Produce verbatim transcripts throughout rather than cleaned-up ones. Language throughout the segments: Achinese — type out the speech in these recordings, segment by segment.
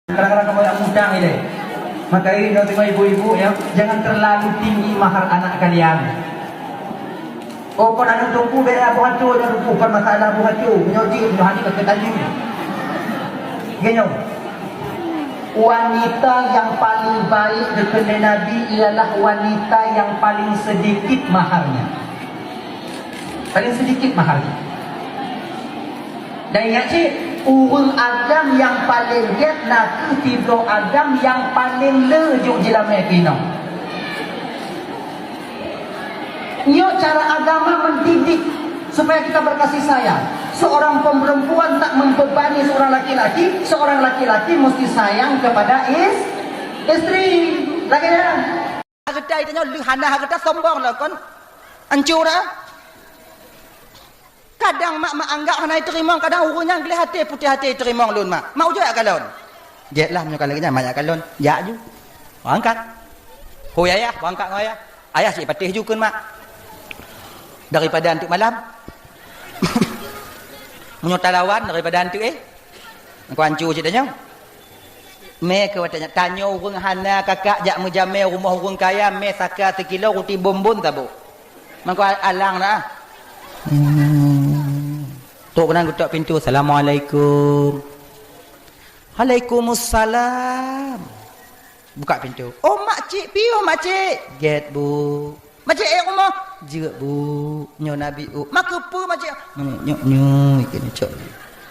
Kadang-kadang kamoe nak mutang ilée. Maka ini nyoe teungoh ibu-ibu ya, jangan terlalu tinggi mahar anak kalian. Oh, kon aneuk teungku beda boh atu, aneuk teungku, kon masalah boh atu. Nyoe jih, nyoe hana keu tanya. Gini, wanita yang paling baik dikheun lé Nabi ialah wanita yang paling sedikit maharnya. Paling sedikit maharnya. Dan ingat cit, ureuëng agam nyang paleng gét na kheueh sidroe agam nyang paleng le jok jilamé keu inong. Nyoe cara agama mendidik supaya kita berkasih sayang. Seorang perempuan tak membebani seorang laki-laki, seorang laki-laki mesti sayang kepada is-, istri. Lagée nyan. Geutai tanyoe leuh hana geutai sombong lom kon. Ancu dah. Kadang mak-mak anggap hana iteurimong, kadang ureuëng nyang gleh até putéh até iteurimong lôn mak. Mak ujoe jak kalon. Jek lah meunyoe ka lagée nyan mak jak kalon. Jak ju. Berangkat. Hôi ayah, berangkat ngon ayah. Ayah cit patéh ju kheun mak. Daripada antuk malam. Meunyoe talawan daripada antuk eh. Keu ancu cit tanyoe. Mé keu watée nyan, tanyoe ureuëng hana kakak jak meujamé rumoh ureuëng kaya, mé saka sikilo ruti bonbon saboh. Mangko alang na. Hmm. Trok keunan geutok pintoe, "Assalamualaikum." "Waalaikumsalam." Buka pintoe. "Oh, makcik, piôh makcik." "Gét, Bu." "Makcik, eh, rumoh?" "Jeuet, Bu." "Nyoe Nabi, U." "Makeupeue makcik?" "Nyoe, nyoe, nyoe, ikeu nyoe, cok."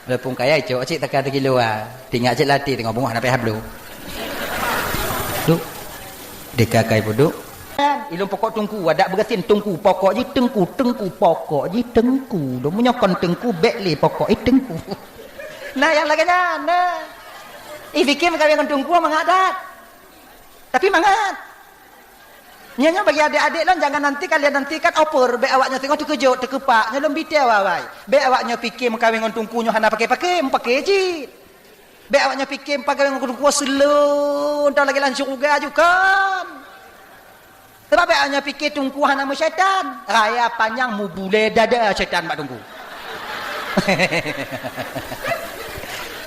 Walaupun kaya, cok, cik taka sikilo, ah. Tinggai cik latih tengok bungah na payah bloe. Duk. Deka kai puduk. Ilong pokok tungku, adak beugasin tungku, pokok jih tengku, tengku, pokok jih tengku. Dong meunyoe kon tengku, bék lé pokok, eh, tengku. Nah, nyang lagée nyan, nah. Ih, fikir meukawen ngon tungku mangat that. Tapi mangat. Nyoe, nyoe bagi adék-adék lôn, jangan nanti kalian nantikan opor, bék awak nyoe singoh teukeujot, teukeupak, nyoe lôn bite awai-awai. Bék awak nyoe pike meukawen ngon tungku nyoe hana paké-paké, meupaké cit. Bék awak nyoe pike meukawen ngon tungku seuleueng, entah lagée lam syeuruga ju kon. Sabab bék awak nyoe pike tungku hana meusyaitan, raya panyang mubulée dada syaitan bak tungku.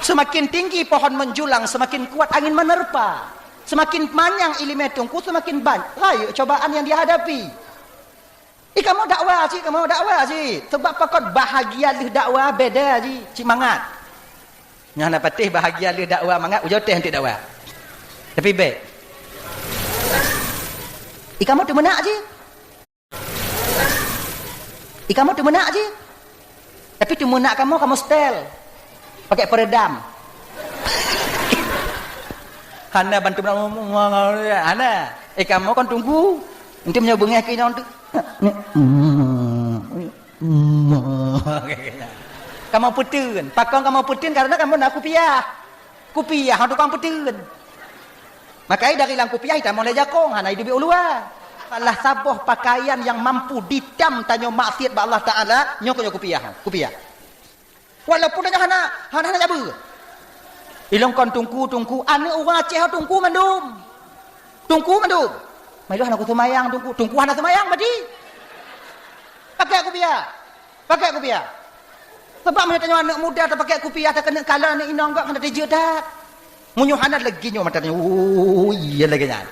Semakin tinggi pohon menjulang, semakin kuat angin menerpa. Semakin manyang iéleumé tungku, semakin banyak rayeuk cobaan nyang jihadapi. Ih, kamoe dakwa cit, kamoe dakwa cit. Sabab pakon bahagia lheueh dakwa beda cit, cit mangat. Nyang na patéh bahagia lheueh dakwa mangat, ujoe teh anteuk dakwa. Tapi bék. Ih, kamoe teumeunak cit. Ih, kamoe teumeunak cit. Tapi teumeunak kamoe, kamoe setel. Pakai peredam. Hana bantu, hana. Eh, kamoe kon tunggu. Nanti meunyoe beungéh keu inong tu. Kamoe peuteun. Pakon kamoe peuteun? Karena kamoe na kupiah. Kupiah, tukang peuteun. Makai dari lam kupiah itamong lé jakong, hana iduek u luwa. Salah saboh pakaian nyang mampu ditam tanyoe maksiat bak Allah Taala, nyoe keuh nyoe kupiah, kupiah. Walaupun tanyoe hana, hana, hana jabeue. Ilong kon tungku, tungku, aneuk ureueng Aceh tungku mandum. Tungku mandum. Mailong hana kuseumayang tungku, tungku hana seumayang berarti. Pakai kupiah. Pakai kupiah. Sebab meunyoe tanyoe aneuk muda tapakai kupiah, takeuneuk kalon aneuk inong gob hana teujeuet that. Meunyoe hana lagi nyoe mata tanyoe, oh, iya lagée nyan.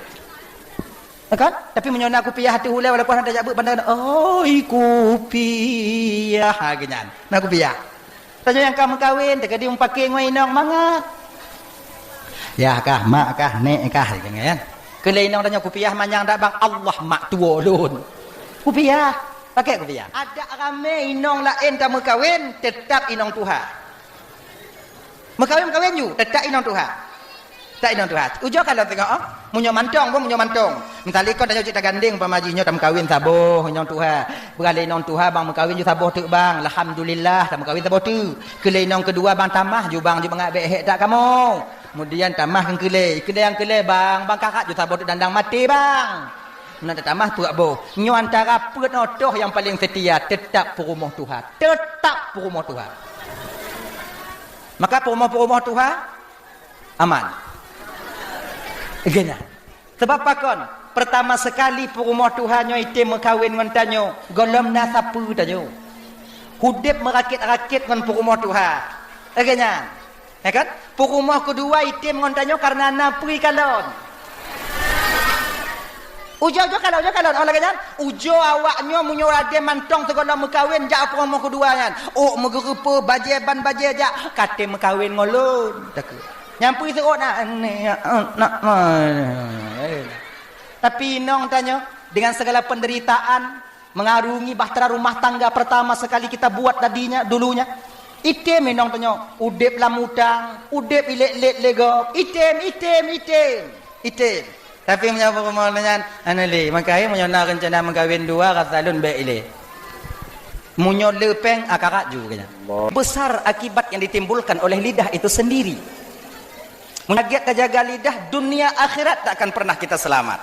Ya kan? Tapi meunyoe na kupiah ateueh ulée walaupun hana tajak beuet banda, "Oi kupiah," ha, lagée nyan. Na kupiah. Tanyoe nyang ka meukawen, teuka di meupaké ngon inong mangat. Yah kah, mak kah, nek kah, lagée nyan. Keu lé inong tanyoe kupiah manyang dak bang, Allah mak tuwo lôn. Kupiah. Pakai kupiah. Adak ramé inong laén ka meukawen, teutap inong tuha. Meukawen-kawen ju, teutap inong tuha. Teutap inong tuha. Ujoe ka lôn teungoh, oh. Meunyoe mantong, boh, meunyoe mantong. Misali kon tanyoe cit tagandeng, umpama jih nyoe tameukawen saboh inong tuha. Peugah lé inong tuha, bang meukawen ju saboh teuk bang. Alhamdulillah, tameukawen saboh teuk. Keu lé inong keudua bang tamah ju bang ju mangat bék hék that kamoe. Kemudian tamah keu keulé. Keulé nyang keulé bang, bang karat ju saboh teuk dandang maté bang. Meunan tatamah peuet boh. Nyoe antara peuet nyoe toh nyang paleng seutia, teutap peurumoh tuha. Teutap peurumoh tuha. Maka peurumoh-peurumoh tuha aman. Geuh nyan. Sebab pakon? Pertama sekali peurumoh tuha nyoe item meukawen ngon tanyoe, gohlom na sapeue tanyoe. Udeb meurakét-rakét ngon peurumoh tuha. Geuh nyan. Ya kan? Peurumoh keudua item ngon tanyoe karena na peue kalon. Ujoe-ujoe kalon, ujoe kalon. Oh, lagèe nyan, ujoe awak nyoe meunyoe ladèe mantong sigohlom meukawen jak peurumoh keudua nyan. Ôk meugeureupeue, bajèe ban bajèe jak, ka tém meukawen ngon lôn. Takheun. Nyang peue seuôt na, tapi inong tanyoe dengan segala penderitaan, mengarungi bahtera rumah tangga pertama sekali kita buat tadinya, dulunya. Item inong tanyoe, udép lam utang, udép ilét-lét lé gob, item, item, item, item. Tapi meunyoe peurumoh nyan, hana lé, maka meunyoe na reuncana meukawen dua, rasa lôn bèk ilé. Meunyoe le pèng, akarat ju keu nyan. Besar akibat yang ditimbulkan oleh lidah itu sendiri. Meunyoe lagèe tajaga lidah, dunia akhirat tak akan pernah kita selamat.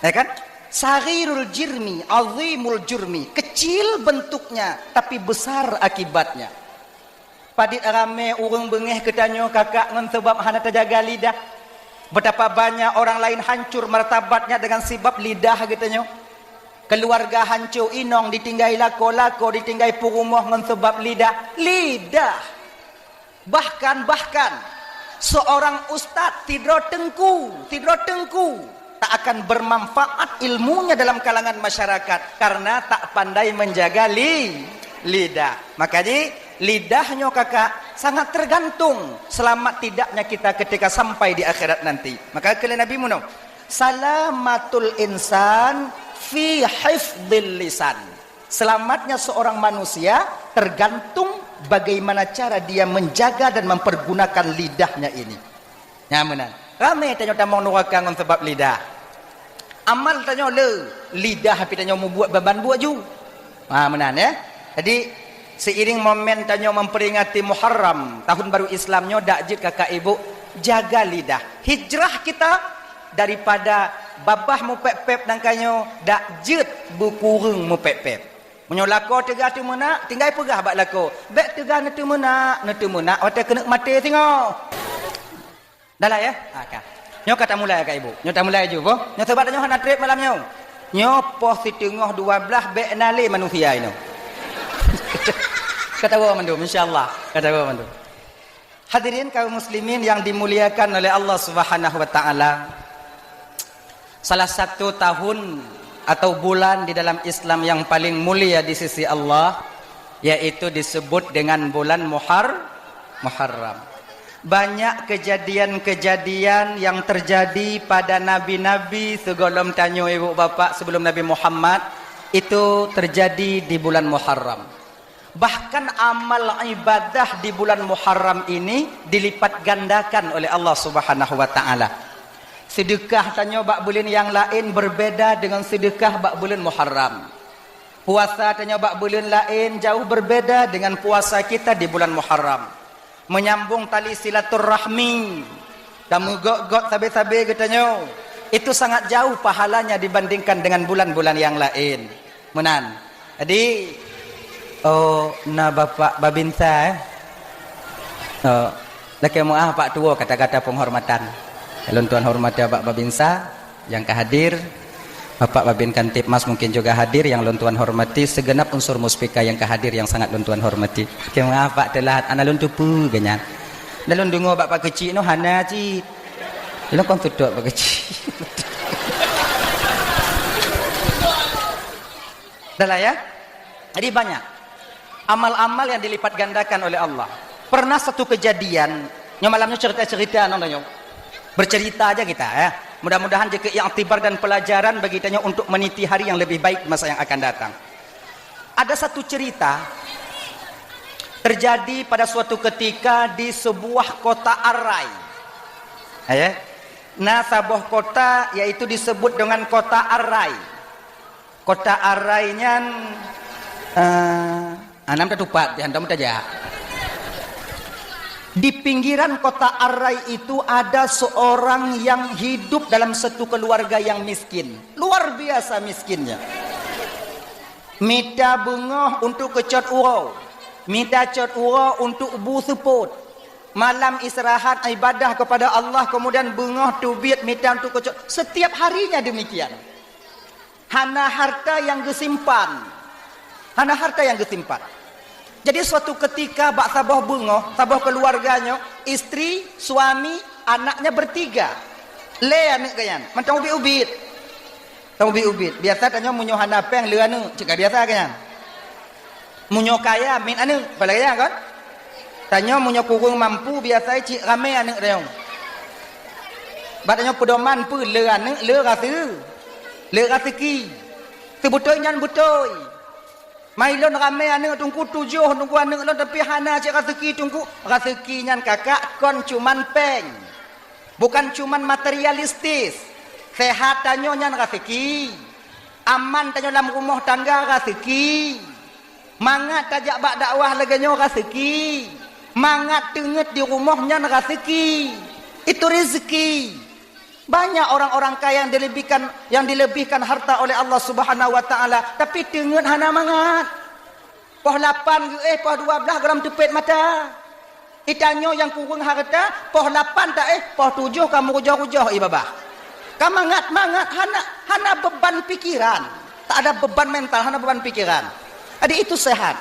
Ya kan? Saghirul jirmi, azimul jurmi. Kecil bentuknya, tapi besar akibatnya. Padit ramé ureueng beungéh geutanyoe kakak ngon sabab hana tajaga lidah. Betapa banyak orang lain hancur martabatnya dengan sabab lidah geutanyoe. Keluarga hancô, inong ditinggai lakoe, lakoe ditinggai peurumoh ngon sabab lidah. Lidah. Bahkan, bahkan, seorang ustaz sidroe teungku, sidroe teungku, tak akan bermanfaat ilmunya dalam kalangan masyarakat karena tak pandai menjaga li-, lidah. Maka ji, lidah nyoe kakak sangat tergantung selamat tidaknya kita ketika sampai di akhirat nanti. Maka kheun lé Nabi meunoe, "Salamatul insan fi hifdhil lisan." Selamatnya seorang manusia tergantung bagaimana cara dia menjaga dan mempergunakan lidahnya ini. Nyan meunan. Ramé tanyoe tamong nuraka ngon sabab lidah. Amal tanyoe le, lidah pih tanyoe mubuet ban-ban buet ju. Ha, meunan, ya. Jadi, seiring momen tanyoe memperingati Muharram, tahun baru Islam nyoe, dak jeuet kakak ibu, jaga lidah. Hijrah kita daripada babah mupép-pép dan kanyoe, dak jeuet beukureueng mupép-pép. Meunyoe lakoe teuga teumeunak, tinggai peugah bak lakoe, "Bèk teuga neuteumeunak, neuteumeunak watèe keuneuk maté singoh." Dah lah, ya? Ha, ka. Nyoe ka tamulai, Kak Ibu. Nyoe tamulai ju, boh. Nyoe sabab tanyoe hana trép malam nyoe. Nyoe poh siteungoh dua blaih bèk na lé manusia inoe. Ka tawoe mandum, insya Allah. Ka tawoe mandum. Hadirin kaum muslimin yang dimuliakan oleh Allah Subhanahu wa Ta'ala. Salah satu tahun atau bulan di dalam Islam yang paling mulia di sisi Allah, yaitu disebut dengan bulan Muhar-, Muharram. Banyak kejadian-kejadian yang terjadi pada nabi-nabi sigohlom tanyoe ibu bapak sebelum Nabi Muhammad, itu terjadi di bulan Muharram. Bahkan amal ibadah di bulan Muharram ini dilipat gandakan oleh Allah Subhanahu wa Ta'ala. Seudeukah tanyoe bak buleuen nyang laén berbeda deungon seudeukah bak buleuen Muharram. Puasa tanyoe bak buleuen laén jauh berbeda dengan puasa kita di bulan Muharram. Menyambung tali silaturahmi dan meugöt-göt sabe-sabe geutanyoe, itu sangat jauh pahalanya dibandingkan dengan bulan-bulan yang lain. Meunan. Jadi, oh, na Bapak Babinsa, eh? Oh, lakèe meu'ah Pak Tuwo kata-kata penghormatan. Lôn tuan hormati Bapak Babinsa nyang ka hadir. Bapak Babin Kamtibmas mungkin juga hadir, nyang lôn tuan hormati segenap unsur muspika nyang ka hadir nyang sangat lôn tuan hormati. Lakèe meu'ah Pak Teulahat, hana lôn teupeue geuh nyan. Dan lôn deungoe bak Pak Keuchik nyoe hana cit. Lôn kon tutok Pak Keuchik. Dah lah ya. Jadi banyak amal-amal yang dilipat gandakan oleh Allah. Pernah satu kejadian, nyoe malam nyoe cerita-cerita nyoe, nyoe. Bercerita aja kita ya. Mudah-mudahan jadi iktibar dan pelajaran bagi kita nyoe untuk meniti hari yang lebih baik di masa yang akan datang. Ada satu cerita terjadi pada suatu ketika di sebuah kota Arai. Ya. Nah, saboh kota yaitu disebut dengan kota Arai. Kota Arai nyan, eh, anam tatupat, di hantom tajak. Di pinggiran kota Arai itu ada seorang yang hidup dalam satu keluarga yang miskin. Luar biasa miskinnya. Mita beungoh untuk keucot uroe. Mita cot uroe untuk bu seupôt. Malam istirahat ibadah kepada Allah, kemudian beungoh teubiet mita untuk keucot. Setiap harinya demikian. Hana harta nyang geusimpan. Hana harta nyang geusimpan. Jadi suatu ketika bak saboh beungoh, saboh keuluwarga nyoe, istri, suami, anaknya bertiga. Lé aneuk geuh nyan, mantong ubit-ubit. Tong ubit-ubit. Biasa tanyoe meunyoe hana péng lé aneuk, cit ka biasa geuh nyan. Meunyoe kaya miet aneuk, apalagi nyan kan? Tanyoe meunyoe kureueng mampu biasa cit ramé aneuk tanyoe. Bak tanyoe peudoman peue lé aneuk lé raseu-, lé raseuki. Seubeutôi nyan beutôi. Mai lôn ramé aneuk teungku tujoh teungku aneuk lôn, tapi hana cit raseuki teungku. Raseuki nyan kakak kon cuman péng. Bukan cuman materialistis. Sehat tanyoe nyan raseuki. Aman tanyoe lam rumoh tangga raseuki. Mangat tajak bak dakwah lagée nyoe raseuki. Mangat teungeut di rumoh nyan raseuki. Itu rezeki. Banyak orang-orang kaya yang dilebihkan, yang dilebihkan harta oleh Allah Subhanahu wa Taala, tapi teungeut hana mangat. Poh lapan geuéh, poh dua blaih gohlom teupet mata. Itanyoe nyang kureueng harta, poh lapan taéh, poh tujoh ka meurujoh-rujoh ié babah. Ka mangat-mangat, hana, hana beban pikiran. Tak ada beban mental, hana beban pikiran. Jadi itu sehat.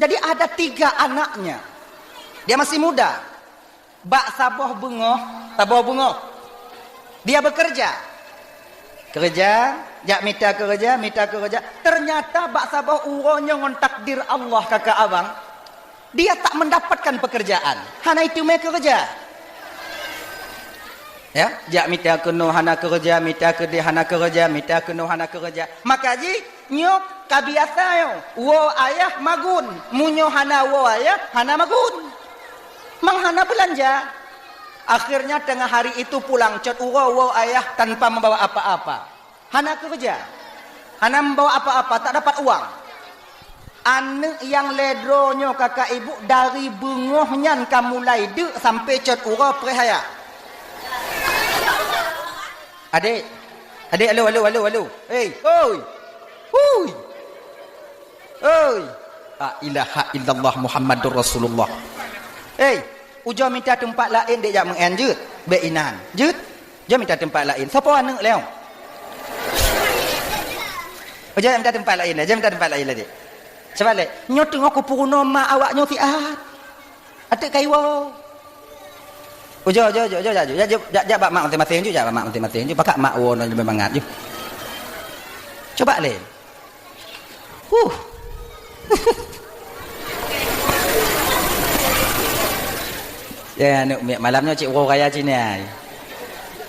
Jadi ada tiga anaknya. Dia masih muda. Bak saboh beungoh, saboh beungoh, dia bekerja. Keureuja, jak mita keureuja, mita keureuja. Ternyata bak saboh uroe nyoe ngon takdir Allah kakak abang, dia tak mendapatkan pekerjaan. Hana iteumé keureuja. Ya, jak mita keunoe hana keureuja, mita keudeh hana keureuja, mita keunoe hana keureuja. Maka jih, nyoe ka biasa nyoe, woe ayah magun. Meunyoe hana woe ayah, hana magun. Mang hana beulanja. Akhirnya tengah hari itu pulang cot uroe woe ayah tanpa membawa apa-apa. Hana keureuja. Hana membawa apa-apa, tak dapat uang. Aneuk nyang lhée droe nyoe kakak ibu dari beungoh nyan ka mulai deuk sampai cot uroe preh ayah. Adek, adek, alo, alo, alo, alo. Hei, oi. Hui. Oi. La ilaha illallah Muhammadur Rasulullah. Hei, ujoe mita teumpat laén dek jak meu'en jeuet. Bék inan. Jeuet. Ujoe mita teumpat laén. Soe po aneuk lé? Ujoe mita teumpat laén, ujoe mita teumpat laén lé dek. Cuba lé, nyoe teungoh kupeurunoe ma awak nyoe siat. Até kaiwoe. Ujoe, ujoe, ujoe, ujoe, jak, jak, jak, jak bak mak maséng-maséng ju, jak bak mak maséng-maséng ju. Pakak mak woe nyoe leubeh mangat ju. Coba lé. Huh. Ya, aneuk miet malam nyoe cit uroe raya cit nyan.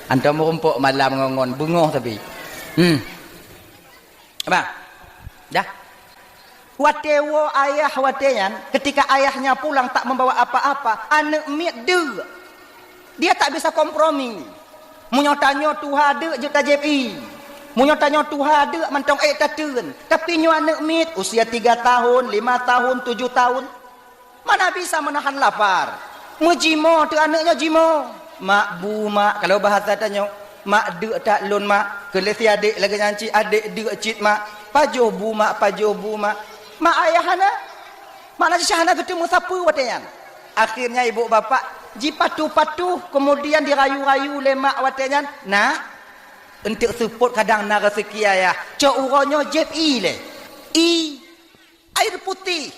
Antom meurumpok malam ngon, ngon beungoh tapi. Hmm. Abang. Dah. Watée woe ayah watée nyan, ketika ayahnya pulang tak membawa apa-apa, aneuk miet deuk. Dia tak bisa kompromi. Meunyoe tanyoe tuha deuk jeuet tajép ié. Meunyoe tanyoe tuha deuk mantong ék tateun. Tapi nyoe aneuk miet usia tiga tahun, lima tahun, tujuh tahun. Mana bisa menahan lapar. Meujimoe teuh aneuk nyoe jimoe. Mak bu mak, kalau bahasa tanyoe, mak deuk that lôn mak. Keu lé si adek lagée nyan cit, adek deuk cit mak. Pajoh bu mak, pajoh bu mak. Mak ayah hana. Mak na cicah hana geuteumé sapeue watée nyan. Akhirnya ibu bapak jipatuh-patuh, kemudian dirayu-rayu lé mak watée nyan, "Nak, eunteuk seupôt kadang na raseuki ayah, cok uroe nyoe jép ié lé." Ié. Air putih.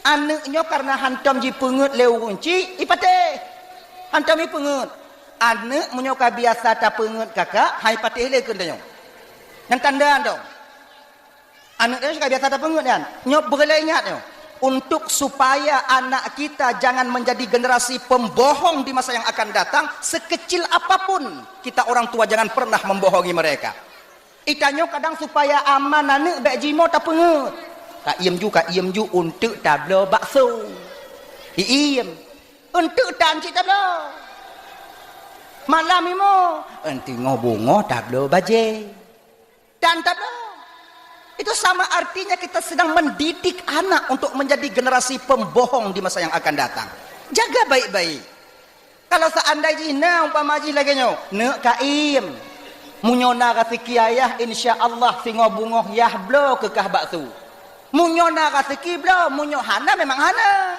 Aneuk nyoe kareuna hantom jipeungeut lé ureuëng chik, ipatéh. Hantom jipeungeut. Aneuk meunyoe ka biasa tapeungeut kakak, hai patéh lé keu tanyoe. Nyang tanda dong. Aneuk nyoe ka biasa tapeungeut nyan. Nyoe beureulee ingat nyoe. Untuk supaya anak kita jangan menjadi generasi pembohong di masa yang akan datang, sekecil apapun kita orang tua jangan pernah membohongi mereka. Itanyoe kadang supaya aman aneuk bék jimoe tapeungeut. Ka iem ju, ka iem ju, eunteuk tabloe bakso. Iiem. Eunteuk tan cit tabloe. Malam imoe, eunteuk ngo bungoh tabloe bajée. Tan tabloe. Itu sama artinya kita sedang mendidik anak untuk menjadi generasi pembohong di masa yang akan datang. Jaga baik-baik. Kalau seandai jih na umpama jih lagée nyoe, neuk ka iem. Meunyoe na raseuki ayah, insya Allah singoh bungoh yah bloe keu kah bakso. Meunyoe na raseuki bloe, meunyoe hana memang hana.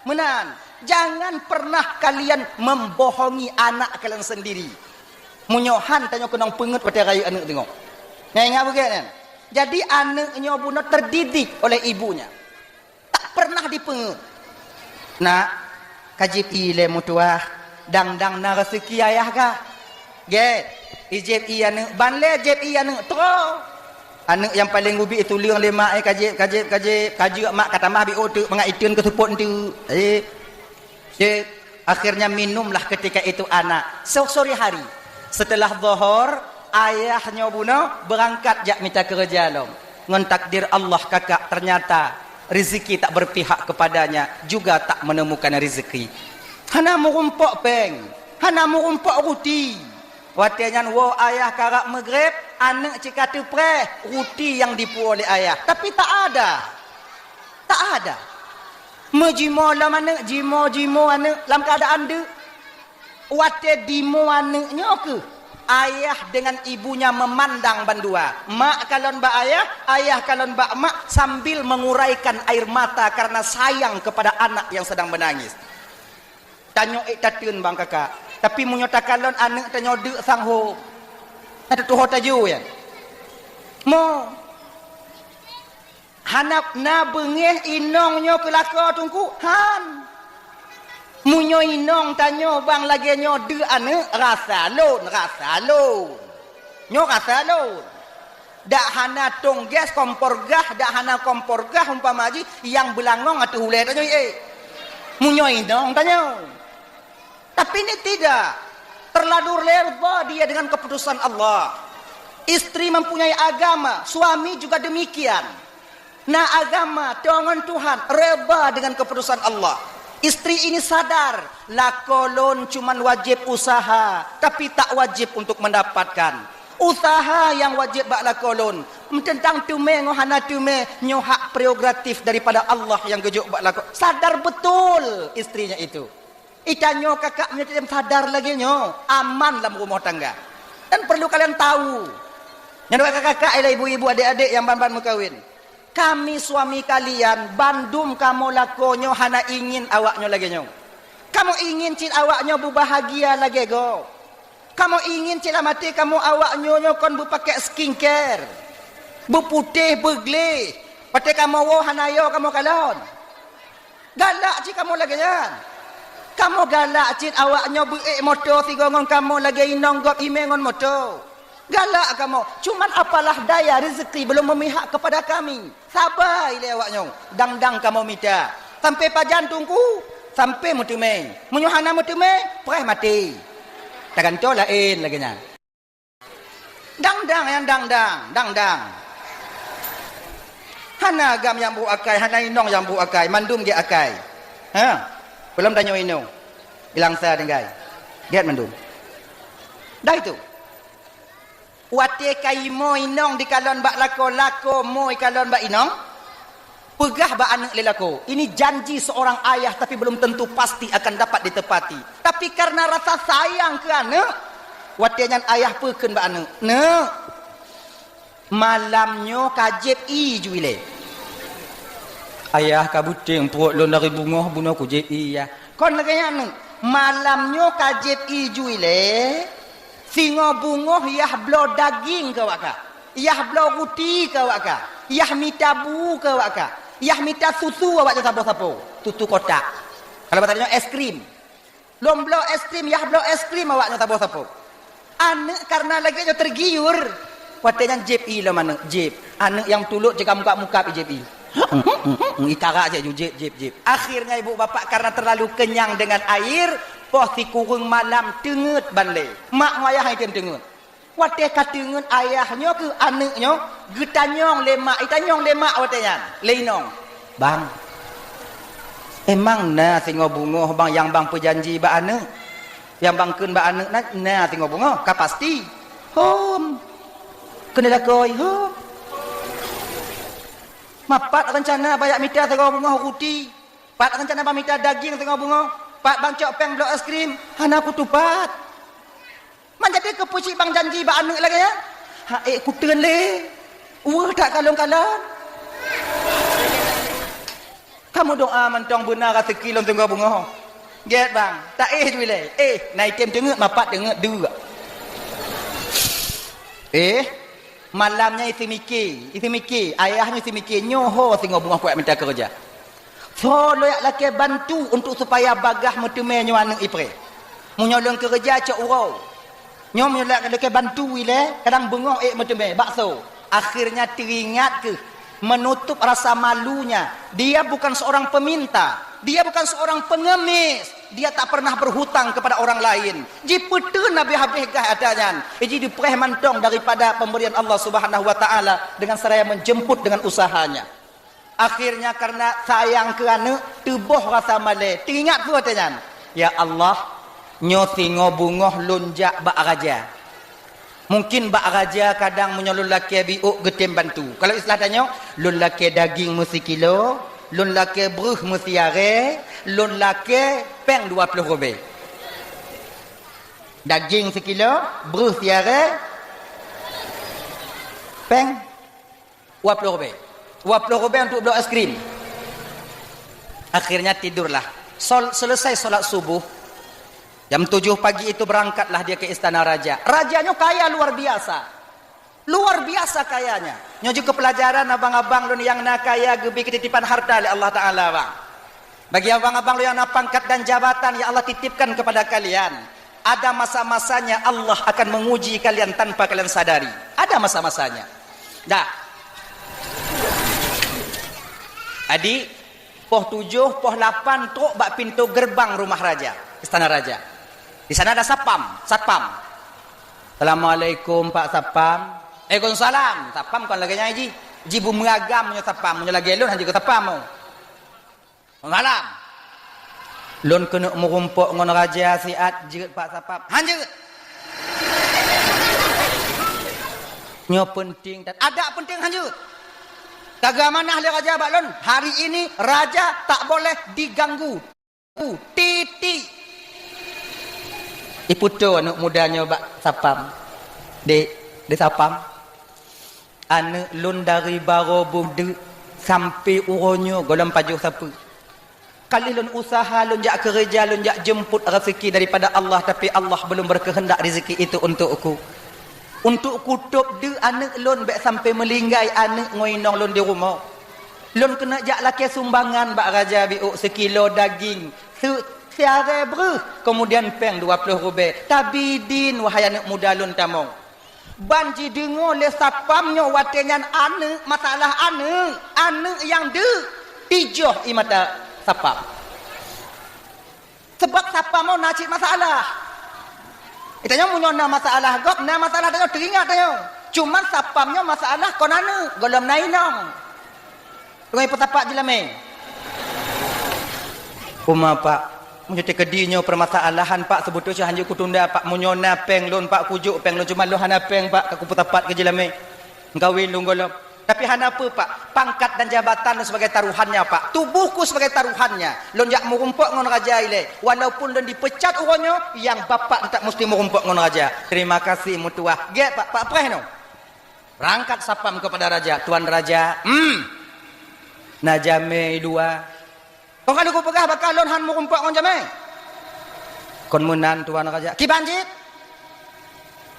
Meunan, jangan pernah kalian membohongi anak kalian sendiri. Meunyoe han tanyoe keunong peungeut watée rayeuk aneuk teungoh. Nyan ingat beugét nyan. Jadi aneuk nyoe bunoe terdidik oleh ibunya. Pernah dipeungeut. Nak, ka jieb ié lé meutuwah, dang-dang na raseuki ayah kah. Gét, ijieb ié aneuk, ban lé jieb ié aneuk, troh. Aneuk nyang paleng geubi tuleueng lé mak, eh, ka jieb, ka jieb, ka jieb, ka jeuet mak ka tamah biôh teuk mangat iteun keu seupôt enteuk. Eh, jieb. Akhirnya minumlah ketika itu anak. So-, sore hari, setelah Zohor, ayah nyoe bunoe beurangkat jak mita keureuja lom. Ngon takdir Allah kakak, ternyata rezeki tak berpihak kepadanya, juga tak menemukan rezeki. Hana meurumpok péng, hana meurumpok ruti. Watée nyan woe ayah karab meugreb, aneuk cit ka teupreh ruti nyang dipuwoe lé ayah, tapi tak ada. Tak ada. Meujimoe lom aneuk, jimoe-jimoe aneuk lam keuadaan deuk. Watée dimoe aneuk nyoe kheueh, ayah dengan ibunya memandang bandua. Mak kalon bak ayah, ayah kalon bak mak sambil menguraikan air mata karena sayang kepada anak yang sedang menangis. Tanyoe ék tateun bang kakak, tapi meunyoe takalon aneuk tanyoe deuk sang hom, na teutuho tajôh nyan. Mo. Hana na beungéh inong nyoe keu lakoe Teungku? Han. Meunyoe inong tanyoe bang lagée nyoe deuk aneuk, rasa lôn, rasa lôn. Nyoe rasa lôn. Dak hana tong gas, kompor gah, dak hana kompor gah umpama jih nyang beulangong ateueh ulée tanyoe, eh. Meunyoe inong tanyoe. Tapi ini tidak. Terlalu redha dia dengan keputusan Allah. Istri mempunyai agama, suami juga demikian. Na agama, teuh ngon Tuhan, redha dengan keputusan Allah. Istri ini sadar, lakoe lôn cuman wajéb usaha, tapi tak wajéb untuk mendapatkan. Usaha nyang wajéb bak lakoe lôn, teuntang teumé ngon hana teumé, nyoe hak prerogatif daripada Allah nyang geujok bak lakoe. Sadar betul istrinya itu. Itanyoe kakak meunyoe sadar lagée nyoe, aman lam rumoh tangga. Dan perlu kalian tahu, nyan kakak-kakak, ialah ibu-ibu, adik-adik nyang ban-ban meukawen. Kami suami kalian, bandum kamoe lakoe nyoe hana ingin awak nyoe lagée nyoe. Kamoe ingin cit awak nyoe beubahagia lagée gob. Kamoe ingin cit lam até kamoe awak nyoe, nyoe kon beupakée skincare, beuputéh, beugleh. Watée kamoe woe hana yo kamoe kalon. Galak cit kamoe lagée nyan. Kamoe galak cit awak nyoe beuék moto sigoe ngon kamoe lagée inong gob imé ngon moto. Galak kamoe, cuman apalah daya rezeki belum memihak kepada kami. Saba ilée awak nyoe, dang-dang kamoe mita. Sampai pajan Teungku? Sampai meuteumé. Meunyoe hana meuteumé, preh maté. Tagantoe laén lagée nyan. Dang-dang nyang dang-dang, dang-dang. Hana agam nyang brôk akai, hana inong nyang brôk akai, mandum gét akai. Ha? Peulom tanyoe inong. Ilang sa tinggai. Gét mandum. Dah itu. Watée ka imoe inong dikalon bak lakoe, lakoe moe ikalon bak inong, peugah bak aneuk lé lakoe, ini janji seorang ayah tapi belum tentu pasti akan dapat ditepati. Tapi karena rasa sayang keu aneuk, watée nyan ayah peukheun bak aneuk, "Neuk, malam nyoe ka jieb ié ju ilée." "Ayah, ka beuteng pruet lôn dari beungoh bunoe kujieb ié, Yah." "Kon lagée nyan, Neuk, malam nyoe ka jieb ié ju ilée, singoh beungoh yah bloe daging keu awak kah, yah bloe ruti keu awak kah, yah mita bu keu awak kah, yah mita susu awak nyoe saboh sapo, susu kotak. Kalau bahasa tanyoe es krim. Lôn bloe es krim, yah bloe es krim awak nyoe saboh sapo." Aneuk karena lagée nyoe tergiur. Watée nyan jieb ié lom aneuk, jieb. Aneuk nyang tulok cit ka mukab-mukab jieb ié. Itara cit ju jieb, jieb, jieb. Akhirnya ibu bapak karena terlalu kenyang dengan air, poh sikureueng malam teungeut ban lé. Mak ngon ayah item teungeut. Watée ka teungeut ayah nyoe keu aneuk nyoe, geutanyong lé mak, itanyong lé mak watée nyan, lé inong. "Bang, emang na singoh beungoh bang nyang bang peujanji bak aneuk? Nyang bang kheun bak aneuk na, na singoh beungoh, ka pasti?" "Hom." "Keuneuk lakoe?" "Hom." "Mapat reuncana bak jak mita singoh beungoh ruti? Pat reuncana bak mita daging singoh beungoh? Pat bang cok péng bloe es krim?" "Hana kutupat." "Man jadi keupeue cit bang janji bak aneuk lagée nyan?" "Ha'ék kuteun lé. Weueh that kalon-kalon." "Kamoe doa mantong beuna raseuki lôn singoh beungoh." "Gét bang, taéh ju ilée. Eh, na item teungeut, mapat teungeut, dua." Eh, malam nyan isi miké, isi miké, ayah nyoe isi miké, nyoe ho singoh beungoh kuat mita keureuja. Soe lôn jak lakée bantu untuk supaya bagaih meuteumé nyoe aneuëk ipré. Meunyoe lôn keureuja cok uroe. Nyoe meunyoe lôn lakée bantu ilée, kadang beungoh ék meuteumé, bakso. Akhirnya teuingat keuh, menutup rasa malunya. Dia bukan seorang peminta, dia bukan seorang pengemis, dia tak pernah berhutang kepada orang lain. Jipeuteun habéh-habéh gaih atra nyan, jih dipreh mantong daripada pemberian Allah Subhanahu wa Taala dengan seraya menjemput dengan usahanya. Akhirnya karena sayang keu aneuëk, teuboh rasa malée, teuingat peue watée nyan, "Ya Allah, nyoe singoh beungoh lôn jak bak raja." Mungkin bak raja kadang meunyoe lôn lakée biôk geutem bantu. Kalau istilah tanyoe, lôn lakée daging meusikilo, lôn lakée breuh meusiarée, lôn lakée péng dua ploh rubée. Daging sikilo, breuh siarée, péng dua ploh rubée. Dua ploh rubée untuk bloe es krim. Akhirnya tidurlah. Sol-, selesai sholat subuh, jam tujuh pagi itu berangkatlah dia ke istana raja. Raja nyoe kaya luar biasa. Luar biasa kayanya. Nyoe jeuet keu peulajaran abang-abang lôn nyang na kaya geubri keutitipan harta lé Allah Taala, bang. Bagi abang-abang lôn nyang na pangkat dan jabatan yang Allah titipkan kepada kalian, ada masa-masanya Allah akan menguji kalian tanpa kalian sadari. Ada masa-masanya. Dah. Adik, poh tujoh, poh lapan trok bak pintoe geureubang rumoh raja, istana raja. Di sana ada sapam, satpam. "Assalamualaikum, Pak Satpam." "Waalaikumsalam." Satpam kon lagée nyan jih. Jih beumeuragam meunyoe satpam, meunyoe lagée lôn hana jeuet keu satpam. "Malam. Lôn keuneuk meurumpok ngon raja siat." "Jeuet, Pak Satpam." "Hana jeuet." "Nyoe peunteng that." "Adak peunteng hana jeuet. Ka geuamanah lé raja bak lôn, hari ini raja tak boleh diganggu." Titik. Ipeutoe aneuëk muda nyoe bak satpam. "Dek, dek satpam. Aneuëk lôn dari barô beudeuk sampai uroe nyoe gohlom pajoh sapeue. Ka lheueh lôn useuha, lôn jak keureuja, lôn jak jeumpot raseuki daripada Allah, tapi Allah belum berkehendak rezeki itu untukku. Untuk kutôb deuk aneuëk lôn bék sampai meulinggai aneuëk ngon inong lôn di rumoh. Lôn keuneuk jak lakée sumbangan bak raja biôk sikilo daging, se-, siarée breuh, kemudian péng dua ploh rubée. Tabi idin, wahai aneuëk muda lôn, tamong." Ban jideungoe lé satpam nyoe watée nyan aneuëk, masalah aneuëk, aneuëk nyang deuk, tijoh ie mata satpam. Sabab satpam nyoe na cit masalah. Geutanyoe meunyoe na masalah gob, na masalah tanyoe teuingat tanyoe. Cuman satpam nyoe masalah kon aneuëk, gohlom na inong. Teungoh ipeusapat jeulamé. "Uma, Pak, meunyoe teukeudi nyoe peumasalahan, Pak, seubeutôi hana jeuet kutunda, Pak. Meunyoe na péng lôn, Pak, kujok péng lôn, cuma lôn hana péng, Pak, ka kupeusapat keu jeulamé. Meukawen lôn gohlom. Tapi hana peue, Pak. Pangkat dan jabatan lôn sebagai taruhannya, Pak. Tubuhku sebagai taruhannya. Lôn jak meurumpok ngon raja ilée. Walaupun lôn dipeucat uroe nyoe, nyang Bapak teutap musti meurumpok ngon raja. Terima kasih, meutuah." "Gét, Pak, Pak preh nyoe." Berangkat satpam kepada raja, "Tuan Raja, hmm, na jamé i dua." "Kon ka lheueh kupeugah bak kah lôn han meurumpok ngon jamé?" "Kon meunan, Tuan Raja." "Kiban cit?"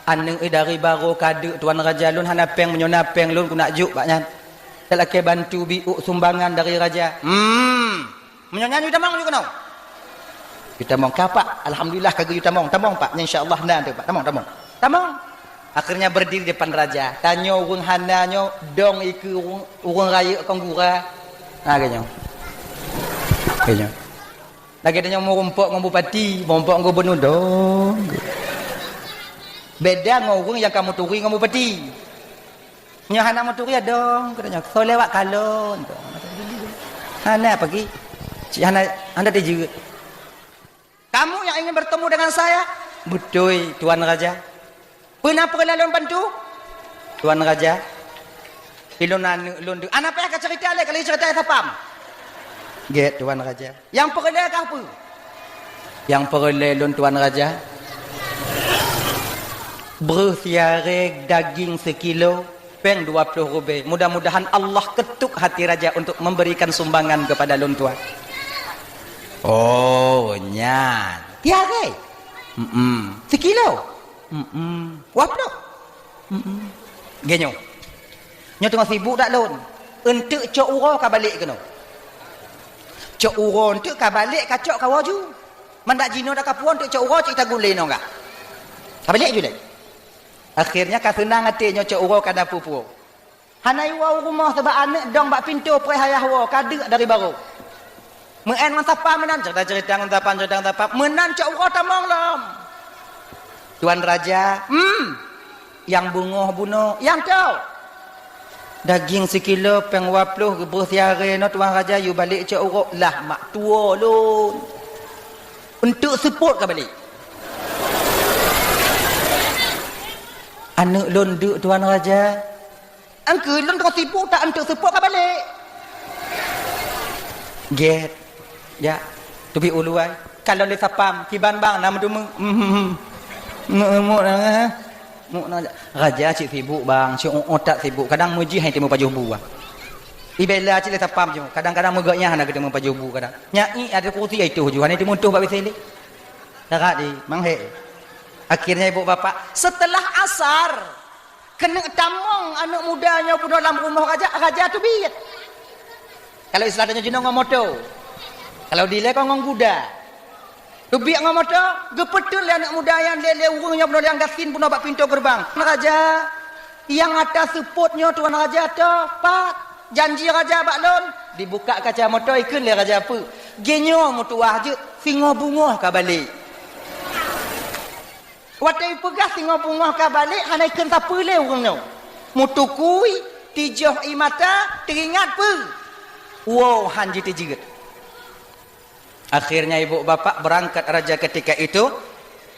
"Aneuëk dari barô ka deuk, Tuan Raja, lôn hana péng, meunyoe na péng lôn keuneuk jok bak nyan. Talakée bantu biôk sumbangan dari raja." "Hmm. Meunyoe nyan yue tamong jok keunoe." "Yue tamong ka, Pak. Alhamdulillah ka geuyue tamong. Tamong, Pak. Nyan insya Allah na teuh, Pak. Tamong, tamong. Tamong." Akhirnya berdiri depan raja. Tanyoe ureuëng hana nyoe dong ikeue ureuëng, ureuëng rayeuk kon gura. Ha, lagée nyoe. Lagée nyoe. Lagée tanyoe meurumpok ngon bupati, meurumpok ngon gubernur dong. Beda ngon ureuëng nyang ka meuturi ngon bupati. Nyoe hana meuturi ya dong, kata nyoe. Soe lewat kalon. Hana pagi. Cik hana, hana tijeuet. "Kamu yang ingin bertemu dengan saya?" "Beutôi, Tuan Raja." "Peue na peureulée lôn bantu?" "Tuan Raja, ilôn aneuëk lôn deuk." "Hana payah kacerita lé, ka lheueh cerita satpam." "Gét, Tuan Raja." "Nyang peureulée kah peue?" "Nyang peureulée lôn, Tuan Raja, breuh siarée daging sikilo, péng dua ploh rubée. Mudah-mudahan Allah ketuk hati raja untuk memberikan sumbangan kepada lôn tuan." "Oh, nyan." "Siarée?" "Mm-mm." "Sikilo?" "Mm-mm." "Dua ploh?" "Mm-mm." "Lagée nyoe. Nyoe teungoh sibuk dak lôn. Eunteuk cok uroe ka balek keunoe. Cok uroe teuk ka balek, ka cok ka woe ju. Mandak jinoe dak ka puwoe teuk cok uroe cit tagulé nyoe ka. Ka balek ju lé. Akhirnya ka seunang até nyoe cok uroe ka na peue-peue. Hana iwoe u rumoh sabab aneuk dong bak pintoe preh ayah woe ka deuk dari barô. Meu'en ngon sapam meunan, cerita-cerita ngon sapam, cerita ngon sapam. Meunan cok uroe tamong lom. Tuan Raja, hmm, nyang beungoh bunoe, nyang toh. Daging sikilo, péng dua ploh, geubeuh siaré nyoe Tuan Raja, yue balek cok uroe. Lah mak tuwoe lôn. Eunteuk seupôt ka balek. Aneuk lôn deuk Tuan Raja. Angkeu lôn teungoh sibuk that eunteuk seupôt ka balek. Gét. Ya. Teubiet ulu ai. Kalon lé sapam, kiban bang na meuteumé. Mhm. Muk, muk na, eh. Muk na. Raja cit sibuk bang, cit uot that sibuk. Kadang meujih hana teumé pajoh bu ah. Ibela cit lé sapam ju. Kadang-kadang meugét nyan hana geuteumé pajoh bu kadang. Nyan i ada kursi ai toh ju, hana teumé toh bak W C lé. Darat di, manghé. Akhirnya ibu bapak, setelah asar, Keuneuk tamong aneuk muda nyoe bunoe lam rumoh raja, raja teubiet. Kalau istilah tanyoe jinoe ngon moto. Kalau dilée kon ngon guda. Teubiet ngon moto, geupeuteun lé aneuk muda nyan lé, lé ureuëng nyoe bunoe nyang gasien bunoe bak pintoe geureubang. Raja, nyang ata seupôt nyoe tuan raja toh, pat janji raja bak lôn. Dibuka kaca moto, ikheun lé raja peue? Geuhnyoe meutuwah jeuet, singoh beungoh ka balek. Watée ipeugah singoh beungoh ka balek, hana ikheun sapeue lé ureuëng nyoe. Meutukui, tijoh ie mata, teuingat peue? Woe han jiteujeuet. Akhirnya ibu bapak berangkat raja ketika itu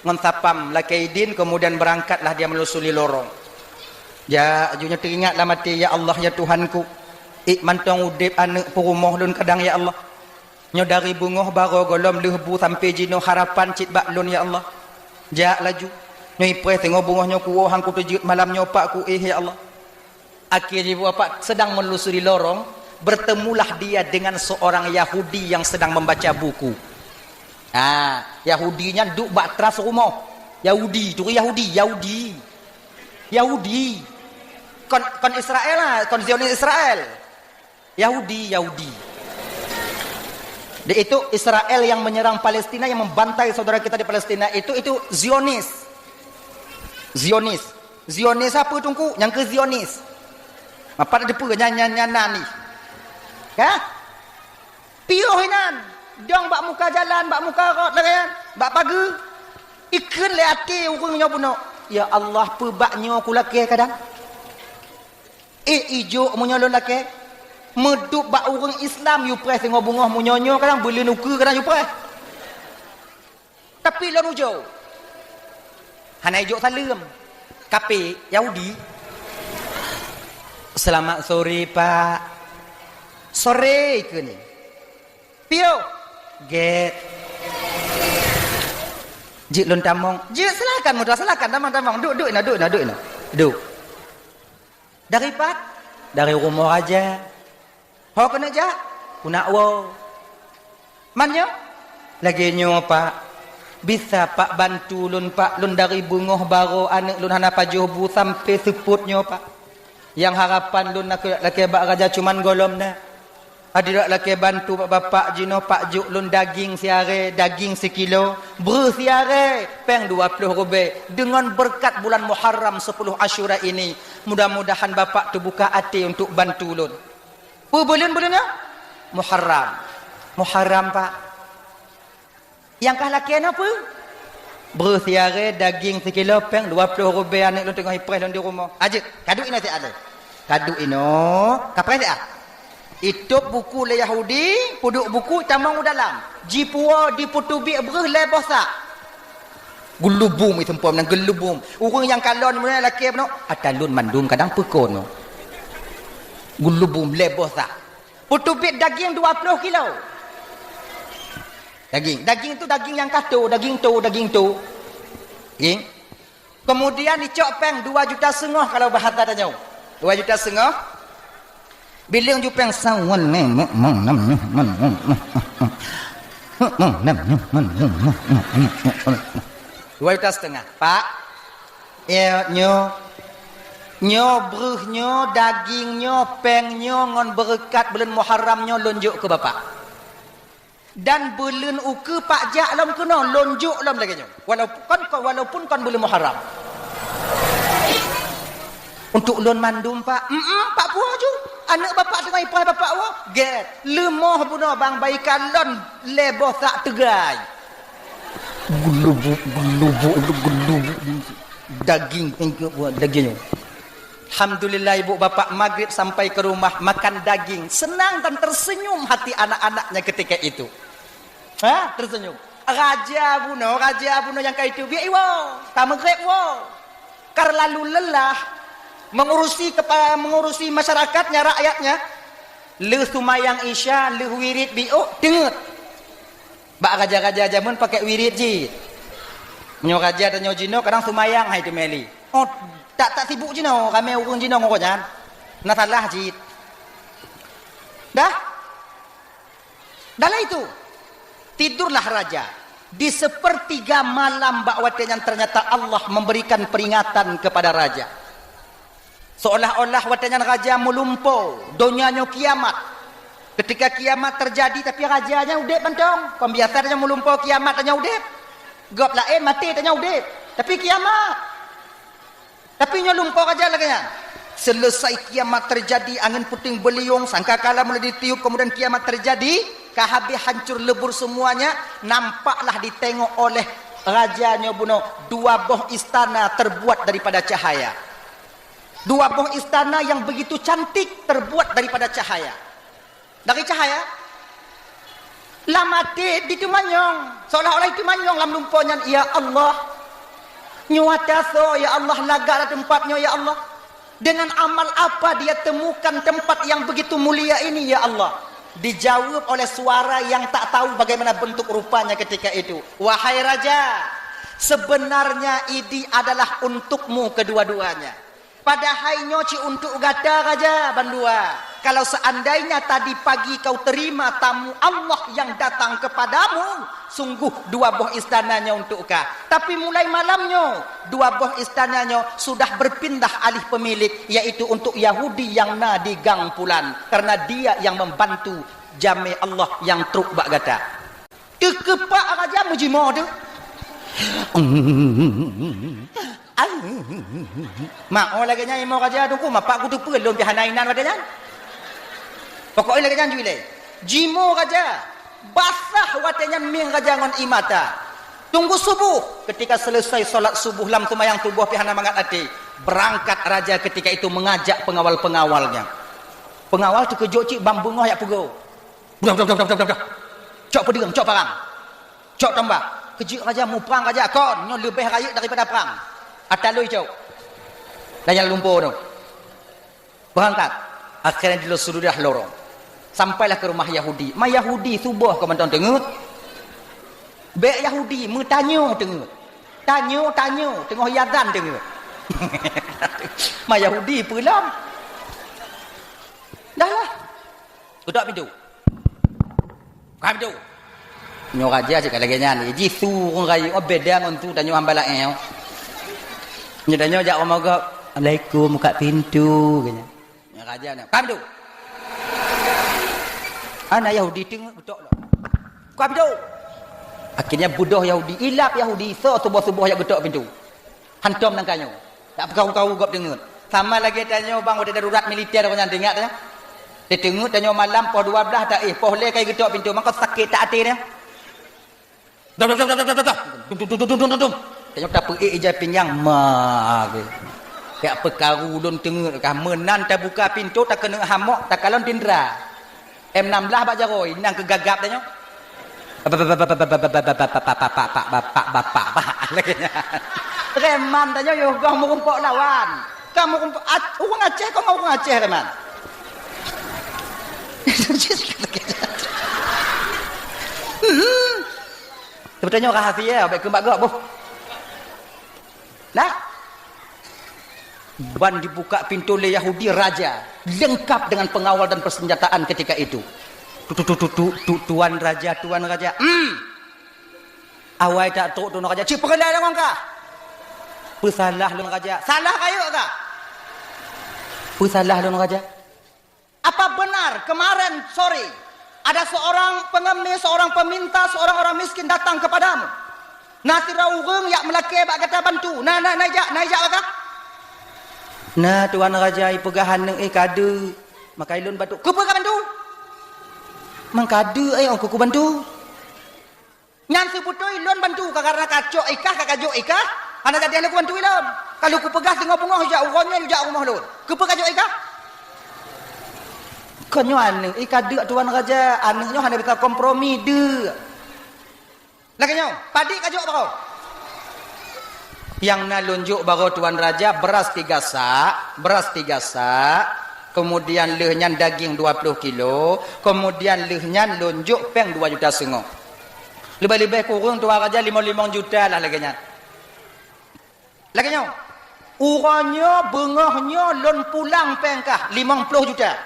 ngon sapam lakée idin, kemudian berangkatlah dia menelusuri lorong. Jak, aju nyoe teuingat lam até, "Ya Allah, ya Tuhanku, ék mantong udeb aneuk peurumoh lôn kadang, ya Allah." Nyoe dari beungoh barô gohlom lheueh bu sampoe jinoe harapan cit bak lôn, ya Allah. Jak laju. Nyoe ipreh singoh beungoh nyoe kuwoe han kuteujeuet malam nyoe pak kuéh, ya Allah. Akhé jiwoe pak sedang menelusuri lorong, bertemulah dia dengan seorang Yahudi yang sedang membaca buku. Ah, Yahudi nyan duek bak teras rumoh. Yahudi, turi Yahudi, Yahudi. Yahudi. Kon, kon Israel lah, kon Zionis Israel. Yahudi, Yahudi. Di itu Israel yang menyerang Palestina, yang membantai saudara kita di Palestina itu, itu Zionis. Zionis. Zionis apa, Teungku? Nyang keu Zionis. Apa na teupeue nyan, nyan, nyan nan nih? Ya? Piôh inan. Dong bak muka jalan, bak muka rot lagée nyan, bak pageue. Ikheun lé até ureuëng nyoe bunoe, "Ya Allah, peue bak nyoe kulakée kadang?" Éh, ijok meunyoe lôn lakée, meudup bak ureuëng Islam yue preh singoh beungoh meunyoe-nyoe kadang beuleuen ukeue kadang yue preh. Tapi lôn ujoe. Hana ijok saleuem. Kape Yahudi. "Selamat sore, Pak." "Sore," ikheun. "Piôh." "Gét." "Jeuet lôn tamong." "Jeuet, silakan muda, silakan tamong-tamong. Duek, duek inoe, duek inoe, duek inoe. Duek." "Dari pat?" "Dari rumoh raja." "Ho keuneuk jak?" "Keuneuk woe." "Man nyoe?" "Lagée nyoe, Pak. Bisa Pak bantu lôn, Pak? Lôn dari beungoh barô aneuk lôn hana pajoh bu sampoe seupôt nyoe, Pak. Nyang harapan lôn na keu lakée bak raja cuman gohlom na. Adak lakée bantu bak bapak jinoe, Pak, jok lôn daging siaré, daging sikilo, breueh siaré, péng dua ploh rubée, deungon beureukat bulan Muharram sepuluh Asyura ini, mudah-mudahan bapak teubuka até untuk bantu lôn." "Peue buleuen-buleuen nyoe?" "Muharram." "Muharram, Pak." "Nyang kah lakée nyoe peue?" "Breueh siaré, daging sikilo, péng dua ploh rubée, aneuk lôn teungoh ipreh lôn di rumoh." "Ajeuet, kaduek inoe siat lé." Kaduek inoe, kapreh siat. Itôb buku lé Yahudi, peuduek buku tamong u dalam. Jipuwoe dipeuteubiet breueh lhée boh sak. Geulubum iseumpom nyan, geulubum. Ureuëng nyang kalon meunyoe lakée bunoe, "Ata lôn mandum kadang peue kon nyoe." Geulubum lhée boh sak. Peuteubiet daging dua ploh kilo. Daging, daging tu daging nyang kato, daging to, daging to. Daging. Kemudian icok péng dua juta seungoh kalau bahasa tanyoe. Dua juta seungoh. Bileueng ju péng sawan. Dua juta setengah. Pak, ya, nyoe. Nyoe breueh nyoe, daging nyoe, péng nyoe ngon beureukat buleuen Muharram nyoe lôn jok keu bapak. Dan beuleuen ukeue pak jak lom keunoe, lôn jok lom lagée nyoe. Walaupun kon, walaupun kon buleuen Muharram. Untuk lôn mandum, Pak. Mm-mm, Pak, puwoe ju. Aneuk bapak teungoh ipoh bapak woe. Gét. Leumoh bunoe bang, baika lôn lhée boh sak teugai. Gelubuk, gelubuk, gelubuk. Daging, daging. Alhamdulillah, ibu bapak magrib sampai ke rumah makan daging. Senang dan tersenyum hati anak-anaknya ketika itu. Ha? Tersenyum. Raja bunoe, raja bunoe nyang ka itu biek iwoe, ka meugréb woe. Ka lalu lelah mengurusi kepa-, mengurusi masyarakatnya, rakyatnya. Lheueh sumayang Isya, lheueh wirid biôk, teungeut. Bak raja-raja jameun pakai wirid jih. Meunyoe raja tanyoe jinoe kadang sumayang hai teumeli. Oh, tak, tak sibuk jinoe, ramé ureuëng jinoe ngon gobnyan. Na salah jih. Dah? Dalam itu, tidurlah raja. Di sepertiga malam bak watée nyan ternyata Allah memberikan peringatan kepada raja. Seolah-olah watée nyan raja meulumpo, donya nyoe kiamat. Ketika kiamat terjadi, tapi raja nyan udeb mantong. Kon biasa tanyoe meulumpo kiamat tanyoe udeb. Gob laén maté tanyoe udeb. Tapi kiamat. Tapi nyoe lumpo raja lagée nyan. Selesai kiamat terjadi, angin puting beliung, sangkakala mulai ditiup, kemudian kiamat terjadi, ka habéh hancur lebur semuanya, nampaklah ditengok oleh raja nyoe bunoe dua boh istana terbuat daripada cahaya. Dua boh istana yang begitu cantik terbuat daripada cahaya. Dari cahaya. Lam até diteumanyong, seolah-olah diteumanyong lam lumpo nyan, "Ya Allah, nyoe ata soe, ya Allah, lagak lam teumpat nyoe, ya Allah? Dengan amal apa dia temukan tempat yang begitu mulia ini, ya Allah?" Dijawab oleh suara yang tak tahu bagaimana bentuk rupanya ketika itu, "Wahai raja, sebenarnya idi adalah untukmu kedua-duanya." Padahai nyoe cit untuk gata raja bandua. Kalau seandainya tadi pagi kau terima tamu Allah yang datang kepadamu, sungguh dua boh istana nyoe untuk kah. Tapi mulai malam nyoe, dua boh istana nyoe sudah berpindah alih pemilik, yaitu untuk Yahudi yang na di gang pulan, karena dia yang membantu jamé Allah yang trok bak gata. Teukeupak raja meujimoe teuh. Mako lagée nyan imoe raja teungku, mapak kuteupeue lôn pih hana inan watée nyan. Pokoknya lagée nyan ju ilée. Jimoe raja, basah watée nyan mieng raja ngon ie mata. Tunggu subuh, ketika selesai salat subuh lam seumayang subuh pih hana mangat até, berangkat raja ketika itu mengajak pengawal-pengawalnya. Pengawal teukeujot cit ban beungoh jak peugoe. Dah, dah, dah, dah, dah, dah. Cok peudeueng, cok parang. Cok tombak. Keujeuet raja, muprang raja kon, nyoe leubeh rayeuk daripada prang. Ata lôi cok. Dah nyang lumpo tu. Berangkat. Akhirnya di sudah lorong. Sampailah ke rumah Yahudi. Ma Yahudi suboh keu mantong teungeut. Bék Yahudi meutanyoe teungeut. Tanyoe, tanyoe, teungoh iazan teungeut. Ma Yahudi peue lom. Dah lah. Geutok pintoe. Buka pintoe. Nyoe raja cit ka lagée nyan. Ji su ureuëng rayeuk, oh, beda ngon su tanyoe hamba laén. Nyoe tanyoe jak rumoh gob, "Assalamualaikum, buka pintoe," keu nyan. Nyoe raja nyoe, "Buka pintoe." Hana Yahudi teungeut geutok lom. "Buka pintoe." Akhirnya beudôh Yahudi, ilab Yahudi, soe suboh-suboh jak geutok pintoe. Hantom nangka nyoe. Tak peukaru-karu gob teungeut. Sama lagée tanyoe bang, watée darurat militer awak nyan teuingat, ya. Teungeut tanyoe malam poh dua blaih taéh, poh lhée kai geutok pintoe, mako sakét that até nyan. Dum, dum, dum. Tanyoe tapeuék ija pinggang, ma, ge. Kak peukaru lôn teungeut kah, meunan tabuka pintoe, takeuneuk hamok, takalon tindra. M enam belas bak jaroe, nang keu gagap tanyoe. Bapak, bapak, bapak, bapak, bapak, bapak, bapak, bapak, bapak, bapak, lagée nyan. Reman tanyoe yoh goh meurumpok lawan. Ka meurumpok Ac-, ureuëng Aceh, kon ureuëng Aceh reman. Hmm. Tapi tanyoe rahasia, baik keu bak gok boh. Nah, ban dibuka pintoe lé Yahudi raja, lengkap dengan pengawal dan persenjataan ketika itu. Tu, tu, tu, tu, tu, tu, tuan raja, tuan raja. Hmm. Awai tak trok tuan raja, "Ci peureulée lôn ngon kah?" "Peusalah lôn raja." "Salah rayeuk kah?" "Peusalah lôn raja." "Apa benar kemarin sore Ada seorang pengemis, seorang peminta, seorang orang miskin datang kepadamu. Na sidroe ureuëng jak meulakée bak gata bantu. Na, na, na jak, na jak bak kah? Na, tuan raja, ipeugah aneuk, eh, ka deuek. Maka ilôn bantu. Keupeue ka bantu? Mang ka deuek, eh, ong keuku bantu. Nyan seubeutôi lôn bantu, ka karena kacok ikah, ka kajok ikah, hana jadi lôn kubantu ilôn. Ka lôn kupeugah singoh beungoh jak uroe nyoe jak rumoh lôn. Keupeue kajok ikah? Kon nyoe aneuk, eh, ka deuek tuan raja, aneuk nyoe hana bisa kompromi, deuek. Lagée nyoe, padit kajok baroe. Nyang na lôn jok baroe tuan raja, beras tiga sak, beras tiga sak, kemudian lheueh nyan daging dua ploh kilo, kemudian lheueh nyan lôn jok péng dua juta seungoh. Leubeh-leubeh kureueng tuan raja limong-limong juta lah lagée nyan. Lagée nyoe, uroe nyoe beungoh nyoe lôn pulang péng kah limong ploh juta.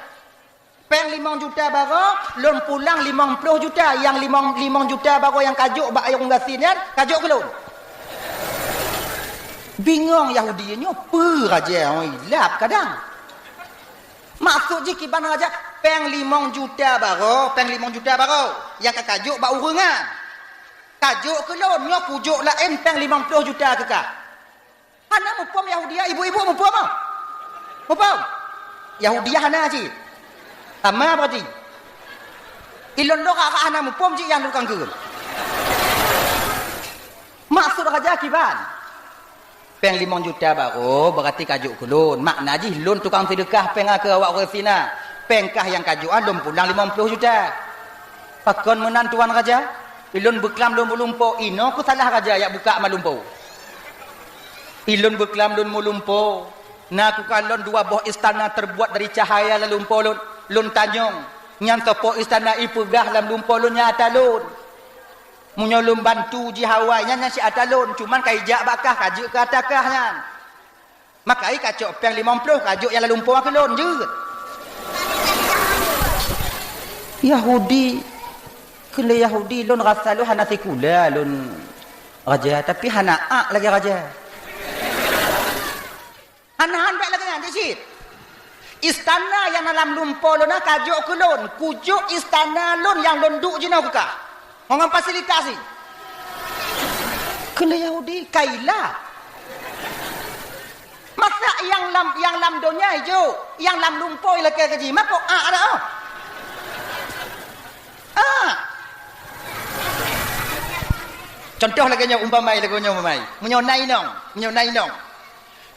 Péng limong juta baroe, lôn pulang limong ploh juta. Nyang limong, limong juta baroe nyang kajok bak ureuëng gasien nyan, kajok keu lôn. Bingong Yahudi nyoe, peue raja hoi lab kadang. Maksud jih kiban raja, péng limong juta baroe, péng limong juta baroe nyang ka kajok bak ureuëng nyan. Kajok keu lôn, nyoe kujok laén péng limong ploh juta keu kah. Hana muphom Yahudiah, ibu-ibu muphom ah? Muphom? Yahudiah hana cit. Sama berarti. Ilôn lôn kakak hana muphom cit nyang tukang keu. Maksud raja kiban? Péng limong juta baroe berarti kajok keu lôn. Makna jih lôn tukang seudeukah péng keu awak ureuëng gasien na. Péng kah nyang kajok lôn pulang limong ploh juta. Pakon meunan tuan raja? Ilôn beuklam lôn meulumpo, inoe keuh salah raja jak bukak malumpo. Ilôn beuklam lôn meulumpo, na kukalon dua boh istana terbuat dari cahaya lalumpo lôn, lôn tanyong, nyan soe po istana ipeugah lam lumpo lôn nyan ata lôn. Meunyoe lôn bantu jih awai nyan, nyan si ata lôn, cuman ka ijak bak kah, ka jeuet keu ata kah nyan. Maka i kacok péng limong ploh kajok nyang lalumpo keu lôn jeuet. Yahudi, keu lé Yahudi lôn rasa lôn hana sikula lôn raja, tapi hana ak lagée raja. Hana han bék lagée nyan cit. Istana nyang na lam lumpo lôn na kajok keu lôn, kujok istana lôn nyang lôn duek jinoe keu kah. Ngon fasilitas jih. Keu lé Yahudi kaila. Masa nyang lam, nyang lam donya ijok, nyang lam lumpo ilakée keu jih, mako ak ada oh. Ah. Contoh lagée nyoe umpamai, lagée nyoe umpamai. Meunyoe na inong, meunyoe na inong.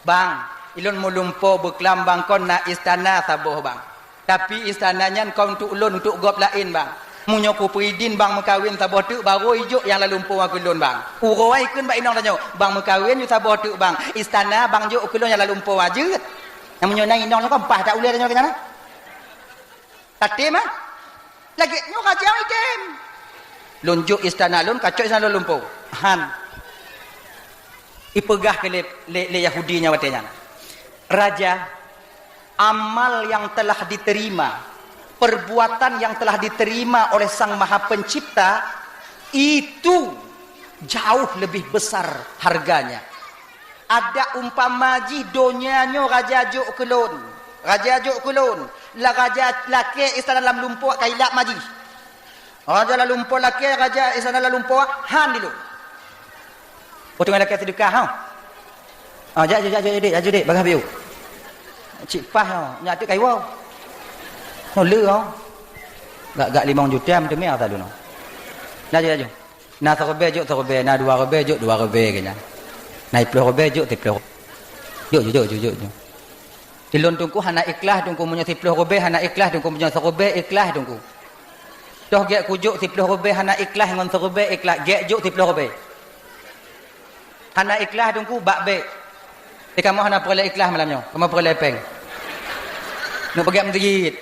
Bang, ilôn meulumpo beuklam bang kon na istana saboh bang. Tapi istana nyan kon untuk lôn, untuk gob laén bang. Meunyoe kupeuidin bang meukawen saboh teuk baru ijok nyang lalumpo keu lôn bang. Uroe ai kheun bak inong tanyoe, bang meukawen yue saboh teuk bang. Istana bang jok keu lôn nyang lalumpo jeuet. Nyang meunyoe na inong nyoe kan paih tak ulée tanyoe keu nyan. Tatem ah. Lagée nyoe raja item. Lôn jok istana lôn, kacok istana lôn lumpo. Han. Ipeugah keu lé, lé, lé Yahudi nyan watée nyan. Raja, amal yang telah diterima, perbuatan yang telah diterima oleh Sang Maha Pencipta itu jauh lebih besar harganya. Ada umpama jih donya nyoe raja jok keu lôn. Raja jok keu lôn. La raja lakée istana lam lumpo kailak ma jih. Raja lalumpo lakée, raja istana lalumpo han di lôn. Potong lakée seudeukah ha. Ah, jak, jak, jak, jak, dek, jak, dek, bagah biu. Cik pah ha, nyak tu kaiwo. Oh, le ha. Gak, gak limong juta meuteumé ata lôn. Laju, laju. Na siribée jok siribée, na dua ribée jok dua ribée keu nyan. Na siploh ribée jok siploh. Jok, jok, jok, jok, jok, jok. Ilôn teungku hana ikhlas teungku meunyoe siploh ribée hana ikhlas teungku meunyoe siribée ikhlas teungku. Toh gét kujok siploh ribée hana ikhlas ngon siribée ikhlas, gét jok siploh ribée. Hana ikhlas teungku bak bék. Eh, kamoe hana peureulée ikhlas malam nyoe. Kamoe peureulée péng. Neuk peugét meuseujid.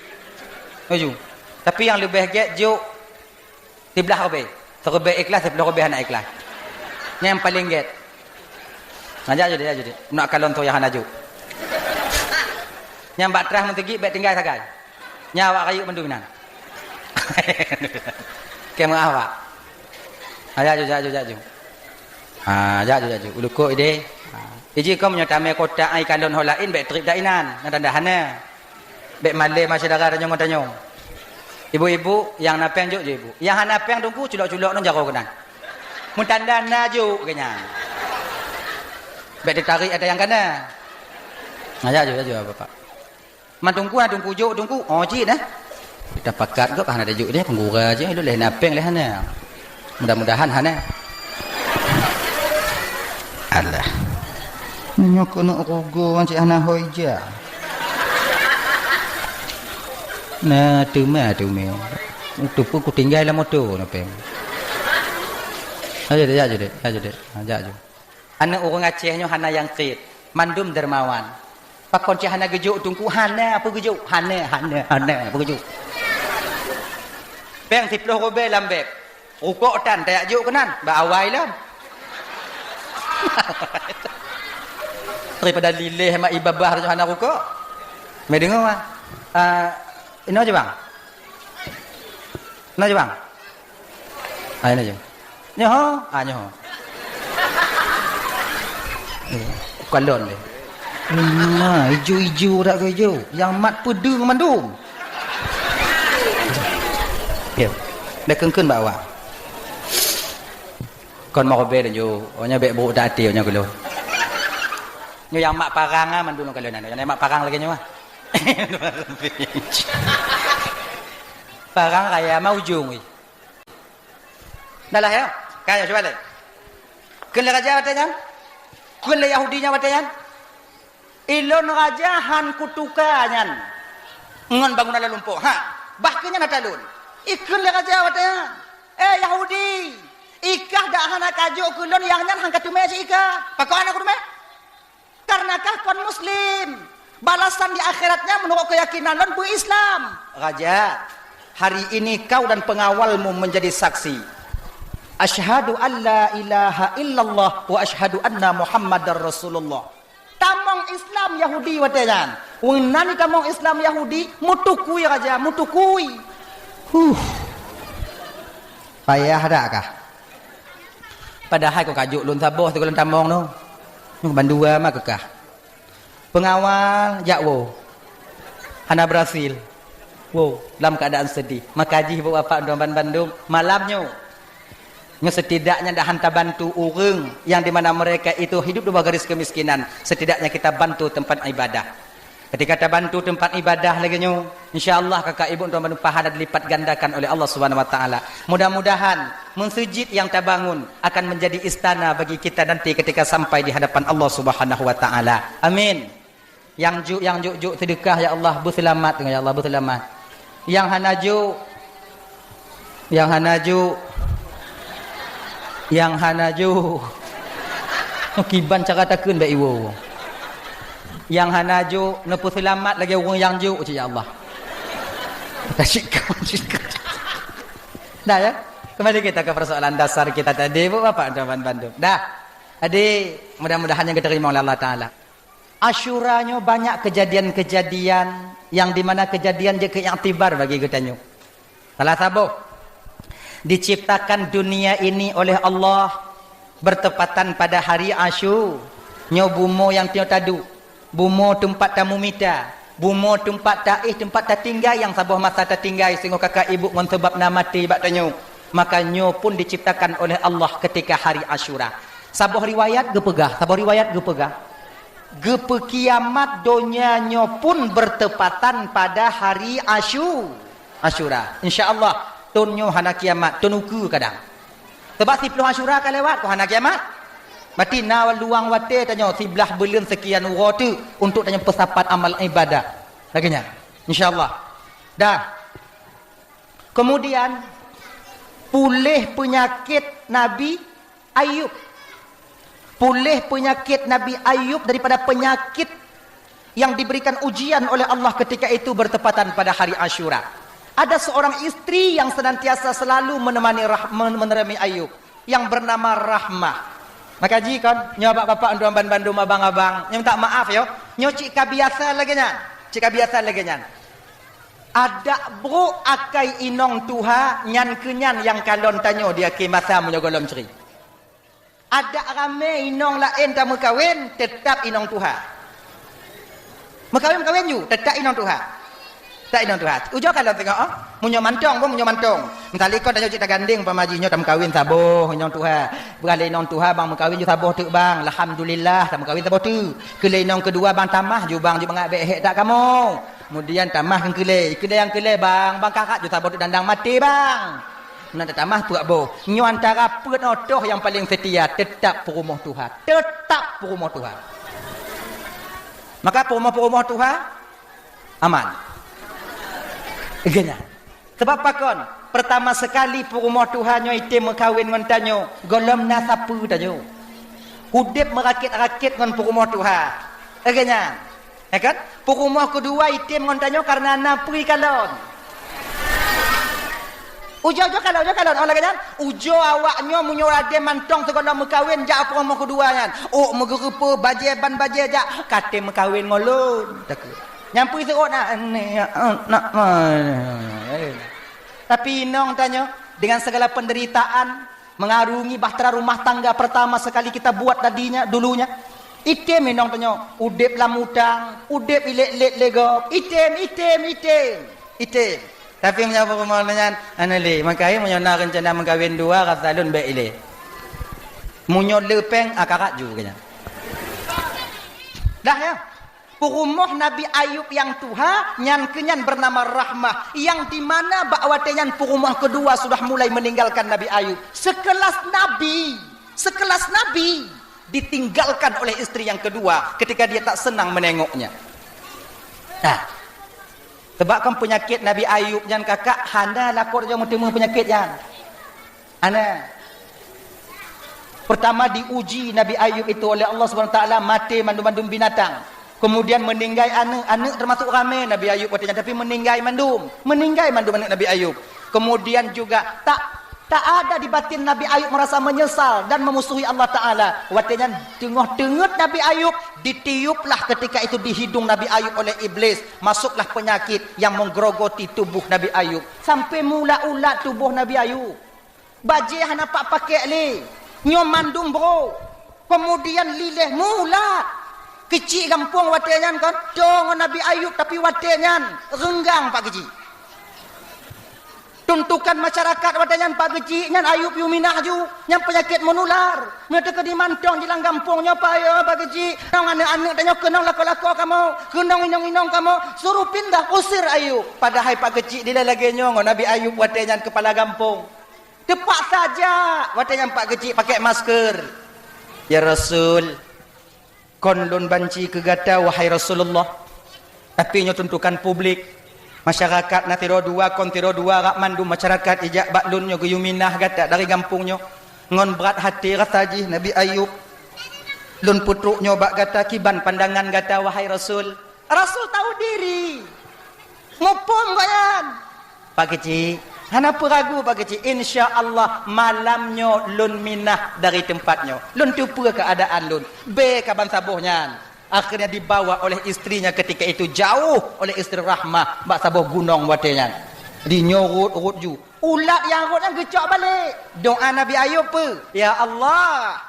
Laju. Tapi nyang leubeh gét jok siblaih ribée. Siribée ikhlas, siploh ribée hana ikhlas. Nyang paleng gét. Nah, jak judek, jak judek. Nak kalon tu nyang hana jok. Nyang bak trah meuteugik bék tinggai sagai. Nyan awak rayeuk mandum inan. Keu meuah awak. Ha, jak jok, jak jok, jak jok. Ha, jak jok, jak jok. Ulukok ideh. Ha. Iji kau meunyoe tamé kotak ai kalon ho laén bék trip dak inan. Nyan tanda hana. Bék malée ma syedara tanyong ngon tanyong. Ibu-ibu nyang na péng jok, jok ibu. Nyang hana péng teungku culok-culok ngon jaroe keunan. Meutanda na jok keu nyan. Bék teutarek ata nyang kana. Nah, jak jok, jak jok bapak. Man teungku, na teungku jok teungku. Oh, cit dah. Kita pakat gop hana ada jok dia, peugura je, lé na péng lé hana. Mudah-mudahan hana. Alah. Nyoe keuneuk rugoe cit hana hôi jak. Nah, teuma, teuma. Teupeu kutinggai lam moto na péng. Ayo deh, jak ju deh, jak ju deh. Ha, jak ju. Aneuk ureueng Aceh nyoe hana nyang kriet, mandum dermawan. Pakon cit hana geujok teungku? Hana peue geujok, hana, hana, hana peue geujok. Péng siploh rubée lam beg, rukok tan tajak jok keunan, bak awai lom. Daripada lileh mak ibabah tu hana rukok. Meudeungoe ah. Ah, inoe je bang. Inoe je bang. Ah, inoe je. Nyoe ho, ah, nyoe ho. Eh, kalon deh. Nah, ijo-ijo dak ke ijo. Yang mat peudeueng mandum. Ya. Dah keun-keun bak awak. Kon mau beda jo. Oh, nyoe bek buruk dak ati nyoe keulo. Nyoe yang mak parang ah mandum keulo nyoe. Yang mak parang lagi nyoe. Parang raya mau ujung. Dah lah ya. Kaya cuba leh. Kheun lé raja watée nyan? Kheun lé Yahudi nyan watée nyan? Ilôn raja han kutuka nyan ngon bangunan lam lumpoe. Ha, bah keu nyan ata lôn. Ikheun lé raja watée nyan, "Eh Yahudi, ikah dak hana kajok keu lôn nyang nyan han kateumé cit ikah. Pakon hana kuteumé?" Karena kah kon muslim. Balasan di akhiratnya menurut keyakinan lôn beu-Islam. Raja, hari ini kau dan pengawalmu menjadi saksi. Asyhadu an la ilaha illallah wa asyhadu anna Muhammadar Rasulullah. Tamong Islam Yahudi watée nyan. Weunan tamong Islam Yahudi, mutukui raja, mutukui. Huh. Payah dak kah? Padahai kon kajok lôn saboh sigohlom tamong nyoe. Nyoe bandua ma keukah. Pengawal jak woe. Hana berhasil. Woe, dalam keadaan sedih. Maka jih ibu bapak dan bandum malam nyoe. Nyoe setidaknya dah han tabantu ureueng yang di mana mereka itu hidup di bawah garis kemiskinan. Setidaknya kita bantu tempat ibadah. Ketika tabantu tempat ibadah lagée nyoe, insya Allah kakak ibu tuan pahala dilipat gandakan oleh Allah Subhanahu wa taala. Mudah-mudahan meuseujid nyang tabangun akan menjadi istana bagi kita nanti ketika sampai di hadapan Allah Subhanahu wa taala. Amin. Nyang juk, nyang juk-juk seudeukah ya Allah, beuseulamat ya Allah, beuseulamat. Nyang hana juk, nyang hana juk, nyang hana juk. Kiban cara takheun bak iwoe. Nyang hana juk, neupeuseulamat lagée ureueng nyang juk cit ya Allah. Dah ya. Kembali kita ke persoalan dasar kita tadi, Bu, Bapak, dan bandum. Dah. Jadi, mudah-mudahan nyang diterima oleh Allah Taala. Asyura nyoe banyak kejadian-kejadian yang di mana kejadian jeuet keu iktibar bagi geutanyoe. Salah saboh, diciptakan dunia ini oleh Allah bertepatan pada hari Asyu. Nyoe bumoe nyang tanyoe taduek, bumoe teumpat tamumita, bumoe teumpat taéh, teumpat tatinggai nyang saboh masa tatinggai singoh kakak ibu ngon sabab na maté bak tanyoe. Maka nyoe pun diciptakan oleh Allah ketika hari Asyura. Saboh riwayat geupeugah, saboh riwayat geupeugah, geupeukiamat donya nyoe pun bertepatan pada hari Asyu-, Asyura. Insya Allah, thon nyoe hana kiamat, thon ukeue kadang. Sabab siploh Asyura ka lewat, kon hana kiamat. Berarti na luang watée tanyoe siblaih buleuen sekian uroe teuk untuk tanyoe peusapat amal ibadah. Lagée nyan. Insya Allah. Dah. Kemudian, puléh peunyakét Nabi Ayub. Puléh peunyakét Nabi Ayub daripada penyakit yang diberikan ujian oleh Allah ketika itu bertepatan pada hari Asyura. Ada seorang istri yang senantiasa selalu menemani Rah-, men-, menemani Ayub yang bernama Rahmah. Maka jih kon, nyoe bak bapak, tuan bandum, abang-abang, nyoe minta maaf yo. Nyoe cit ka biasa lagée nyan. Cit ka biasa lagée nyan. Adak brok akai inong tuha nyan keu nyan nyang kalon tanyoe di akhé masa meunyoe gohlom cri. Adak ramé inong laén tameukawen, teutap inong tuha. Meukawen-meukawen ju, teutap inong tuha. Tak inong tuha. Ujoe kalon tengok, oh. Meunyoe mantong, boh, meunyoe mantong. Misalnya kon tanyoe cit tagandeng, umpama jih nyoe tameukawen saboh inong tuha. Beurah lé inong tuha bang meukawen ju saboh teuk bang. Alhamdulillah, tameukawen saboh teuk. Keu lé inong keudua bang tamah ju bang ju mangat bék hék that kamoe. Kemudian tamah keu keulé. Keulé nyang keulé bang, bang karat ju saboh teuk dandang maté bang. Meunan tatamah peuet boh. Nyoe antara peuet nyoe toh nyang paleng seutia, teutap peurumoh tuha. Teutap peurumoh tuha. Maka peurumoh-peurumoh tuha, aman. Geuhnyan. Sabab pakon? Pertama sekali peurumoh tuha nyoe item meukawen ngon tanyoe, gohlom na sapeue tanyoe. Udeb meurakét-rakét ngon peurumoh tuha. Geuhnyan. Ya kan? Peurumoh keudua item ngon tanyoe karena na peue kalon. Ujoe-ujoe kalon, ujoe kalon. Oh, lagée nyan, ujoe awak nyoe meunyoe ladée mantong sigohlom meukawen jak peurumoh keudua nyan. Ôk meugeureupeue, bajée ban bajée jak, ka tem meukawen ngon lôn. Takue. Nyang peue seuôt na, ni, nak, nak. Tapi inong tanyoe dengan segala penderitaan, mengarungi bahtera rumah tangga pertama sekali kita buat tadinya, dulunya. Item inong tanyoe, udeb lam utang, udeb ilét-lét lé gob. Item, item, item. Item. Tapi meunyoe peurumoh nyan, hana lé. Maka meunyoe na reuncana meukawen dua, rasa lôn bék ilé. Meunyoe le péng, akarat ju keu nyan. Dah ya. Peurumoh Nabi Ayub nyang tuha, nyan keu nyan bernama Rahmah, yang di mana bak watée nyan peurumoh keudua sudah mulai meninggalkan Nabi Ayub. Sekelas nabi, sekelas nabi ditinggalkan oleh istri yang kedua ketika dia tak senang menengoknya. Nah, sebab kan penyakit Nabi Ayub nyan kakak hana lakoe jeuet meuteumé penyakit nyan. Hana. Pertama diuji Nabi Ayub itu oleh Allah Subhanahu Wa Taala, maté mandum-mandum binatang. Kemudian meninggai aneuk, aneuk termasuk ramé Nabi Ayub watée nyan, tapi meninggai mandum, meninggai mandum aneuk Nabi Ayub. Kemudian juga tak tak ada di batin Nabi Ayub merasa menyesal dan memusuhi Allah Taala. Watée nyan teungoh teungeut Nabi Ayub, ditiuplah ketika itu di hidung Nabi Ayub oleh iblis, masuklah penyakit yang menggerogoti tubuh Nabi Ayub sampai meuulat-ulat tuboh Nabi Ayub. Bajée hana pat pakék lé. Nyoe mandum brok. Kemudian liléh meuulat. Keuchik gampông watée nyan kan, toe ngon Nabi Ayub, tapi watée nyan reunggang Pak Keuchik. Tuntukan masyarakat watée nyan Pak Keuchik nyan Ayub yue minah ju, nyan peunyakét meunular. Meunyoe teukeudi mantong jilang gampông nyoe payah Pak Keuchik. Nong aneuk-aneuk tanyoe keunong lakoe-lakoe kamoe, keunong inong-inong kamoe, suruh pindah, usir Ayub. Padahai Pak Keuchik dilée lagée nyoe ngon Nabi Ayub watée nyan keupala gampông. Teupaksa jak watée nyan Pak Keuchik pakai masker. "Ya Rasul, kon lôn banci keu gata, wahai Rasulullah. Tapi nyoe tuntukan publik. Masyarakat na sidroe dua, kon sidroe dua, rak mandum masyarakat ijak bak lôn nyoe geuyue minah gata dari gampông nyoe. Ngon brat até rasa jih Nabi Ayub. Lôn peutrok nyoe bak gata, kiban pandangan gata, wahai Rasul." Rasul tahu diri. Muphom gobnyan. Pak Keuchik, hana peue ragu Pak Keuchik. Insya Allah malam nyoe lôn minah dari teumpat nyoe. Lôn teupeue keuadaan lôn. Bé kaban saboh nyan. Akhirnya dibawa oleh istrinya ketika itu jauh oleh istri Rahmah bak saboh gunong watée nyan. Di nyoe rot-rot ju. Ulat nyang rot nyan geucok balek. Doa Nabi Ayub peue? Ya Allah,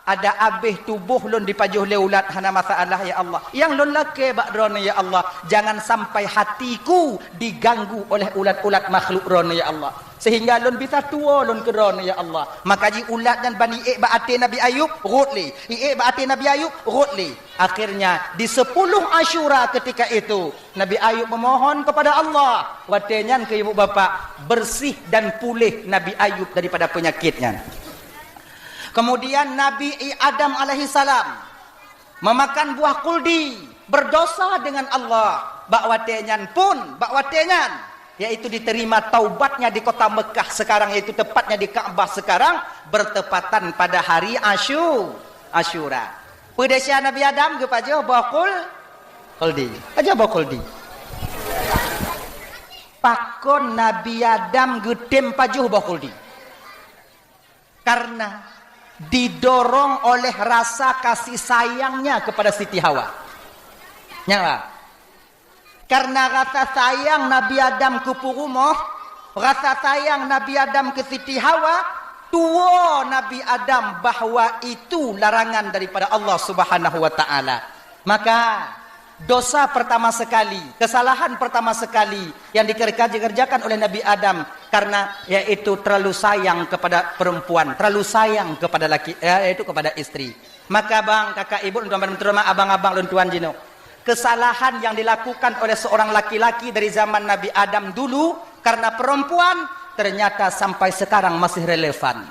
ada abéh tuboh lôn dipajoh lé ulat, hana masalah, ya Allah. Nyang lôn lakée bak Droeneuh, ya Allah, jangan sampai hatiku diganggu oleh ulat-ulat makhluk Droeneuh, ya Allah, sehingga lôn bisa tuwoe lôn keu Droeneuh, ya Allah. Maka ji ulat nyan ban iék bak até Nabi Ayub, rot lé. Iék bak até Nabi Ayub, rot lé. Akhirnya, di sepuluh Asyura ketika itu, Nabi Ayub memohon kepada Allah. Watée nyan keu ibu bapak, bersih dan puléh Nabi Ayub daripada penyakit nyan. Kemudian Nabi Adam alaihissalam memakan buah kuldi, berdosa dengan Allah. Bak watée nyan pun, bak watée nyan, yaitu diterima taubatnya di kota Mekah sekarang, yaitu tepatnya di Ka'bah sekarang, bertepatan pada hari Asyu-, Asyura. Peue desya Nabi Adam geupajoh boh kul-, kuldi. Pajoh boh kuldi. Pakon Nabi Adam geutem pajoh boh kuldi? Karena didorong oleh rasa kasih sayangnya kepada Siti Hawa. Nyan, Pak. Karena rasa sayang Nabi Adam keu peurumoh, rasa sayang Nabi Adam keu Siti Hawa, tuwoe Nabi Adam bahwa itu larangan daripada Allah Subhanahu wa Ta'ala. Maka, Dosa pertama sekali, kesalahan pertama sekali yang dikerja-, dikerjakan oleh Nabi Adam karena yaitu terlalu sayang kepada perempuan, terlalu sayang kepada laki, eh, yaitu kepada istri. Maka bang, kakak, ibu, tuan-tuan, terutama abang-abang lôn tuan jinoe, kesalahan yang dilakukan oleh seorang laki-laki dari zaman Nabi Adam dulu karena perempuan ternyata sampai sekarang masih relevan.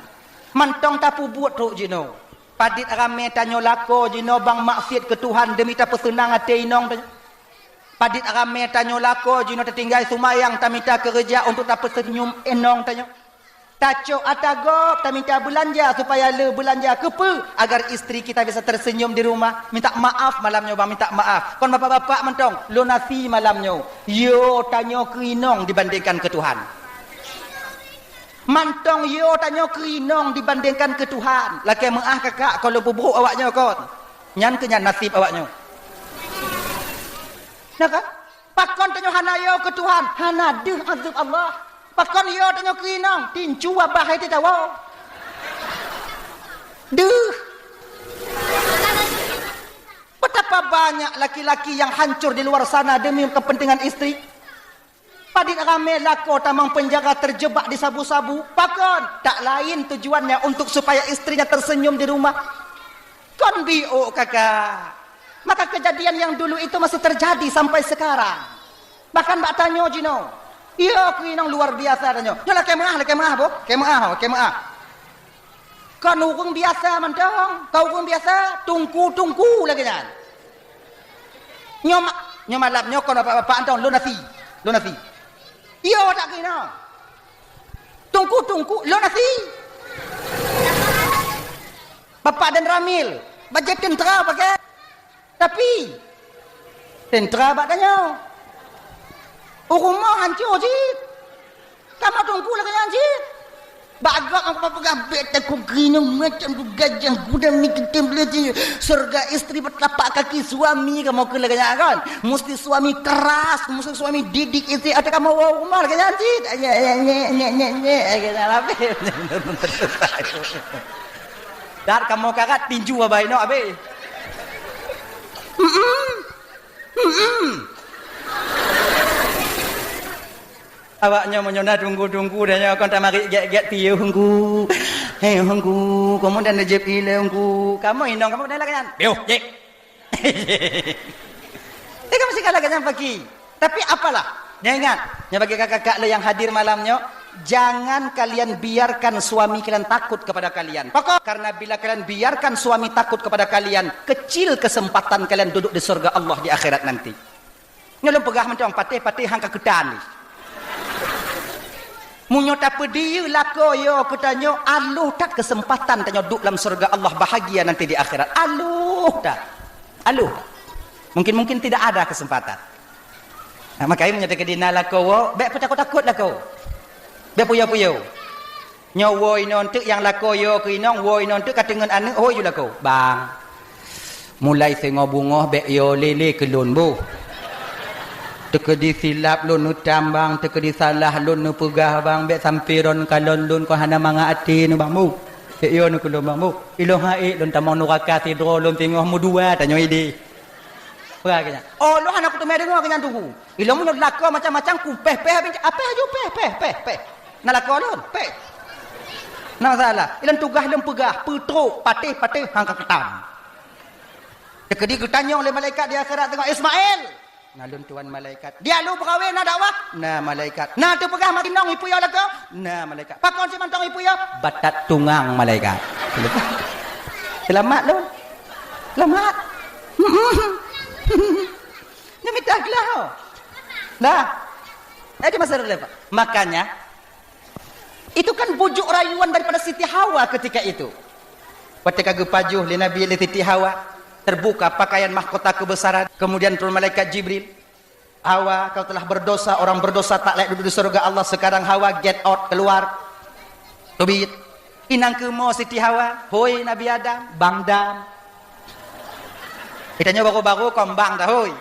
Mantong tapeubuet trok jinoe. Padit ramé tanyoe lakoe jinoe bang maksiet keu Tuhan demi tapeuseunang até inong tanyoe. Padit ramé tanyoe lakoe jinoe tatinggai seumayang tamita keureuja untuk tapeuseunyum inong tanyoe. Tacok ata gob tamita beulanja supaya le beulanja keupeue agar istri kita bisa tersenyum di rumah. Minta maaf malam nyoe bang, minta maaf. Kon bapak-bapak mantong, lôn asie malam nyoe. Yo tanyoe keu inong dibandingkan keu Tuhan. Mantong yo tanyoe keu inong dibandingkan keu Tuhan. Lakée meuáh kakak, kon lôn peubrok awak nyoe kon. Nyan keuh nyan naseb awak nyoe. Nah kan? Pakon tanyoe hana yo keu Tuhan, hana deuh azeueb Allah. Pakon yo tanyoe keu inong, tinju abah hai titawa. Deuh. Betapa banyak laki-laki yang hancur di luar sana demi kepentingan istri. Padit ramé lakoe tamong penjara terjebak di sabu-sabu. Pakon? Tak lain tujuannya untuk supaya istrinya tersenyum di rumah. Kon biôk kakak. Maka kejadian yang dulu itu masih terjadi sampai sekarang. Bahkan bak tanyoe jinoe. Iya, keu inong luar biasa tanyoe. Nyoe lakée meuáh, lakée meuáh, boh. Lakée meuáh, lakée meuáh. Kon ureuëng biasa mantong, kon ureuëng biasa, tungku-tungku lagée nyan. Nyoe ma-, nyoe malam nyoe kon bapak-bapak mantong, lôn asie, lôn asie. Iya, tak keunoe. Tungku-tungku, lôn asie. Bapak dan Ramil, bajée teuntera pakai. Tapi, teuntera bak tanyoe. U rumoh hanco cit. Kamoe tungku lagée nyan cit. Bak gob aku peugah, "Bék takot keunoe, macam tu gajah gudang ni kita beli di surga istri bertelapak kaki suami kamoe keu lagée nyan kan. Mesti suami keras, mesti suami didik istri atau kamoe u rumoh lagée nyan cit." Nyek, nyek, nyek, nyek, nyek, nyek. Dan kamoe karat tinju abai nok abéh. Mm-mm. Mm-mm. Awak nyoe meunyoe na tunggu-tunggu dan nyoe kon tamarit gét-gét piôh hunggu. Hei hunggu, kamoe dan jép ilé hunggu. Kamoe inong kamoe dan lagée nyan. Piôh, jép. Eh, kamoe sika lagée nyan pagi. Tapi apalah, nyoe ingat, nyoe bagi kakak-kakak le nyang hadir malam nyoe, jangan kalian biarkan suami kalian takut kepada kalian. Pakon? Karena bila kalian biarkan suami takut kepada kalian, kecil kesempatan kalian duduk di surga Allah di akhirat nanti. Nyoe lôn peugah mantong, patéh-patéh hang ka keutan ni. Meunyoe tapeudiyeu lakoe yo keu tanyoe, aloh that kesempatan tanyoe duek lam surga Allah bahagia nanti di akhirat. Aloh that. Aloh that. Mungkin-mungkin tidak ada kesempatan. Nah, makanya meunyoe teukeudi na lakoe woe, bék peutakot-takot lakoe. Bék puyo-puyo. Nyoe woe inoe teuk nyang lakoe yo keu inong, woe inoe teuk ka teungeut aneuk, hôi ju lakoe. Bang. Mulai singoh beungoh bék yo lé-lé keu lôn boh. Teukeudi silap lôn neutam bang, teukeudi salah lôn neupeugah bang, bék sampoe droen kalon lôn kon hana mangat até nyoe bang boh. Bék yo nyoe keu lôn bang boh. Ilôn han ék lôn tamong nuraka sidroe lôn singoh meudua tanyoe idéh. Peugah keu nyan. Oh, lôn hana kuteumé deungoe keu nyan tuhu. Ilôn meunyoe lakoe macam-macam ku péh-péh abéh, apéh aju péh, péh, péh, péh. Na lakoe lôn, péh. Na masalah. Ilôn tugaih lôn peugah, peutrok, patéh-patéh, hang ka keutam. Teukeudi geutanyong lé malaikat di akhirat teungoh, "Ismail!" Na lôn tuan malaikat. "Dia lu beurawe na dakwah?" Na malaikat. "Na teupeugah mati nong ipuyo lakoe?" Na malaikat. "Pakon si mantong ipuyo?" "Batat tungang," malaikat. Selamat lôn. Selamat. Nyoe mita glah. Nah. Eh, di masa relevan. Makanya, itu kan bujuk rayuan daripada Siti Hawa ketika itu. Watée ka geupajoh lé Nabi lé Siti Hawa, terbuka pakaian mahkota kebesaran, kemudian turun malaikat Jibril. "Hawa, kau telah berdosa, orang berdosa tak layak duduk di surga Allah. Sekarang Hawa, get out, keluar." Teubiet. Inong keumo Siti Hawa, "Hôi Nabi Adam, bang dam." Geutanyoe baru-baru kon bang dah, hôi.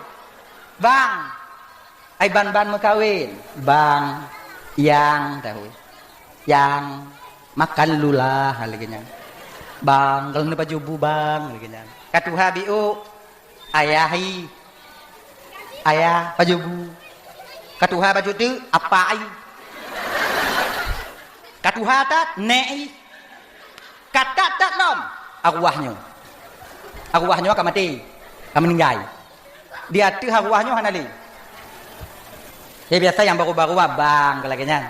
"Bang, ai ban-ban meukawen." "Bang, yang dah, hôi. Yang, makan dulu lah," lagée nyan. "Bang, kalau ni baju bu bang," lagée nyan. Ka tuha biôk, "Ayah hi." Ayah, pajoh bu. Ka tuha bacut teuk, apa ai. Ka tuha that, nek ai. Ka that-that lom, arwah nyoe. Arwah nyoe ka maté, ka meuninggai. Di ateueh arwah nyoe hana lé. Ya, biasa nyang baru-baru abang ka lagèe nyan.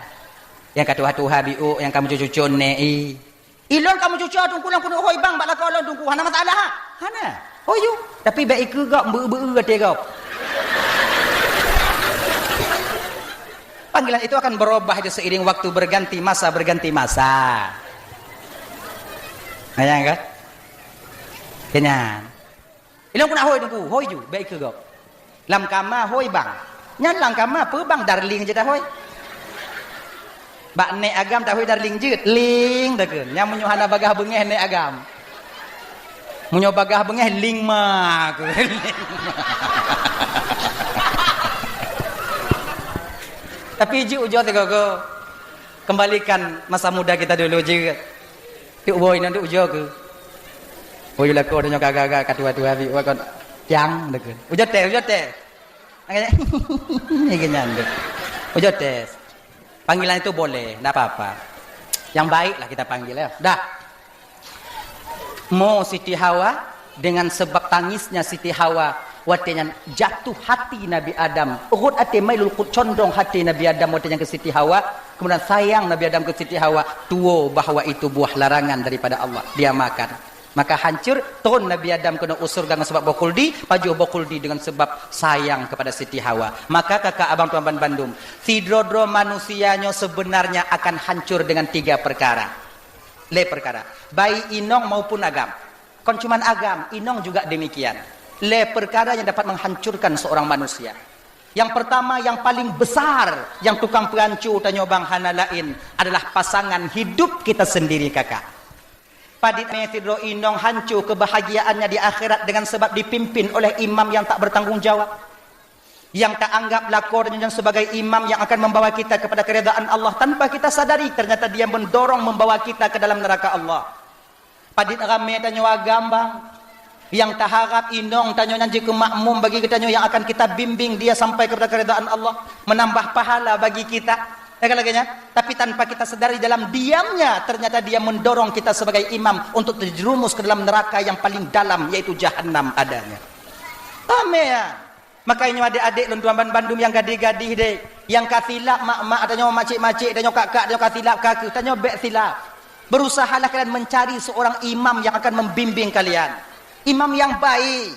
Nyang ka tuha-tuha biôk, nyang ka meucucu-cucu nek ai. Ilôn ka meucucu teungku lôn keuneuk hôi bang bak lakoe lôn teungku, hana masalah ha? Hana. Hôi ju. Tapi bèk ikeue gob, beu-beu até gob. Panggilan itu akan berubah itu seiring waktu berganti masa, berganti masa. Nah, ya kan? Kenyan. Ilôn keuneuk hôi teungku, hôi ju, bèk ikeue gob. Lam kama hôi bang. Nyan lam kama peue bang, darling jeuet hôi. Bak nek agam tahôi darling jeuet, ling takheun. Nyan meunyoe hana bagaih beungèh nek agam. Meunyoe bagaih beungèh ling ma kheun. Tapi jeuet ujoe sigoe-goe. Kembalikan masa muda kita dulu jeuet. Tuk boy nyan tuk ujoe keuh. Boy lakoe nyoe ka agak-agak ka tuha-tuha bi, wah kon tiang takheun. Ujoe tes, ujoe tes. Ni kenyan tu. Ujoe tes. Panggilan itu boleh, ndak apa-apa. Yang baiklah kita panggil ya. Dah. Mo Siti Hawa, dengan sebab tangisnya Siti Hawa, watèe nyan jatuh hati Nabi Adam. Rhot até mailul qut, condong hati Nabi Adam watèe nyan keu Siti Hawa. Kemudian sayang Nabi Adam keu Siti Hawa, tuwo bahwa itu buah larangan daripada Allah. Dia makan. Maka hancur, tron Nabi Adam keunoe u syeuruga ngon sabab boh khuldi, pajoh boh khuldi dengan sebab sayang kepada Siti Hawa. Maka kakak abang tuan ban bandum, sidroe-droe manusia nyoe sebenarnya akan hancur dengan tiga perkara. Lé perkara. Baik inong maupun agam. Kon cuman agam, inong juga demikian. Lé perkara yang dapat menghancurkan seorang manusia. Yang pertama, yang paling besar, yang tukang peuhanco tanyoe bang hana laén adalah pasangan hidup kita sendiri, kakak. Padit mé sidroe inong hanco kebahagiaannya di akhirat dengan sebab dipimpin oleh imam yang tak bertanggung jawab. Yang ta anggap lakoe tanyoe nyan sebagai imam yang akan membawa kita kepada keridaan Allah tanpa kita sadari, ternyata dia mendorong membawa kita ke dalam neraka Allah. Padit ramé tanyoe agam bang, yang ta harap inong tanyoe nyan jeuet keu makmum bagi geutanyoe yang akan kita bimbing dia sampai kepada keridaan Allah, menambah pahala bagi kita. Ya kan lagèe nyan? Tapi tanpa kita sadari dalam diamnya, ternyata dia mendorong kita sebagai imam untuk terjerumus ke dalam neraka yang paling dalam, yaitu jahanam adanya. Ramé ya. Makajih nyoe adék-adék lôn tuan ban bandum nyang gadih-gadih deh, nyang ka silap mak-mak tanyoe, macék-macék tanyoe, kak-kak tanyoe ka silap, ka keuh tanyoe bèk silap. Berusahalah kalian mencari seorang imam yang akan membimbing kalian. Imam yang baik.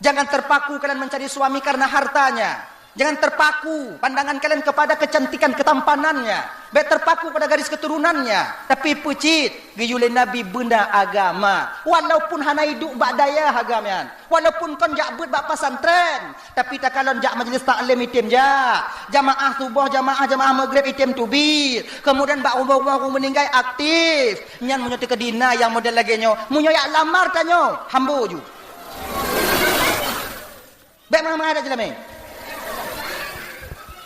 Jangan terpaku kalian mencari suami karena hartanya. Jangan terpaku pandangan kalian kepada kecantikan ketampanannya. Bèk terpaku pada garis keturunannya. Tapi peucit, geuyue lé Nabi beuna agama. Walaupun hana iduek bak dayah agam nyan. Walaupun kon jak beuet bak pesantren, tapi takalon jak majlis taklim item jak. Jamaah suboh, jamaah, jamaah maghrib item teubiet. Kemudian bak rumoh-rumoh ureueng meuninggai aktif. Nyan meunyoe teukeudi na nyang model lagèe nyoe, meunyoe jak lamar tanyoe, hambo ju. Bèk meuhara-meuhara jilamé.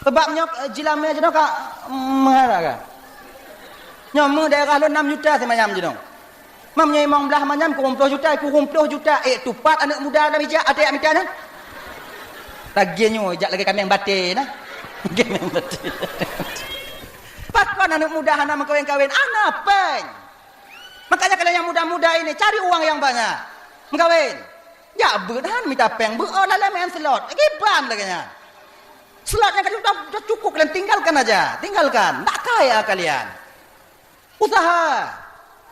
Sebab nyoe, eh, jilamé jinoe ka meuhara ka. Nyoe meu daerah lôn nam juta simanyam jinoe. Mam nyoe limong blah manyam, kureueng ploh juta, kureueng ploh juta. Eh, tupat aneuk muda lam ijak, até jak mita nyan. Lagèe nyoe, jak lagèe kaméng batèe nah. Kaméng batèe. Pakon aneuk muda hana meukawen-kawen? Hana péng. Makanya kalian yang muda-muda ini, cari uang yang banyak. Meukawen. Jak beuet han mita péng, beuet oh lalai main slot. Kiban lagèe nyan. Slot nyang ka cukup, cukup kalian tinggalkan aja. Tinggalkan. Ndak kaya kalian. Usaha.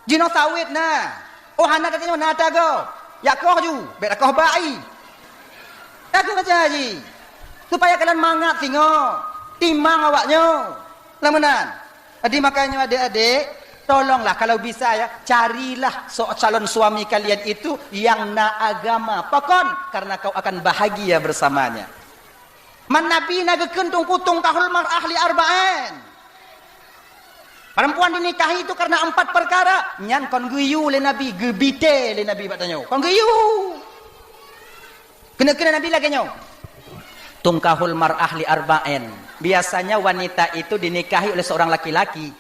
Jinoe sawét na. Oh, hana gata nyoe na tagoe. Jak koh ju, bèk takoh bak ai. Tagoe macam haji. Supaya kalian mangat singoh. Timang awak nyoe. Lam meunan. Jadi makanya adék-adék, tolonglah kalau bisa ya, carilah so-, calon suami kalian itu yang na agama. Pakon? Karena kau akan bahagia bersamanya. Man Nabi na geukheun teungku, tungkahul mar'ah li arba'in. Perempuan dinikahi itu karena empat perkara. Nyan kon geuyue lé Nabi, geubité lé Nabi bak tanyoe. Kon geuyue. Keuneuk-keuneuk Nabi lagèe nyoe. Tungkahul mar'ah li arba'in. Biasanya wanita itu dinikahi oleh seorang laki-laki.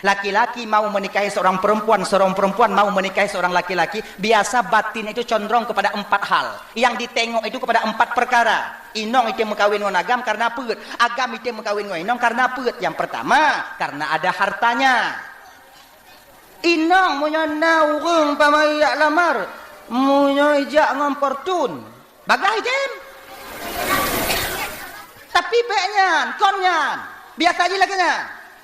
Laki-laki mau menikahi seorang perempuan, seorang perempuan mau menikahi seorang laki-laki, biasa batin itu condong kepada empat hal. Yang ditengok itu kepada empat perkara. Inong item meukawen ngon agam karena peuet. Agam item meukawen ngon inong karena peuet. Yang pertama, karena ada hartanya. Inong meunyoe na ureuëng pamai jak lamar, meunyoe jak ngon Fortune, bagah item. Tapi bék nyan, kon nyan. Biasa jih lagée nyan.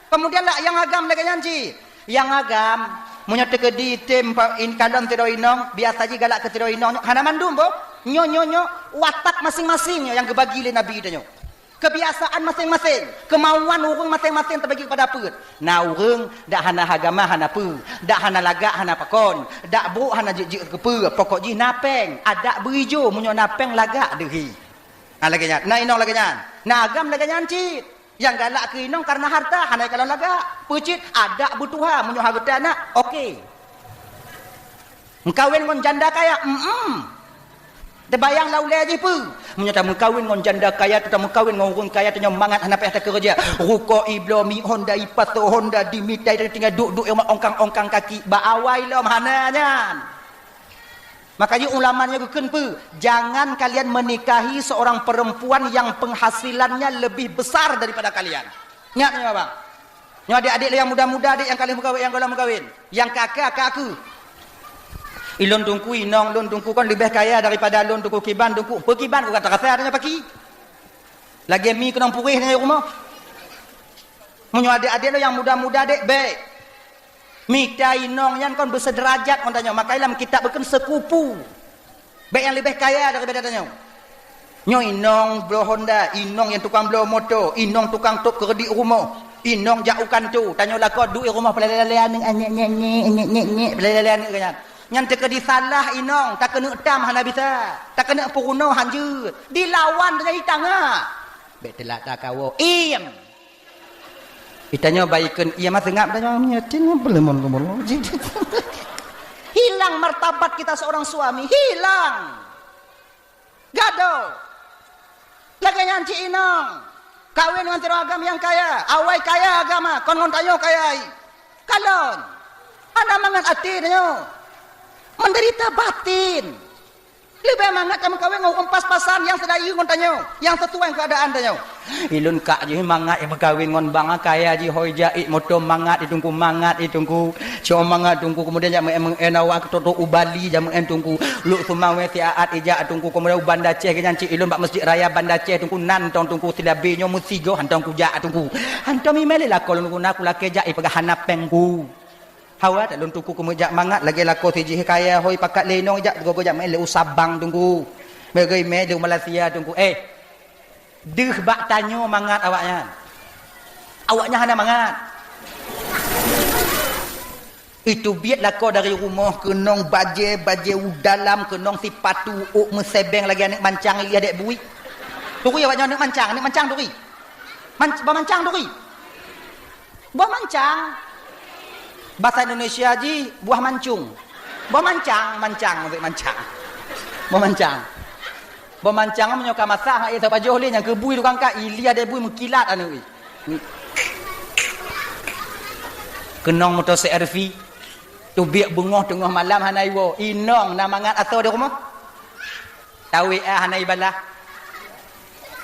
Kemudian lah nyang agam lagée nyan cit. Nyang agam, meunyoe teukeudi item pa-, in-, kalon sidroe inong, biasa jih galak keu sidroe inong nyoe, hana mandum boh. Nyoe, nyoe, nyoe, watak masing-masing nyoe nyang geubagi lé Nabi tanyoe. Kebiasaan masing-masing, kemauan ureuëng masing-masing terbagi kepada peuet. Na ureuëng dak hana agama hana peue, dak hana lagak hana pakon, dak brok hana jeuet-jeuet keupeue, pokok jih na péng, adak beuijo meunyoe na péng lagak deuhi. Ha, lagée nyan. Na inong lagée nyan. Na agam lagée nyan cit. Nyang galak keu inong karena harta, hana kalon lagak. Peucit adak beutuha meunyoe hareuta na, oke. Meukawen ngon janda kaya, mm. Teubayang lam ulée jih peue? Meunyoe tameukawen ngon janda kaya, tameukawen ngon ureuëng kaya, tanyoe mangat hana payah takeureuja. Rukok ibloe, mi Honda, ipasoe Honda, dimitai, tinggai duek-duek ongkang-ongkang kaki. Bak awai lom hana nyan. Makanya ulama nyoe geukheun peue? Jangan kalian menikahi seorang perempuan yang penghasilannya lebih besar daripada kalian. Ingat nyoe, abang. Nyoe adik-adik lé nyang muda-muda, adik nyang ka lheueh meukawen, nyang gohlom meukawen. Nyang ka-ka, ka aku. Ilôn teungku, inong lôn teungku kon leubeh kaya daripada lôn teungku kiban teungku. Peu kiban ku ka tarasa tanyoe paki. Lagée mi keunong puréh tanyoe rumoh. Meunyoe adik-adik lôn nyang muda-muda, dek, bék. Mita inong nyan kon beuseuderajat ngon tanyoe, makajih lam kitab geukheun seukupu. Bék nyang leubeh kaya daripada tanyoe. Nyoe inong bloe Honda, inong nyang tukang bloe moto, inong tukang tôb keureudit rumoh, inong jak u kantô, tanyoe lakoe duek rumoh peulélé-lélé aneuk, nyek, nyek, nyek, nyek, nyek, nyek, peulélé-lélé aneuk nyan. Nyan teukeudi salah inong, takeuneuk tam hana bisa, takeuneuk peurunoe hanjeuet, dilawan tanyoe tangah. Bék teulak takawoe, iem! Itanyoe baikon, iya mah seungab tanyoe nyoe, tin nyoe beuleumon keumulon. Hilang martabat kita seorang suami, hilang. Gadoh. Lagée nyan cit inong. Kawen ngon sidroe agam nyang kaya. Awai kaya agama, kon ngon tanyoe kaya. Kalon. Hana mangat até tanyoe. Menderita batin. Leubeh mangat tameukawen ngon ureuëng pas-pasan nyang seudayeuh ngon tanyoe, nyang sisuai keadaan tanyoe. Ilôn kak jih mangat meukawen ngon bang kaya jih, hôi jak, moto mangat i teungku, mangat i teungku. Cok mangat teungku, kemudian jak meu'en, meu'en awak keu toto u Bali jak meu'en teungku. Luk seumawé siat ijak teungku, kemudian u Banda Aceh geuh nyan cit ilôn bak Masjid Raya Banda Aceh teungku, nan tong teungku silabe nyoe meusigoe hantong kujak teungku. Hantong mimé lé lakoe lôn guna kulakée jak ipeugah hana péng ku. Hawa that lôn teungku keumeujak mangat lagée lakoe sijih kaya hôi pakat lé inong jak gogo jak meu'en lé u Sabang teungku. Meugeue mé di Malaysia teungku. Eh, deuh bak tanyoe mangat awaknyan. Awaknyan hana mangat. Itu biet lakoe dari rumoh keunong bajée, bajée u dalam, keunong sipatu ôk meusebeng lagée aneuk mancang ilih adek bui. Turi awaknyan aneuk mancang, aneuk mancang turi. Man-, bah mancang turi. Boh mancang. Basa Indonesia jih buah mancung. Boh mancang, mancang, maksud mancang. Boh mancang. Boh mancang meunyoe ka masak, hak ié sapajoh lé nyang keubui tukang kat, ilia debui meukilat aneuk. Keunong moto C R V. Tubiek beungoh teungoh malam hana iwoe. Inong na mangat asoe di rumoh. Tawé ah hana ibalah.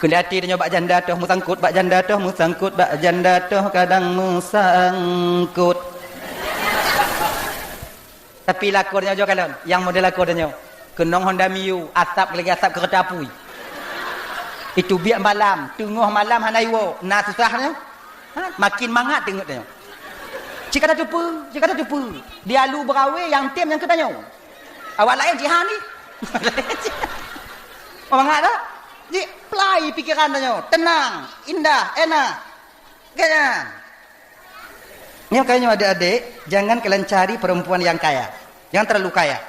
Keuliati tanyoe bak janda toh meusangkot, bak janda toh meusangkot, bak janda toh kadang meusangkot. Tapi lakoe tanyoe jo kalon, nyang model lakoe tanyoe. Keunong Honda Mio, asap lagée asap keureuta apui. Itu biek malam, teungoh malam hana iwoe, na susah nyoe. Ha? Makin mangat teungeut tanyoe. Cit ka tateupeue, cit ka tateupeue. Di alu beurawe nyang tem nyang keu tanyoe. Awak laén jihan ni. Mangat tak? Ji plai pikeran tanyoe, tenang, indah, enak. Kan? Nyoe kaya nyoe adik-adik, jangan kalian cari perempuan yang kaya. Jangan terlalu kaya.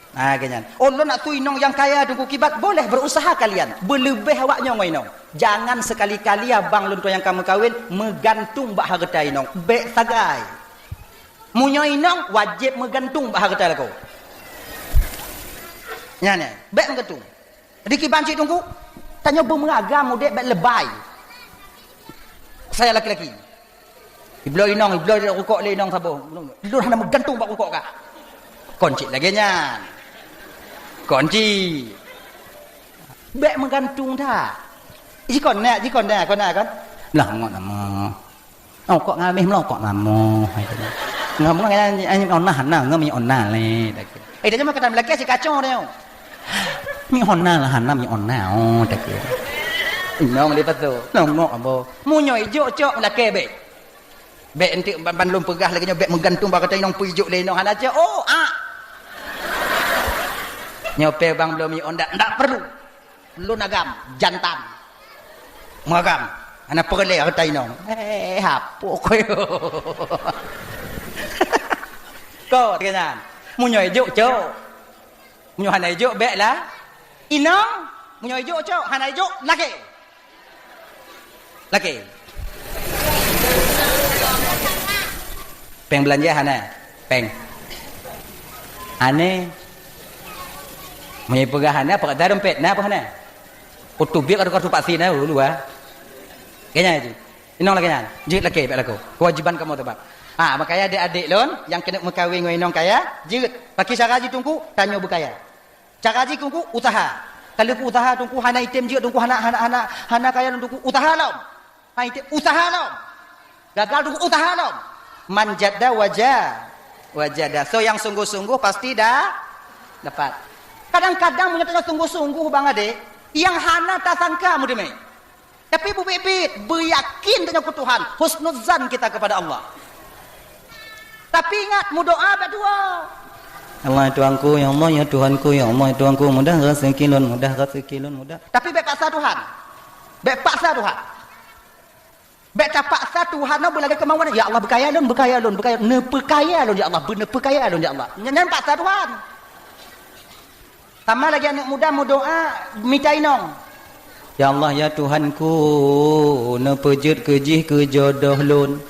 Nah, ganyan. Oh, lôn nak tui inong nyang kaya teungku kiban, boleh berusaha kalian. Beuleubeh awak nyoe ngon inong. Jangan sekali-kali abang lôn tuan nyang ka meukawen meugantung bak hareuta inong. Bék sagai. Meunyoe inong wajéb meugantung bak hareuta lakoe. Nyan, nyan. Bék meugantung. Di kiban cit teungku, tanyoe beumeuragam udeb bék lebai. Saya laki-laki. Ibloe inong, ibloe rukok lé inong saboh. Lôn hana meugantung bak rukok kah. Kon cit lagèe nyan. Kon cit. Bèk meugantung that. Jikon nyak, jikon nyak, kon nyak kon. Lah ngon nama. Oh, kok ngamih meulokok namo. Ngamih ngon minyeuk ona hana, ngon minyeuk ona lé. Eh, dah jameun kata meulakèe si kacau dia. Minyeuk ona lah hana minyeuk ona, oh, takut. Inong di pato. Nongok abo. Meunyoe ijok cok meulakèe bèk. Bèk enteuk ban, ban lôn peugah lagèe nyoe bèk meugantung bak kata inong peujok lé inong hana cok. Oh, ah. Nyoe pè bang belum minyeuk ona, ndak perlu. Lôn agam, jantan. Meuagam. Hana peureulèe hareuta inong. Eh, hapok koyo. Ko, keunan. Meunyoe ijok, cok. Meunyoe hana ijok, bèk lah. Inong, meunyoe ijok, cok. Hana ijok, lakèe. Lakèe. Pèng beulanja hana? Pèng. Hana. Meunyoe peugah hana, peugah dompet na peue hana? Utôb biet ka tukang tupak sie na dulu, ah. Kaya nyan. Inong lagèe nyan. Jeuet lakèe bèk lakoe. Keuwajiban kamoe teubab. Ha, makajih adék-adék lôn nyang keuneuk meukawen ngon inong kaya, jeuet. Pakri cara jih teungku, tanyoe beukaya. Cara jih teungku, usaha. Ka lheueh usaha teungku hana item jeuet teungku hana, hana, hana, hana kaya lôn teungku, usaha lom. Hai, ti-, usaha lom. Gagal tu usaha lom. Man jadda waja-, wajada. So nyang sungguh-sungguh pasti dah dapat. Kadang-kadang meunyoe tanyoe sungguh-sungguh bang adék, nyang hana tasangka meuteumé. Tapi bubit-bit, beuyakin tanyoe keu Tuhan, husnuzan kita kepada Allah. Tapi ingat, meudoa bak dua. Allah ya Tuhanku, ya Allah ya Tuhanku, ya Allah ya Tuhanku, mudah rezeki lôn, mudah rezeki lôn, mudah. Tapi bèk paksa Tuhan. Bèk paksa Tuhan. Bèk tapaksa Tuhan nyoe beulagèe keumawan, "Ya Allah, beukaya lôn, beukaya lôn, beukaya, neupeukaya lôn, ya Allah, beu-, neupeukaya lôn, ya Allah." Nyan, nyan paksa Tuhan. Sama lagèe aneuk muda meudoa mita inong. "Ya Allah, ya Tuhanku, neupeujeuet keu jih keu jodoh lôn.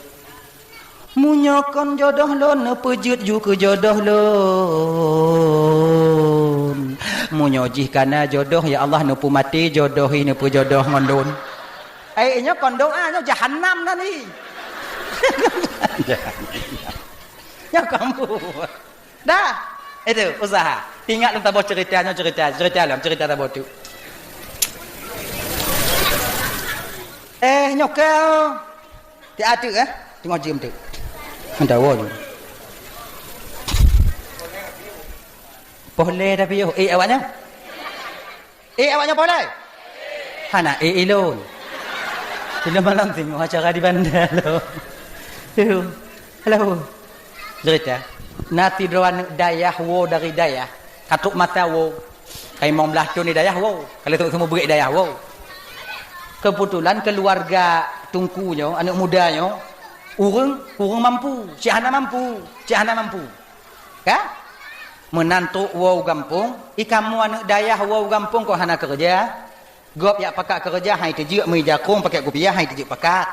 Meunyoe kon jodoh lôn, neupeujeuet ju keu jodoh lôn. Meunyoe jih kana jodoh, ya Allah, neupeumaté jodoh hi neupeujodoh ngon lôn." Ai, nyoe kon doa, nyoe jahanam nan hi. Nyoe kon bu. Dah. Itu, usaha. Ingat lôn saboh cerita, nyoe cerita, cerita lom, cerita saboh tu. Eh, nyoe keu. Ti ateueh, eh? Teungoh jeuem teuk. Handawa jeuem. Poh lé tapi yoh. Eh, awak nyoe? Eh, awak nyoe poh lé? Hana, eh, ilôn. Ilôn malam teungoh acara di Banda lôn. Tuh. Halo. Cerita. Na sidroe aneuk dayah woe dari dayah. Ka trok masa woe. Ka limong blaih thon di dayah woe. Ka lheueh trok seumeubeuet dayah woe. Keubeutulan keuluwarga teungku nyoe, aneuk muda nyoe, ureueng, ureueng mampu, cit hana mampu, cit hana mampu. Ka? Meunan trok woe u gampông, i kamoe aneuk dayah woe u gampông kon hana keureuja. Gob jak pakat keureuja, han jiteujeuet meuija krueng pakèt kupiah, han jiteujeuet pakat.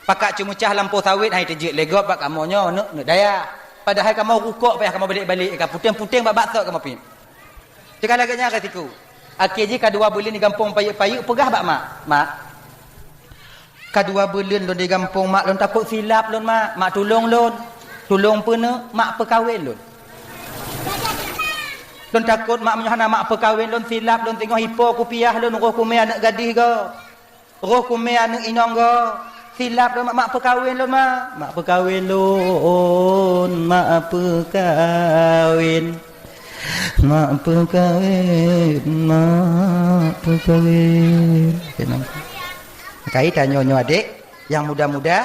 Pakat ceumeucah lampôh sawét han jiteujeuet lé gob bak kamoe nyoe, neuk, neuk dayah. Padahai kamoe rukok payah kamoe balek-balek, ka puténg-puténg bak baksot kamoe piep. Teuka lagèe nyan ka siku. Akhé jih ka dua buleuen di gampông payeuet-payeuet peugah bak mak, "Mak, ka dua buleuen lôn di gampông, Mak, lôn takot silap lôn, Mak. Mak, tulông lôn. Tulông peue neuk, Mak, peukawen lôn." "Lôn takot, Mak, meunyoe hana Mak peukawen lôn, silap lôn, teungoh ipo kupiah lôn, roh kumé aneuk gadih goe." Roh kumé aneuk inong goe, silap lôn, Mak, Mak peukawen lôn, Mak. Mak peukawen lôn, Mak peukawen. Mak peukawen, Mak peukawen. Keunan. Kai tanyoe nyoe adék, nyang muda-muda,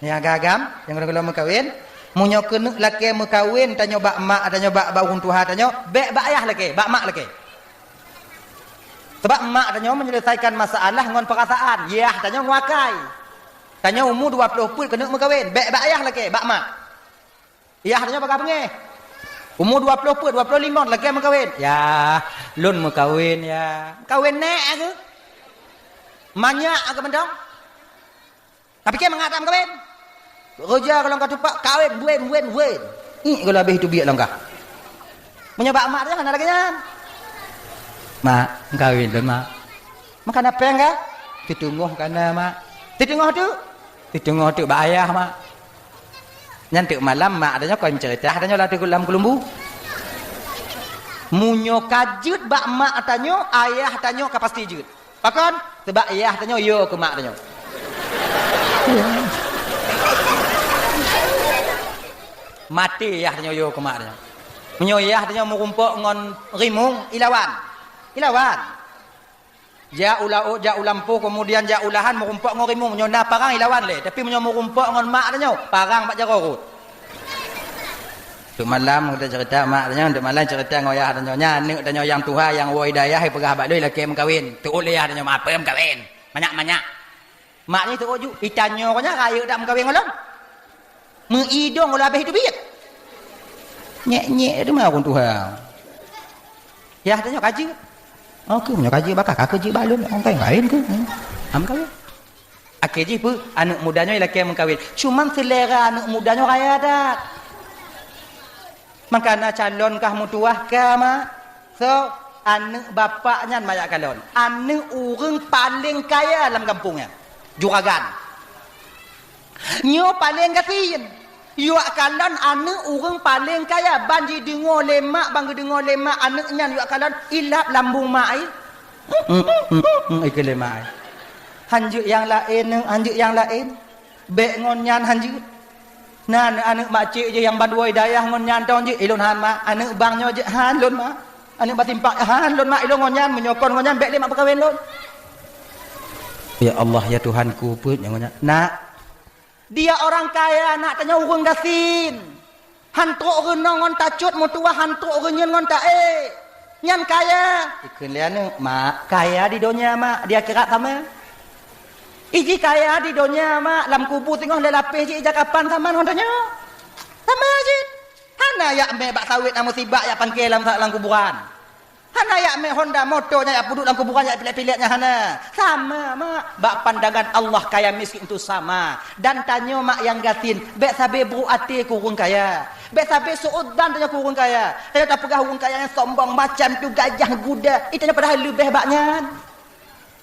nyang agam-agam, nyang gohlom-gohlom meukawen. Meunyoe keuneuk lakèe meukawen, tanyoe bak mak, tanyoe bak, bak ureueng tuha tanyoe, bèk bak ayah lakèe, bak mak lakèe. Sabab mak tanyoe menyelesaikan masalah ngon perasaan, yah tanyoe ngon akai. Tanyoe umu dua ploh peuet keuneuk meukawen, bèk bak yah lakèe, bak mak. Yah tanyoe pakat beungèh. Umu dua ploh peuet, dua ploh limong lakèe meukawen. Yah, lôn meukawen, yah. Kawen nèk keuh? Manyak keuh mantong? Tapi kèe mangat that meukawen. Roja kalau ka tupak, kawen, wen, wen, wen. Ih, kalau habéh teubiet langkah. Meunyoe bak mak tu hana lagèe nyan. "Mak, kawen lôn, Mak." "Mak, kana pèng kah?" "Siteungoh kana, Mak." "Siteungoh tu?" Siteungoh teuk bak ayah mak. Nyan teuk malam mak tanyoe kon ceurita tanyoe lam teuk lam keulumbu. Meunyoe ka jeuet bak mak tanyoe, ayah tanyoe ka pasti jeuet. Pakon? Sabab yah tanyoe yo keu mak tanyoe. Maté yah tanyoe yo keu mak tanyoe. Meunyoe yah tanyoe meurumpok ngon rimueng, ilawan. Ilawan. Jak u laôt, jak u lampôh, keumudian jak u lahan meurumpok ngon rimueng. Meunyoe na parang ilawan lé, tapi meunyoe meurumpok ngon mak tanyoe, parang bak jaroe rot. Teuk malam geutanyoe ceurita mak tanyoe, teuk malam ceurita ngon yah tanyoe. Nyan aneuk tanyoe nyang tuha nyang woe dayah, peugah bak lôn ilakée meukawen. Teuôt lé yah tanyoe, "Mak, peue meukawen? Manyak-manyak." Mak nyoe teuôt ju, "Itanyoe nyan rayeuk dak meukawen ngon lôn? Meuidong lôn habéh teubiet." Nyek-nyek teuma ureuëng tuha. Yah tanyoe ka jeuet. Oh, keuh meunyoe ka jeuet baka, ka keuh jeuet bak lôn, ong kai laén keuh. Hmm. Am kawin. Akhé jih peue? Aneuk muda nyoe ilakée meukawen. Cuman seulera aneuk muda nyoe raya that. Maka na calon kah meutuwah ka, mak. So, aneuk bapak nyan manyak kalon. Aneuk ureuëng paleng kaya lam gampông nyan. Juragan. Nyoe paleng gasien. Yuak kalon aneuk ureuëng paleng kaya, ban jideungoe lé mak, ban geudeungoe lé mak aneuk nyan yuak kalon, ilab lambung mak ai. Ikeu lé mak ai. Hanjeuet nyang laén, hanjeuet nyang laén. Bék ngon nyan hanjeuet. Na aneuk-aneuk makcik jih nyang ban woe dayah ngon nyan tong jih, ilôn han mak, aneuk bang nyoe jih han lôn mak. Aneuk bak simpang han lôn mak, ilôn ngon nyan, meunyoe kon ngon nyan bék lé mak peukawen lôn. Ya Allah, ya Tuhanku, peuet nyang ngon nyan. Nak, dia orang kaya, nak tanyoe ureuëng gasien. Han trok reunoe ngon tacut meutuwah, han trok reunyeun ngon taék. Nyan kaya. Ikheun lé aneuk, "Mak, kaya di donya, Mak, di akhirat sama." Iji kaya di donya, Mak, lam kubu singoh lé lapéh jih ija kapan sama ngon tanyoe. Sama jih. Hana yak mé bak sawét nyang musibah yak pangké lam, lam kuburan. Hana yak mé honda moto nyang yak peuduek lam kuburan yak pilek-pilek nyan hana. Sama, Mak. Bak pandangan Allah kaya miskin itu sama. Dan tanyoe mak nyang gasien, bék sabe buruk até keu ureuëng kaya. Bék sabe su'udzan tanyoe keu ureuëng kaya. Tanyoe tapeugah ureuëng kaya nyang sombong macam tu gajah guda. Itu nyoe padahai leubeh bak nyan.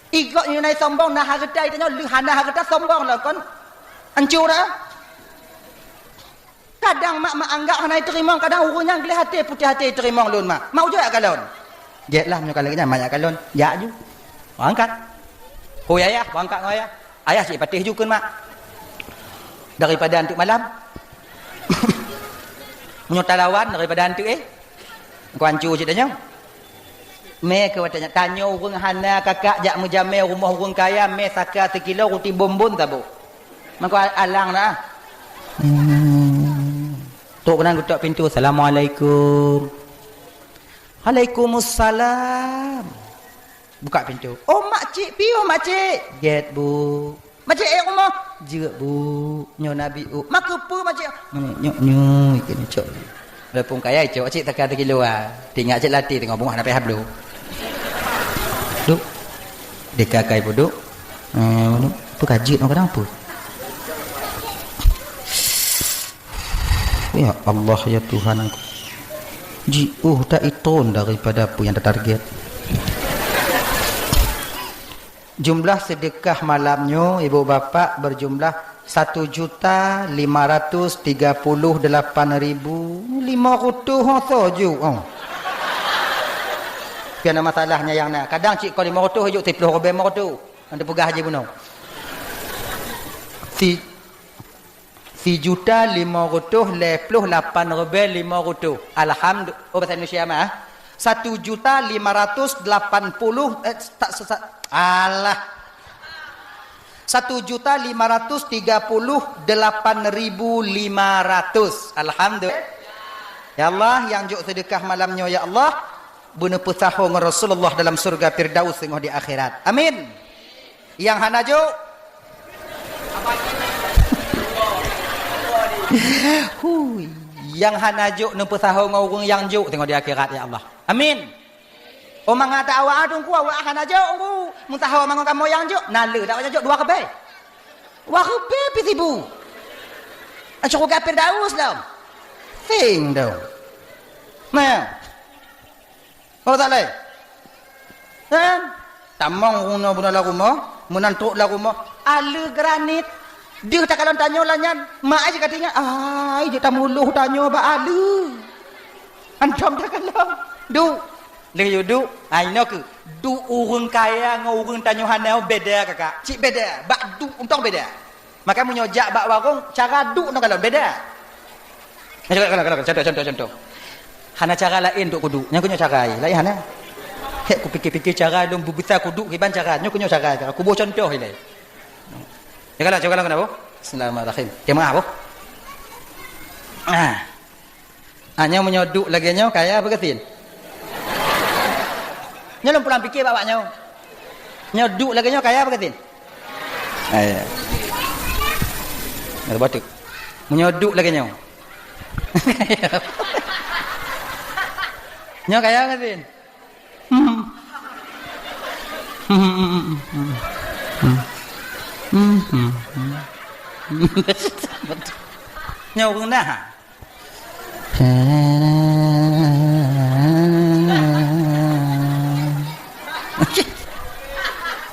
Igok nyoe nai sombong na hareuta, itu nyoe leuh hana hareuta sombong lah kon. Ancur dah. Kadang mak-mak anggap hana iteurimong, kadang ureuëng nyang gleh até putéh até iteurimong lôn mak. Mak ujoe jak kalon. Jeuet lah meunyoe ka lagée nyan mak jak kalon, jak ju. Angkat. Hôi ayah, angkat ngon ayah. Ayah cit patéh ju kheun mak. Daripada antuk malam. Meunyoe talawan daripada antuk eh. Engkau ancu cit tanyoe. Mé keu watée nyan tanyoe ureuëng hana kakak jak meujamé rumoh ureuëng kaya mé saka sikilo ruti bonbon saboh. Mangko alang na. Hmm. Tok keunan geutok pintu, "Assalamualaikum." "Waalaikumsalam." Buka pintu. "Oh, makcik piôh, makcik." "Gét, Bu." "Makcik ék rumoh?" "Jeuet, Bu." "Nyoe Nabi U." "Makeupeue makcik?" "Nyoe, nyoe, nyoe, ikeu nyoe cok." Walaupun kaya cok, cik taka teukilu ah. Tingak cik latih tengok bungah na payah bloe. Duk. Deka kai pun duk. Eh, duk. Apa kajut orang kadang apa? Ya Allah, ya Tuhan. Jiôh tak iton daripada apa yang tertarget. Jumlah sedekah malam nyoe, ibu bapak, berjumlah satu juta lima ratus tiga puluh delapan ribu lima ratus ho soe ju, oh. Pian masalahnya yang na. Kadang cik ko lima ratus ju, siplôh ribèe lima ratus. Nanti peugah haji bunoe. Si Sijuta lima ratus lhèe ploh lapan ribèe lima ratus. Alhamdu-, oh, bahasa Indonesia mah, ah. Satu juta lima ratus delapan puluh, eh, tak, sa-, sa-, alah. Satu juta lima ratus tiga puluh delapan ribu lima ratus. Alhamdulillah. Ya Allah, nyang jok sedekah malam nyoe, ya Allah, beuneupeusaho ngon Rasulullah dalam syurga Firdaus singoh di akhirat. Amin. Nyang hana jok? Hui, nyang hana jok neupeusaho ngon ureuëng nyang jok teungoh di akhirat, ya Allah. Amin. Oh, mangat awak teungku, awak hana jok, teungku. Meusaho mangat kamoe nyang jok, na le dak nyang jok dua ribèe. Dua ribèe pih sibu. Syurga Firdaus lom. Sing tu. Nah. Oh, tak lé. Kan? Tamong runoe bunoe lam rumoh, meunan trok lam rumoh, aleuh granit. Deuh takalon tanyoe lagèe nyan, mak ai ka teuingat, ai jeuet tamulôh tanyoe bak aleue. Hantom takalon. Duek. Lheueh yue duek, ai inoe keuh. Duek ureueng kaya ngon ureueng tanyoe hana beda, kakak. Cit beda. Bak duek untông beda. Maka meunyoe jak bak warong, cara duek ngon kalon beda. Contoh, contoh, contoh, contoh, contoh. Hana cara laén untuk kuduek. Nyan keuh nyoe cara ai. Laén hana. Hek kupikir-pikir cara lôn beubisa kuduek kiban cara. Nyoe keuh nyoe cara ai. Kuboh contoh ilèe. Ya kalau, coba kalau kenapa? Bismillahirrahmanirrahim. Jemaah apa? Ah. Ah, nyoe meunyoe duek lagèe nyoe kaya apa gasien? Nyoe lôn pulang pikir bak-bak nyoe. Nyoe duek lagèe nyoe kaya apa gasien? Ah, ya. Ada batuk. Meunyoe duek lagèe nyoe. Nyoe kaya apa gasien? Hmm. Hmm, hmm, hmm, hmm, hmm. Hmm, hmm, hmm. Nyoe ureueng na.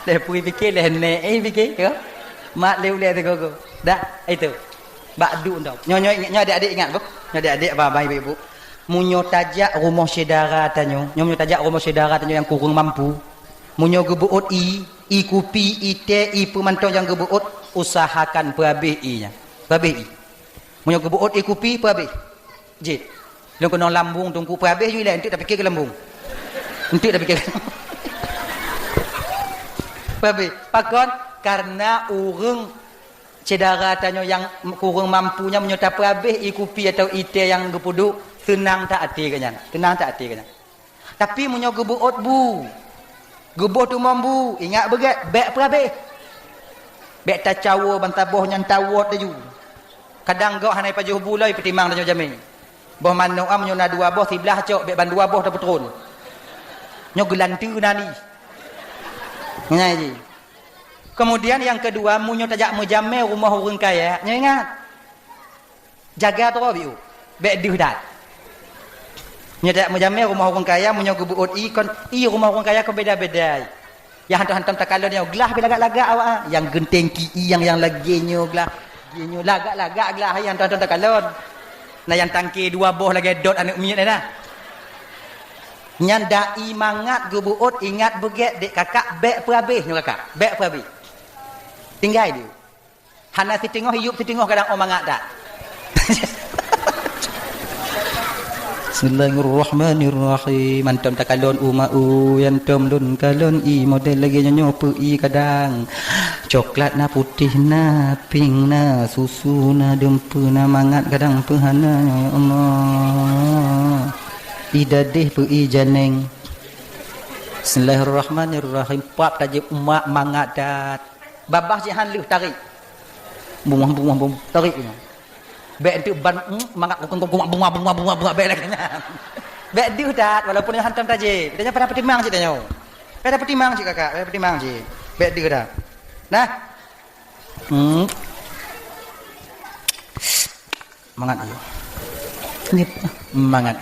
Lé pui pikir, lé nèk, eh, pikir, ya. Mak lé ulèe sigogo. Dah, itu. Bak duek nyoe. Nyoe, nyoe, nyoe adik-adik ingat, Bu. Nyoe adik-adik, abang-abang, ibu-ibu. Meunyoe tajak rumoh syedara tanyoe, nyoe meunyoe tajak rumoh syedara tanyoe nyang kureueng mampu, meunyoe geubeuôt ie, ie kupi, ie teh, ie peue mantong nyang geubeuôt, usahakan peuhabéh ie nyan. Peuhabéh ie. Meunyoe geubeuôt ie kupi, peuhabéh. Jeuet. Lôn keunong lambung teungku, peuhabéh ju ilèe, eunteuk tapike keu lambung. Eunteuk tapike keu peuhabéh. Pakon? Karena ureueng syedara tanyoe nyang kureueng mampu nyan meunyoe tapeuhabéh ie kupi atawa ie teh nyang geupeuduek, seunang that até geuh nyan. Seunang that até geuh nyan. Tapi meunyoe geubeuôt bu, geuboh teumom bu, ingat beugèt, bèk peuhabéh. Bèk tacawoe bansaboh nyan tawot laju. Kadang gob hana jipajoh bu lom, peutimang tanyoe jamèe. Boh manok am nyoe na dua boh, siblah cok, bèk ban dua boh tapeutron. Nyoe geulanteue na ni. Nyan jih. Kemudian nyang keudua, meunyoe tajak meujamèe rumoh ureueng kaya, nyoe ingat. Jaga droe biu. Bèk deuh that. Nyoe tajak meujamèe rumoh ureueng kaya, meunyoe geubeuôt ie kon, ie rumoh ureueng kaya kon beda-beda. Nyang hantom-hantom takalon nyoe glah pih lagak-lagak awak, ah. Nyang geunteng ki ie nyang, nyang lagèe nyoe glah. Lagèe nyoe lagak-lagak glah, nyang hantom-hantom takalon. Na nyang tangke dua boh lagèe dot aneuk miet na. Nyan dai mangat geubeuôt, ingat beugèt dek kakak, bèk peuhabéh nyoe kakak. Bèk peuhabéh. Tinggai dia. Hana siteungoh iyup, siteungoh kadang 'oh mangat that. Bismillahirrahmanirrahim. Hantom takalon u ma u, hantom lôn kalon ie model lagèe nyoe nyoe peu ie kadang. Coklat na, putéh na, pink na, susu na, dum peu na, mangat kadang peu hana, ya Allah. Ie dadeh peu ie janeng. Bismillahirrahmanirrahim. Pap tajép umak mangat that. Babah cit han lheueh tarék. Bungah, bungah, bungah, tarék nyoe. Bèk eunteuk ban, mm, mangat kukung, kukung, bungah, bungah, bungah, bungah, bèk lagèe nyan. Bèk deuh that, walaupun nyoe hantom tajép. Tanyoe padahai peutimang cit tanyoe. Padahai peutimang cit kakak, padahai peutimang cit. Bèk deuh that. Nah. Hmm. Mangat ayue. Nip. Mangat.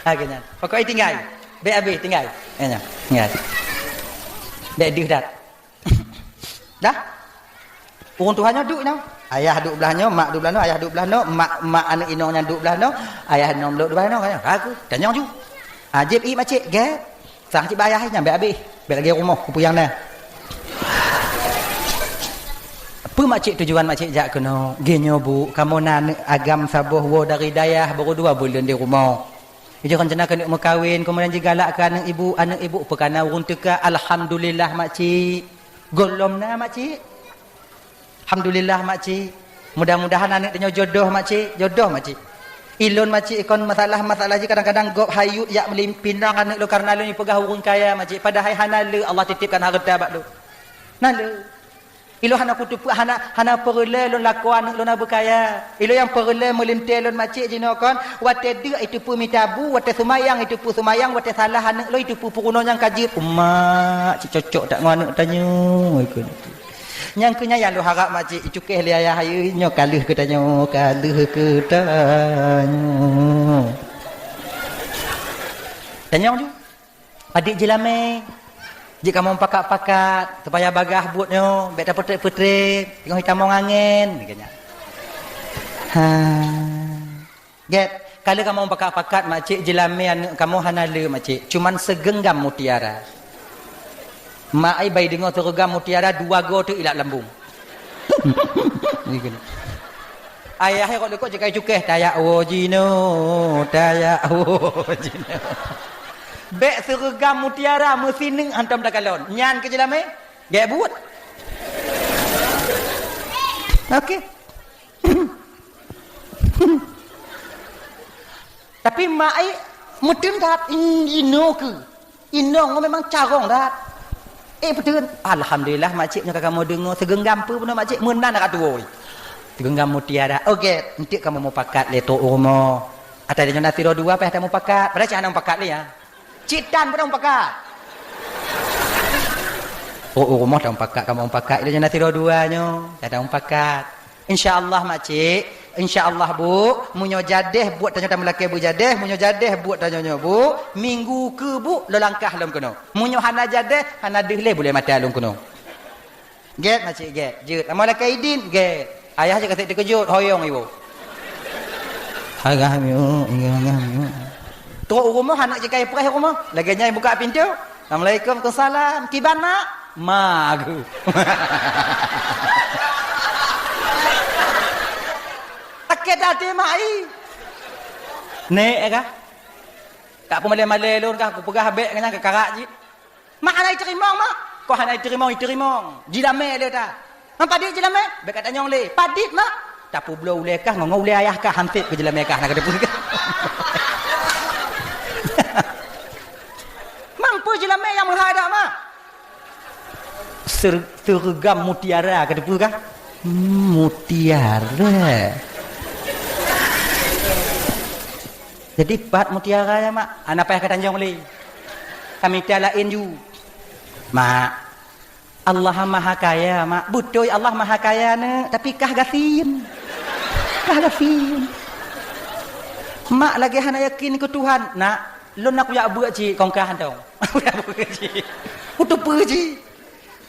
Lagèe nyan. Pokok ie tinggai. Bèk abéh tinggai. Lagèe nyan. Tinggai. Bèk deuh that. Dah? Ureueng tuha nyoe duek nyoe. Ayah duek blah nyoe, mak duek blah nyoe, ayah duek blah nyoe, mak, mak aneuk inong nyan duek blah nyoe, ayah inong lôn duek blah nyoe. Aku tanyong ju. Ah, jieb ie makcik, gèt. Sang cit bak ayah nyan bèk abéh. Bèk lagèe rumoh kupeue nyang na. Peue makcik tujuan makcik jak keunoe? Geuh nyoe, Bu, kamoe na aneuk agam saboh woe dari dayah, baru dua buleuen di rumoh. Jih rencana keuneuk meukawen, keumudian jigalak keu aneuk ibu, aneuk ibu peukana ureueng teuka, alhamdulillah, makcik. Gohlom na, makcik. Alhamdulillah, makcik. Mudah-mudahan aneuk tanyoe jodoh, makcik. Jodoh, makcik. Ilôn, makcik, kon masalah-masalah jih kadang-kadang gob hayut jak meulimpinang aneuk lôn karena lôn jipeugah ureueng kaya, makcik. Padahai hana le Allah titipkan hareuta bak lôn. Na le. Ilôn hana kuteupeue, hana, hana peureulèe lôn lakoe aneuk lôn na beukaya. Ilôn nyang peureulèe meulintèe lôn, makcik, jinoe kon, watèe deuk jiteupeue mita bu, watèe seumayang jiteupeue seumayang, watèe salah aneuk lôn jiteupeue peurunoe nyang ka jeuet. Umak, cit cocok that ngon aneuk tanyoe, ikheun. Nyang keu nyan nyang lôn harap, makcik, icukéh lé ayah, ayeue nyoe ka lheueh keu tanyoe, ka lheueh keu tanyoe. Tanyong ju. Padit jilamé. Jeuet kamoe pakat-pakat, supaya bagaih buet nyoe, bèk tapeutrép-peutrép, teungoh jitamong angén, geuh nyan. Ha. Gét, ka lheueh kamoe pakat-pakat, makcik, jeulamé aneuk kamoe hana le, makcik. Cuman sigeunggam mutiara. Mak ai bai deungoe sigeunggam mutiara, dua goe teuk ilap lambung. Ayah nyan kok leukoh cekai cukéh, "Tajak woe jinoe, tajak woe jinoe." Bèk sireugam mutiara, meusineuk hantom takalon. Nyan keuh jeulamé, gét buet. Oke. Tapi mak ai meuteun that, "Inoe keuh." Inong memang carông that. Eh, beutôi. Alhamdulillah, makcik, nyoe ka kamoe deungoe, sigeunggam peue bunoe, makcik, meunan ka tuwoe. Sigeunggam mutiara. Oke, enteuk kamoe mupakat lé trok u rumoh. Ata nyoe na sidroe dua, payah tamupakat. Padahai cit hana mupakat lé, ya. Cit tan pun mupakat. Trok u rumoh tamupakat, kamoe mupakat. Ata nyoe na sidroe dua nyoe, payah tamupakat. Insya Allah, makcik. Insya Allah, Bu. Meunyoe jadéh buet tanyoe, tameulakée beujadéh, meunyoe jadéh buet tanyoe nyoe, Bu, minggu keu, Bu, lôn langkah lom keunoe. Meunyoe hana jadéh, hana deuh lé bulée mata lôn keunoe. Gét, makcik, gét. Jeuet. Amoe lakée idin, gét. Ayah jih ka sép teukeujot, hoyong iwoe. Agah miu, agah miu. Trok u rumoh, aneuk jih ka ipreh u rumoh. Lagée nyan ibuka pintoe. Assalamualaikum. Waalaikumsalam. Kiban, Mak? Ma geuh. Sakét até mak ai. Nék kah? Ka peumalée-malée lôn kah, kupeugah bék nyan keu karak jih. Mak hana iteurimong, Mak. Kok hana iteurimong, iteurimong. Jilamé lé ta. Mak padit jilamé, bék katanyong lé. Padit, Mak. Tapeubloe ulée kah, ngon ulée ayah kah, han sép keu jilamé kah, na kateupeue kah. Mak peue jilamé nyang meuhai dak, Mak? Ser-, seureuga mutiara, kateupeue kah? Hmm, mutiara. Jadi, pat mutiara nyan, Mak? Hana payah katanyong lé. Kamita laén ju. Mak, Allah Maha Kaya, Mak. Beutôi Allah Maha Kaya, Neuk. Tapi kah gasien. Kah gasien. Mak lagée hana yakin keu Tuhan. Nak, lôn na kujak beuet cit, kong kah hantom. Kujak beuet cit. Kuteupeue cit.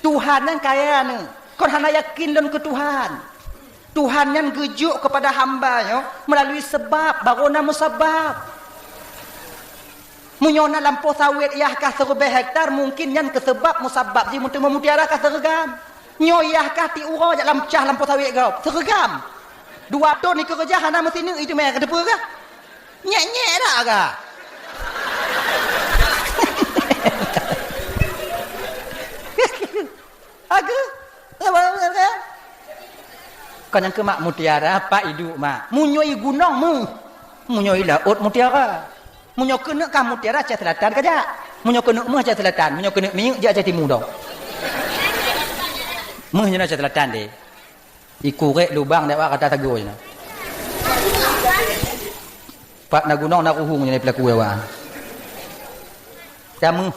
Tuhan nyan kaya, Neuk. Kon hana yakin lôn keu Tuhan. Tuhan nyan geujok keupada hamba nyoe meulalui seubab, barô na musabab. Meunyoe na lampôh sawét yah kah siribèe hektar, mungken nyan keuseubab musabab jih meuteumé mutiara kah seureugam. Nyoe yah kah tiep uroe jak lam cah lampôh sawét gob, seureugam. Dua thon ikeureuja hana meusineuk, iteumé kateupeue kah? Nyék-nyék dak kah? Ageuh. Kon nyang keu mak mutiara, pat iduek mak. Meunyoe i gunong meuh. Meunyoe i laôt mutiara. Meunyoe keuneuk kah mutiara, Aceh Selatan kajak. Meunyoe keuneuk meuh, Aceh Selatan. Meunyoe keuneuk minyeuk, jak Aceh Timu dong. Meuh nyoe Aceh Selatan deh. Ikurek lubang dak wak kata teugôi na. Pat na gunong na ruhueng nyan peulaku awak. Tameuh.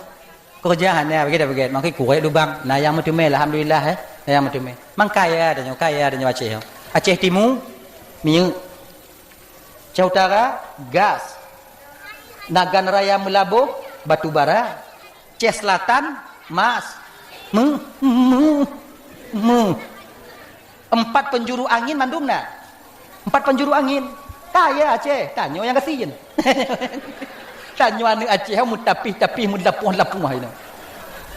Keureuja hana bagét-bagét, maka ikurek lubang. Na nyang meuteumé, alhamdulillah, eh. Na nyang meuteumé. Mang kaya tanyoe, kaya tanyoe Aceh. Aceh Timu, minyeuk. Aceh Utara, gas. Nagan Raya Meulaboh, batu bara. Aceh Selatan, mas. Meuh, meuh, meuh. Empat penjuru angin mandum na. Empat penjuru angin. Kaya Aceh, tanyoe nyang gasien. Tanyoe aneuk Aceh meutapih-tapih, meulapoh-lapoh inoe.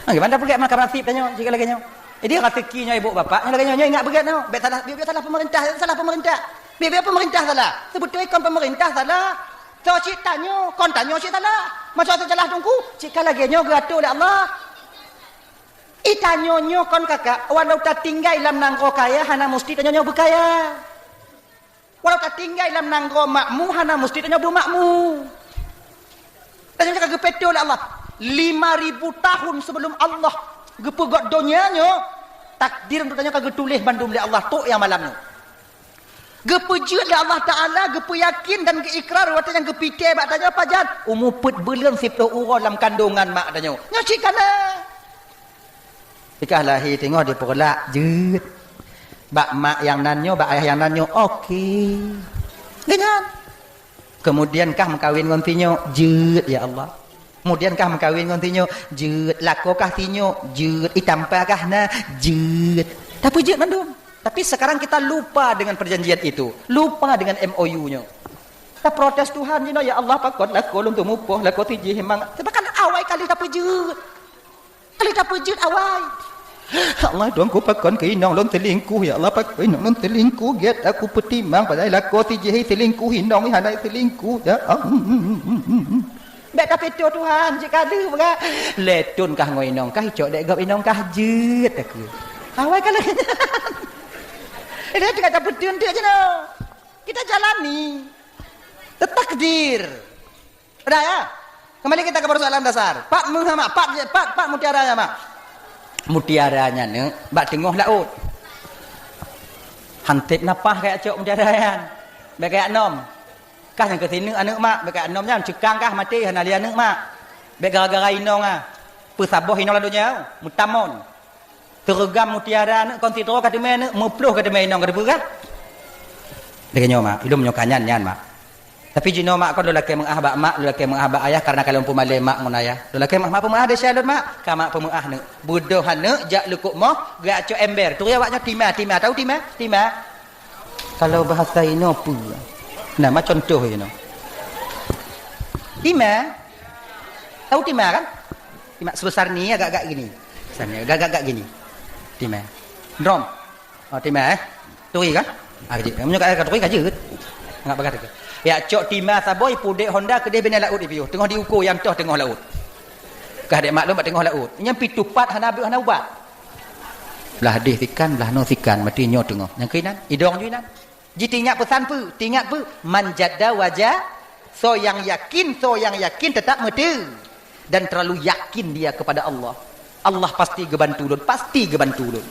Bagaimana peugét maka nasib tanyoe jika lagée nyoe? Jadi rezeki nyoe ibu bapak nyoe lagée nyoe, nyoe ingat peugét nyoe. Bék salah, bék, bék salah pemerintah, salah pemerintah. Bék, bék pemerintah salah. Sebetul kon pemerintah salah. Soe cit tanyoe, kon tanyoe cit salah. Masa teujalah teungku, cit ka lagée nyoe geuatur lé Allah. I tanyoe nyoe kon kakak, walau tatinggai lam nanggroe kaya, hana musti tanyoe nyoe beukaya. Walau tatinggai lam nanggroe makmu, hana musti tanyoe beumakmu. Tanyoe ka geupeutoe lé Allah. Lima ribu tahun sebelum Allah geupeugét donya nyoe, takdir untuk tanyoe ka geutuléh bandum lé Allah, trok nyang malam nyoe. Geupeujeuet lé Allah Taala, geupeuyakin dan geuikrar watée nyang geupitée bak tanyoe pajan, umu peuet buleuen siplôh uroe lam kandongan mak tanyoe. Nyoe cit kana. Ikah lahé teungoh dipeureulat jeuet. Bak mak nyang nan nyoe, bak ayah nyang nan nyoe, oke. Geuh nyan. Keumudian kah meukawen ngon si nyoe, jeuet, ya Allah. Kemudian kah meukawen ngon sinyoe, jeuet. Lakoe kah sinyoe, jeuet. Itampa kah na, jeuet. Tapeujeuet mandum. Tapi sekarang kita lupa dengan perjanjian itu, lupa dengan M O U nyoe. Taprotes Tuhan jinoe, "Ya Allah, pakon lakoe lôn teumupoh, lakoe sijih memang." Bahkan awai ka lheueh tapeujeuet. Ka lheueh tapeujeuet awai. "Ya Allah, Tuhanku, pakon keu inong lôn selingkuh. Ya Allah, pakon inong lôn selingkuh. Gét aku peutimang, padahai lakoe sijih selingkuh, inong hana selingkuh. Ya Allah." Bèk tapeutoe Tuhan, cit ka lheueh brat. Lhèe thôn kah ngon inong kah, icok dèk gob inong kah, jeuet takue. Awai ka lheueh nyan. Lheueh teuka tapeuteun teuk jinoe. Kita jalani. Takdir. Udah ya? Kembali kita ke persoalan dasar. Pat meuh mak, pat, pat, pat mutiara nyan mak. Mutiara nyan neuk bak teungoh laôt. Hanteb napah kajak cok mutiara nyan. Bèk kajak nom. Kah nyang keu sineuk aneuk mak, bèk kajak nom nyan. Ceukang kah maté hana lé aneuk mak. Bèk gara-gara inong ah. Peusaboh inong lam donya, meutamon. Teureugam mutiara neuk kon sidroe ka teumé neuk, meuploh ka teumé inong ka teupeugah. Lagèe nyoe mak, ilôn meunyoe ka nyan, nyan mak. Tapi jinoe mak kon lôn lakèe meu'ah bak mak, lôn lakèe meu'ah bak ayah karena ka lôn peumalèe mak ngon ayah. Lôn lakèe mak, mak peumeu'ah desya lôn mak, ka mak peumeu'ah neuk. Beudôh aneuk jak likôt moh, geujak cok ember. Turi awak nyoe tima, tima, tau tima? Tima. Kalau bahasa inoe peue? Nah, ma contoh inoe. Tima. Tau tima kan? Tima sebesar ni agak-agak gini. Besar ni agak-agak gini. Tima. Drum. Oh, tima eh. Turi kan? Ah, kajeuet. Meunyoe ka turi kajeuet. Ngak bagah teuka. Ya cok tima saboh ipudek honda keudeh binéh laôt ipiôh. Teungoh diuko nyang toh teungoh laôt. Kah dek maklum bak teungoh laôt. Nyang pih tupat hana beuet hana ubat. Blah deh sikan, blah noe sikan, mati nyoe teungoh. Nyang keuinan, idong ju inan. Ji tingat peusan peue? Tingat peue? Man jadda waja-, soe nyang yakin, soe nyang yakin teutap meuteue. Dan terlalu yakin dia kepada Allah. Allah pasti geubantu lôn, pasti geubantu lôn.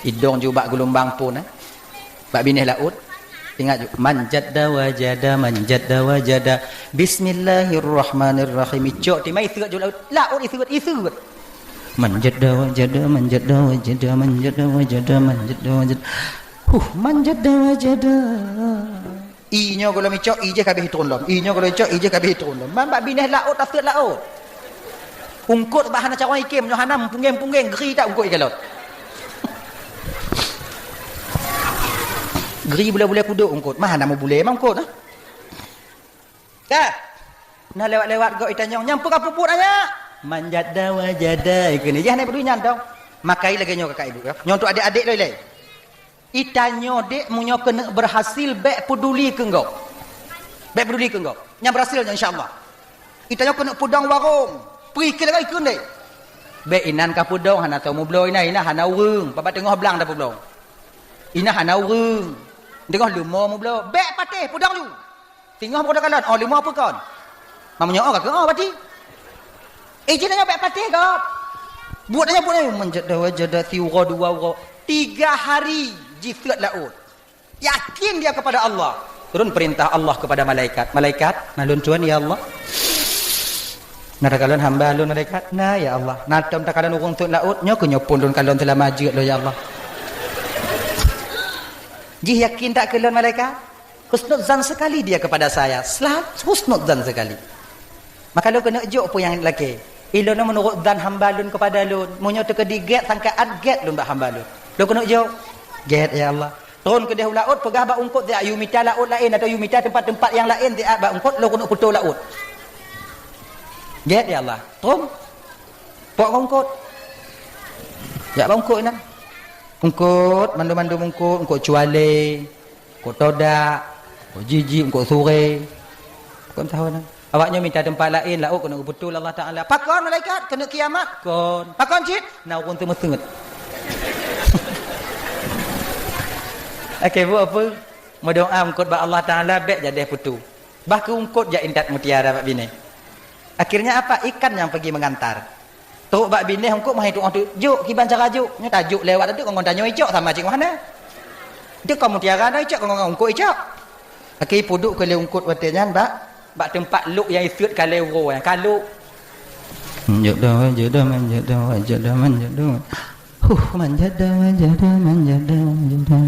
Idong ju bak geulumbang phôn, eh. Bak binéh laôt. Ingat ju, man jadda wajada, man jadda wajada. Bismillahirrahmanirrahim. Icok tima iseuet ju laôt. Laôt iseuet, iseuet. Man jadda wajada, man jadda wajada, man jadda wajada, man jadda wajada. Huh, man jadda wajada. I nyoe gohlom icok, i jih ka abéh itron lom. I nyoe gohlom icok, i jih ka abéh itron lom. Man bak binéh laôt, taseuet laôt. Eungkôt bah hana carông iké, meunyoe hana meupunggeng-punggeng, gri that eungkôt ikalon. Gri bulèe-bulèe kudok eungkôt, mah hana meubulèe mah eungkôt, ah. Ka. Nah lewat-lewat gob itanyong, "Nyan peue ka peubuet, anyak?" "Man jadda wajada," ikheun. Jih hana peuduli nyan tong. Makai lagèe nyoe kakak ibu, ya. Nyoe untuk adék-adék loi lé. Itanyoe dek, meunyoe keuneuk berhasil, bèk peuduli keu gob. Bèk peuduli keu gob. Nyang berhasil nyoe, insya Allah. Itanyoe keuneuk peudong warong. Peue keu lagèe ikheun deh. Bèk inan ka peudong, hana tao meubloe inan, inan hana ureueng. Bak teungoh blang tapeubloe. Inan hana ureueng. Teungoh leumo meubloe. Bèk patéh, peudong ju. Singoh meukeudeh kalon, oh, leumo peue kon? Meunyoe oh, ka keu oh, berarti. Eh, jih nyoe bèk patéh gob. Buet nyoe, buet nyoe, man jadda wajada, siuroe dua uroe. Tiga hari jiseuet laôt. Yakin dia kepada Allah. Turun perintah Allah kepada malaikat. "Malaikat, na lôn tuan, ya Allah." "Na takalon hamba lôn, malaikat?" "Na, ya Allah." "Na tom takalon ureueng seuet laôt?" "Nyoe keuh nyoe phôn lôn kalon seulama jeuet lôn, ya Allah." Jih yakin that keu lôn, malaikat? Husnudzan sekali dia kepada saya. Sel-, husnudzan sekali. Maka lôn keuneuk jok peue nyang lakèe. Ilôn meunurot zan hamba lôn kepada lôn. Meunyoe teukeudi gèt, sangkaan gèt lôn bak hamba lôn. Lôn keuneuk jok. Gèt, ya Allah. Tron keudeh u laôt, peugah bak eungkôt, "Siat yue mita laôt laén, atawa yue mita teumpat-teumpat nyang laén siat bak eungkôt, lôn keuneuk peutoe laôt." Gèt, ya Allah. Tron. Pok eungkôt. Jak bak eungkôt inan. Eungkôt, mandum-mandum eungkôt, eungkôt cualé. Eungkôt todak, eungkôt jiji, eungkôt suré. Kon tahu na. Awak nyoe mita teumpat laén, laôt keuneuk geupeutoe Allah Taala. Pakon malaikat? Keuneuk kiamat? Kon. Pakon cit? Na ureueng teumeuseut. Oke, buet peue? Meudoa eungkôt bak Allah Taala bèk jadeh peutoe. Bah keu eungkôt jak intat mutiara bak binéh. Akhirnya apa? Ikan nyang peugi meungantar. Trok bak binéh eungkôt meuhai tu'oh teuk jok, kiban cara jok. Nyoe tajok lewat teuk ngon tanyoe icok sama cit ngon hana. Teuk kon mutiara na icok ngon eungkôt icok. Akhé peuduek keu lé eungkôt watèe nyan bak, bak teumpat lok nyang iseuet ka lhèe uroe nyan, ka lok. Manjada wajada, manjada wajada, manjada. Huh, manjada wajada, manjada wajada.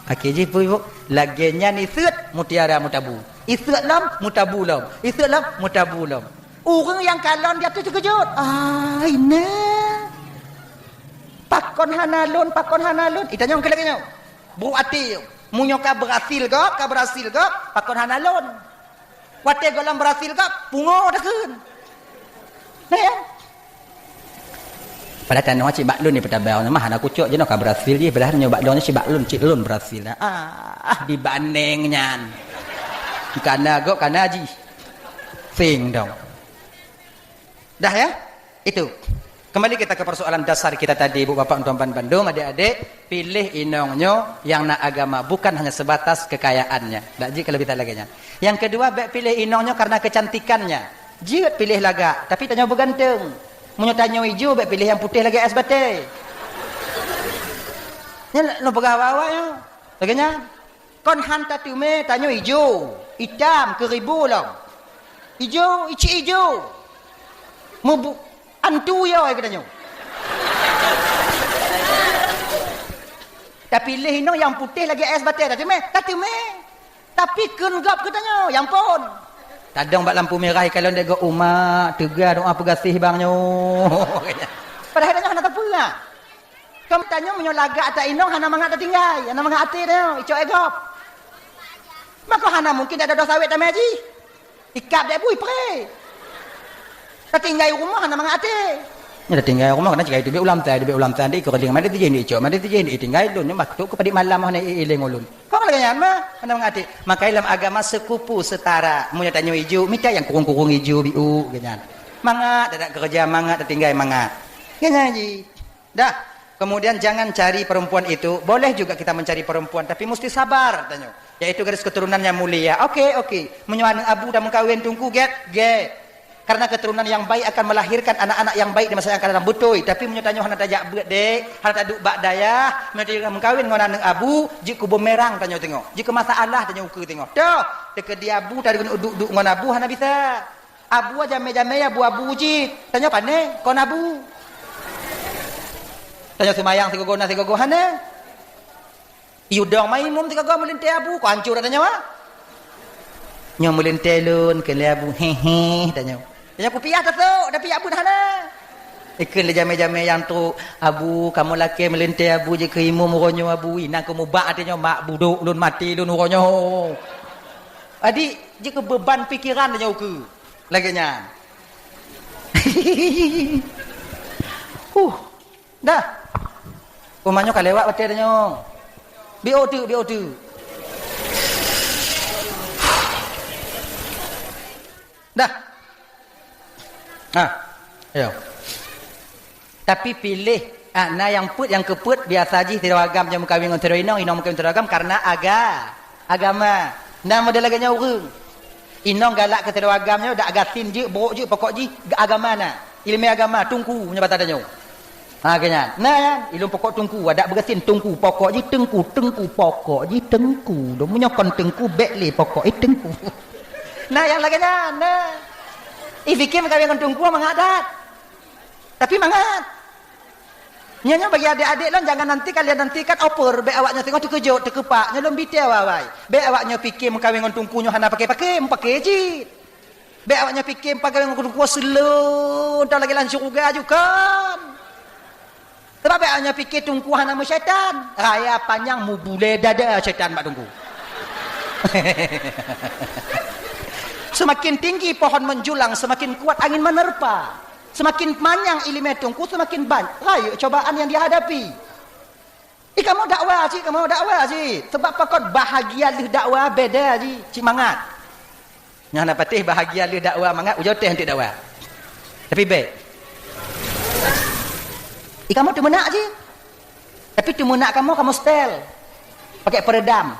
Akhé jih peue, Bu? Lagèe nyan iseuet mutiara meutabu. Iseuet lom, meutabu lom. Iseuet lom, meutabu lom. Ureuëng nyang kalon di ateueh teukeujot. "Ai, na! Pakon hana lôn, pakon hana lôn?" Itanyong keu lagée nyoe. Brok até, meunyoe ka beurhasil gob, ka beurhasil gob, pakon hana lôn? Watée gohlom beurhasil gob, pungo takheun. Nah, ya. Padahai tanoh cit bak lôn ni peutabang, mah hana kucok jinoe ka beurhasil jih, padahai nyoe bak lôn cit bak lôn, cit lôn beurhasil. Ah, ah, dibandeng nyan. Kana gob, kana jih. Sing dong. Dah ya? Itu. Kembali kita ke persoalan dasar kita tadi, Ibu Bapak, untuk bandum, adik-adik, pilih inong nyoe yang na agama, bukan hanya sebatas kekayaannya. Dak jih kalau bisa lagée nyan. Yang kedua, bèk pilih inong nyoe karena kecantikannya. Jeuet pilih lagak, tapi tanyoe beuganteng. Meunyoe tanyoe ijo, bèk pilih nyang putéh lagée es batée. Nyan lôn peugah awak-awak nyoe. Lagée nyan. Kon han tateumé tanyoe ijo, itam, keuribu lom. Ijo, icik ijo. Mubu-, antu yo ai geutanyoe. Tapi lé inong nyang putéh lagée es batée, tateumé, tateumé. Tapi kheun gob keu tanyoe, ya ampôn. Tadong bak lampu mirah, ikalon dek gob, "Umak, teuga doa peugaséh bang nyoe." Padahai tanyoe hana tapeugah. Kon tanyoe meunyoe lagak ata inong hana mangat tatinggai, hana mangat até tanyoe, icok éh gob. Maka hana mungkin dak doh sawét tamé jih. Ikab dek bui pré. Tatinggai rumoh hana mangat até. Nyoe tatinggai rumoh kana cikai teubiet ulam tai, teubiet ulam tai, dek ikeu keuling, mada tijih dek icok, mada tijih dek itinggai lôn, nyoe mah tok keu padit malam hana iéléng ulôn. Kon lagée nyan mah, hana mangat até. Makai lam agama sekupu setara. Meunyoe tanyoe ijo, mita nyang kurung-kurung ijo biu, geuh nyan. Mangat, dak keureuja mangat, tatinggai mangat. Geuh nyan jih. Dah. Kemudian jangan cari perempuan itu. Boleh juga kita mencari perempuan, tapi mesti sabar, tanyoe. Yaitu garis keturunan yang mulia. Oke, oke. Meunyoe aneuk abu dah meukawen teungku, gét, gét. Karena keturunan yang baik akan melahirkan anak-anak yang baik di masa yang akan datang. Beutôi. Tapi meunyoe tanyoe hana tajak beuet, dek, hana taduek bak dayah, meunyoe tanyoe meukawen ngon aneuk abu, jeuet keu bumerang tanyoe teungoh. Jeuet keu masalah tanyoe ukeue teungoh. Toh, teukeudi abu tadeungon duek-duek ngon abu hana bisa. Abu jamé-jamé abu-abu jih. Tanyoe pané kon abu. Tanyoe seumayang sigogo na sigogo hana. Yudong maimum sigogo meulintée abu, kon hancô tanyoe, ah. Nyoe meulintée lôn keu lé abu, hehe, tanyoe. Tanyoe kupiah tasok, tapi abu hana. Ikheun lé jamé-jamé nyang trok, "Abu, kamoe lakée meulintée abu jeuet keu imum uroe nyoe abu, inan keu mubak até nyoe mak budok lôn maté lôn uroe nyoe." Adik, jeuet keu beuban pikeran tanyoe ukeue. Lagée nyan. Huh. Dah. Umanyoe ka lewat watée tanyoe. Biôh teuk, biôh teuk. Dah. Ha. Ayo. Tapi piléh, ah, na nyang peuet, nyang keupeuet biasa jih sidroe agam nyang meukawen ngon sidroe inong, inong meukawen sidroe agam karena aga-, agama. Na model lagée nyoe ureuëng. Inong galak keu sidroe agam nyoe dak gasien jeuet, brok jeuet, pokok jih agama na. Ileumé agama, teungku nyoe bata tanyoe. Ha, keu nyan. Na nyan, ilôn pokok teungku, adak beugasien teungku, pokok jih teungku, teungku, pokok jih teungku. Dong meunyoe kon teungku, bék lé pokok, eh, teungku. Na nyang lagée nyan, na. Ifiké meukawen ngon teungku mangat that. Tapi mangat. Nyoe, nyoe bagi adék-adék lôn, jangan nanti kalian nantikan over, bék awak nyoe teungoh teukeujot, teukeupak. Nyoe lôn bite awai-awai. Bék awak nyoe piké meukawen ngon teungku nyoe hana paké-paké, meupaké cit. Bék awak nyoe piké meukawen ngon teungku seuleueng, tau lagée lam syeuruga aju kon. Sabab bék awak nyoe piké teungku hana meusyaitan. Raya panyang mubulée dada syaitan bak teungku. Semakin tinggi pohon menjulang, semakin kuat angin menerpa. Semakin manyang ileumé teungku, semakin banyak rayeuk cobaan nyang dihadapi. Eh, kamoe dakwa cit, kamoe dakwa cit. Sabab pakon bahagia lheueh dakwa beda cit, cit mangat. Nyang na patéh bahagia lheueh dakwa mangat, ujoe teh anteuk dakwa. Tapi bék. Eh, kamoe teumeunak cit. Tapi teumeunak kamoe, kamoe setel. Pakai peredam.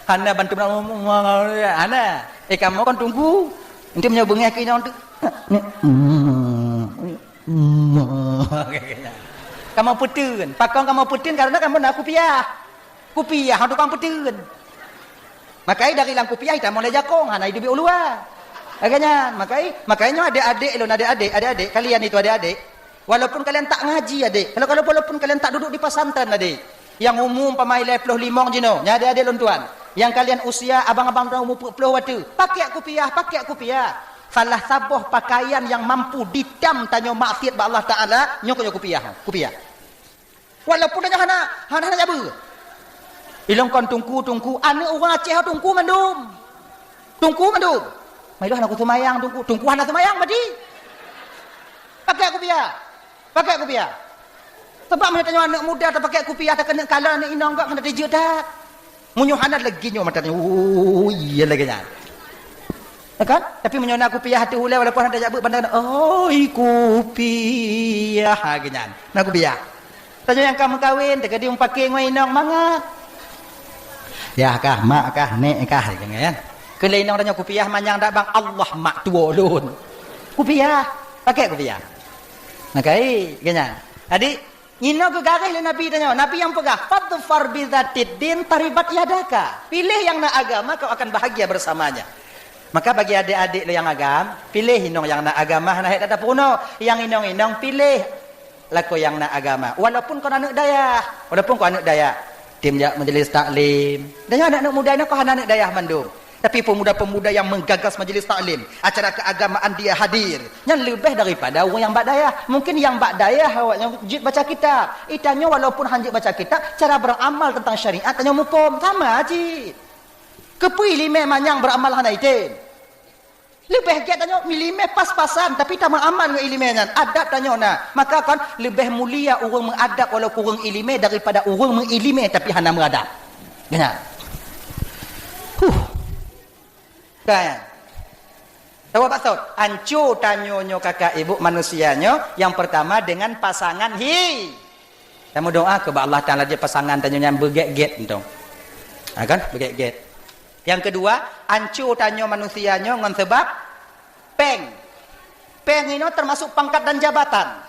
Hana bantu, hana. Eh, kamoe kon teungku. Enteuk meunyoe beungéh keu inong tu. Kamoe peuteun. Pakon kamoe peuteun? Karena kamoe na kupiah. Kupiah tukang peuteun. Makai dari lam kupiah itamong lé jakong, hana iduek u luwa. Lagée nyan, makai, makai nyoe adék-adék lôn, adék-adék, adék-adék, kalian itu adék-adék. Walaupun kalian tak ngaji, adék. Kalau, kalau walaupun kalian tak duduk di pesantren, adék. Nyang umu umpama lhée ploh limong jinoe, nyan adék-adék lôn tuan. Nyang kalian usia abang-abang droe umur peuet ploh watèe, pakèk kupiah, pakèk kupiah. Salah saboh pakaian nyang mampu ditam tanyoe maksiat bak Allah Taala, nyoe keuh nyoe kupiah, kupiah. Walaupun tanyoe hana, hana, hana jabeue. Ilong kon teungku, teungku, aneuk ureueng Aceh teungku mandum. Teungku mandum. Mailoh hana kuseumayang teungku, teungku hana seumayang berarti. Pakèk kupiah. Pakèk kupiah. Sabab meunyoe tanyoe aneuk muda tapakèk kupiah, takeuneuk kalon aneuk inong gak hana teujeuet that. Meunyoe hana lagèe nyoe mata nyoe, oh, iya lagèe nyan. Ya kan? Tapi meunyoe na kupiah ateueh ulèe walaupun hana tajak beuet bandar, "Oi kupiah," ha, lagèe nyan. Na kupiah. Tanyoe nyang ka meukawen, teuka di mupakè ngon inong mangat. Yah kah, mak kah, nèk kah, lagèe nyan. Keu lé inong tanyoe kupiah manyang dak bang, Allah mak tuwo lôn. Kupiah, pakèk kupiah. Maka, eh, lagèe nyan. Jadi, Inoe geugaréh lé Nabi tanyoe. Nabi nyang peugah, "Fadfar bizatid din taribat yadaka." Piléh nyang na agama, kau akan bahagia bersamanya. Maka bagi adék-adék lôn nyang agam, piléh inong nyang na agama, hana hék that tapeurunoe. Nyang inong-inong piléh lakoe nyang na agama. Walaupun kon aneuk dayah, walaupun kon aneuk dayah, tem jak majlis taklim. Dan nyoe aneuk-aneuk muda nyoe kon hana aneuk dayah mandum. Tapi pemuda-pemuda yang menggagas majelis taklim, acara keagamaan dia hadir, nyan leubeh daripada ureueng nyang bak dayah. Mungkin nyang bak dayah awaknyan jeuet baca kitab. Itanyoe walaupun han jeuet baca kitab, cara beramal tentang syariat tanyoe muphom. Sama cit. Keupeue iéleumé manyang beramal hana item? Leubeh gét tanyoe iéleumé pas-pasan, tapi tameuamal ngon iéleumé nyan. Adab tanyoe na. Maka kon leubeh mulia ureueng meuadab walaupun ureueng iéleumé daripada ureueng meuiéleumé tapi hana meuadab. Nyan. Huh. Kan? Tahu maksud? Anco tanyoe nyoe kakak ibu manusia nyoe, yang pertama dengan pasangan hi. Tameudoa keu bak Allah Taala jeuet pasangan tanyoe nyan beugét-gét entong. Ha kan? Beugét-gét. Yang kedua, anco tanyoe manusia nyoe ngon sebab péng. Péng inoe termasuk pangkat dan jabatan.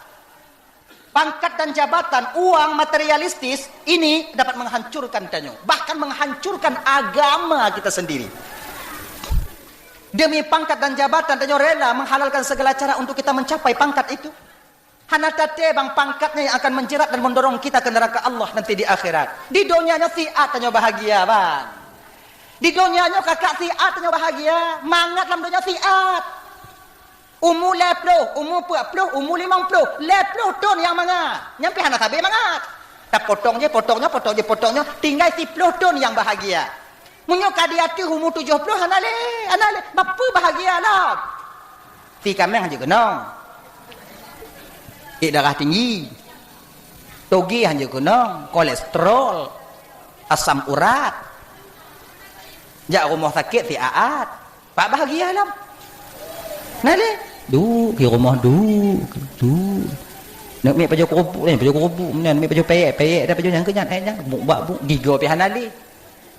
Pangkat dan jabatan, uang materialistis ini dapat menghancurkan tanyoe, bahkan menghancurkan agama kita sendiri. Demi pangkat dan jabatan, tanyoe rela menghalalkan segala cara untuk kita mencapai pangkat itu. Hana taté bang pangkatnya yang akan menjerat dan mendorong kita ke neraka Allah nanti di akhirat. Di donya nyoe siat tanyoe bahagia, bang. Di donya nyoe kakak siat tanyoe bahagia, mangat lam donya siat. Umu lhèe ploh, umu peuet ploh, umu limong ploh, lhèe ploh thon nyang mangat. Nyan pih hana sabé mangat. Tapotong jih, potong nyoe, potong jih, potong nyoe, tinggai siploh thon nyang bahagia. Meunyoe ka di ateueh umu tujoh ploh, hana lé, hana lé. Bapeue bahagia lom? Si kaméng hanjeuet keunong. Ék darah tinggi. Toge hanjeuet keunong, kolesterol, asam urat. Jak rumoh sakét siat-at. Pak bahagia lom. Na lé? Duek di rumoh, duek, duek. Neuk miet pajoh keurupuk ni, pajoh keurupuk meunan, miet pajoh pèyèk, pèyèk dah pajoh nyan keu nyan, eh nyan, buk bak buk, gigoe pih hana lé.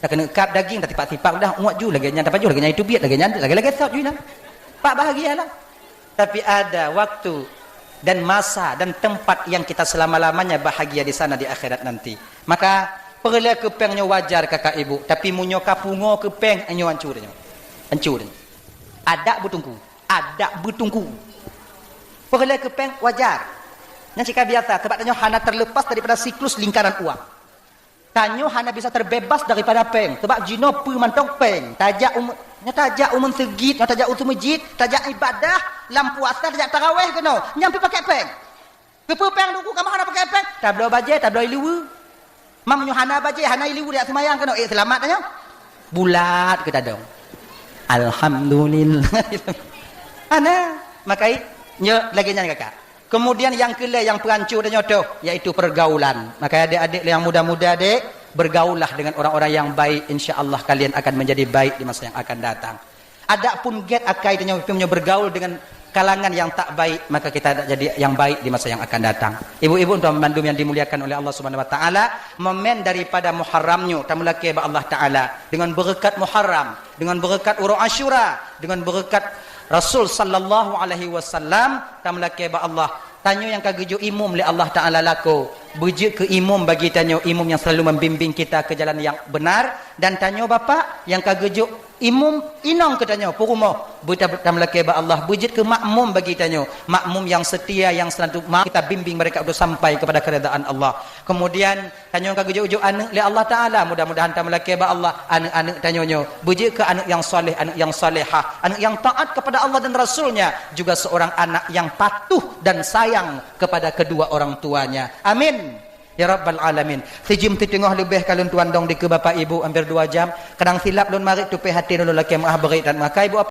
Takeuneuk kab daging, tatipak-tipak udah, uet ju lagèe nyan, tapajoh lagèe nyan, itu biet lagèe nyan, lagèe-lagèe sot ju nyan. Pak bahagia lah. Tapi ada waktu dan masa dan tempat yang kita selama-lamanya bahagia di sana di akhirat nanti. Maka, peureulèe keu péng nyoe wajar kakak ibu, tapi meunyoe ka pungo keu péng, nyoe hancô nyoe. Hancô nyoe. Adak beuteungku, adak beuteungku. Peureulèe keu péng wajar. Nyan cit ka biasa, sebab tanyoe hana terlepas daripada siklus lingkaran uang. Tanyoe hana bisa terbebas daripada péng, sebab jinoe peue mantong péng. Tajak u, nyoe tajak u meuseujid, nyoe tajak u seumeujid, tajak ibadah, lam puasa tajak taraweh keunoe, nyan pih pakèk péng. Keupeue péng teungku, kamoe hana pakèk péng? Tabloe bajèe, tabloe ié liweue. Meunyoe hana bajèe, hana ié liweue, tajak seumayang keunoe, ék seulamat tanyoe? Bulat keu tadong. Alhamdulillah. Hana. Maka i, nyoe lagèe nyan kakak. Kemudian nyang keulhèe nyang peuhanco tanyoe toh, yaitu pergaulan. Maka adék-adék nyang muda-muda dek, bergaullah dengan orang-orang yang baik, insya Allah kalian akan menjadi baik di masa yang akan datang. Adapun gét akai tanyoe, meunyoe bergaul dengan kalangan yang tak baik, maka kita tak jadi yang baik di masa yang akan datang. Ibu-ibu dan bandum yang dimuliakan oleh Allah Subhanahu Wa Taala, momen daripada Muharram nyoe tameulakèe bak Allah Taala dengan berkat Muharram, dengan berkat uroe Asyura, dengan berkat Rasul sallallahu alaihi wasallam, tameulakèe bak Allah. Tanyoe nyang ka geujok imum lé Allah Taala lakoe, Beujeuet keu imum bagi tanyoe, imum nyang selalu membimbing kita ke jalan yang benar, dan tanyoe bapak nyang ka geujok imum inong keu tanyoe, peurumoh, beuta-, tameulakée bak Allah, beujeuet keu makmum bagi tanyoe, makmum yang setia, yang selalu ma-, kita bimbing mereka untuk sampai kepada keridaan Allah. Kemudian, tanyoe ka geujok-jok aneuk lé Allah Taala, mudah-mudahan tameulakée bak Allah, aneuk-aneuk tanyoe nyoe beujeuet keu aneuk yang saleh, aneuk yang salehah, aneuk yang taat kepada Allah dan Rasul-Nya, juga seorang anak yang patuh dan sayang kepada kedua orang tuanya. Amin. Ya Rabbal Alamin. Sijim siteungoh leubeh ka lôn tuan dong dikeue Bapak Ibu, hampir dua jam. Kadang silap lôn marit, tupéh até lôn lakée meu'ah beurit dan meu'ah. Ka Ibu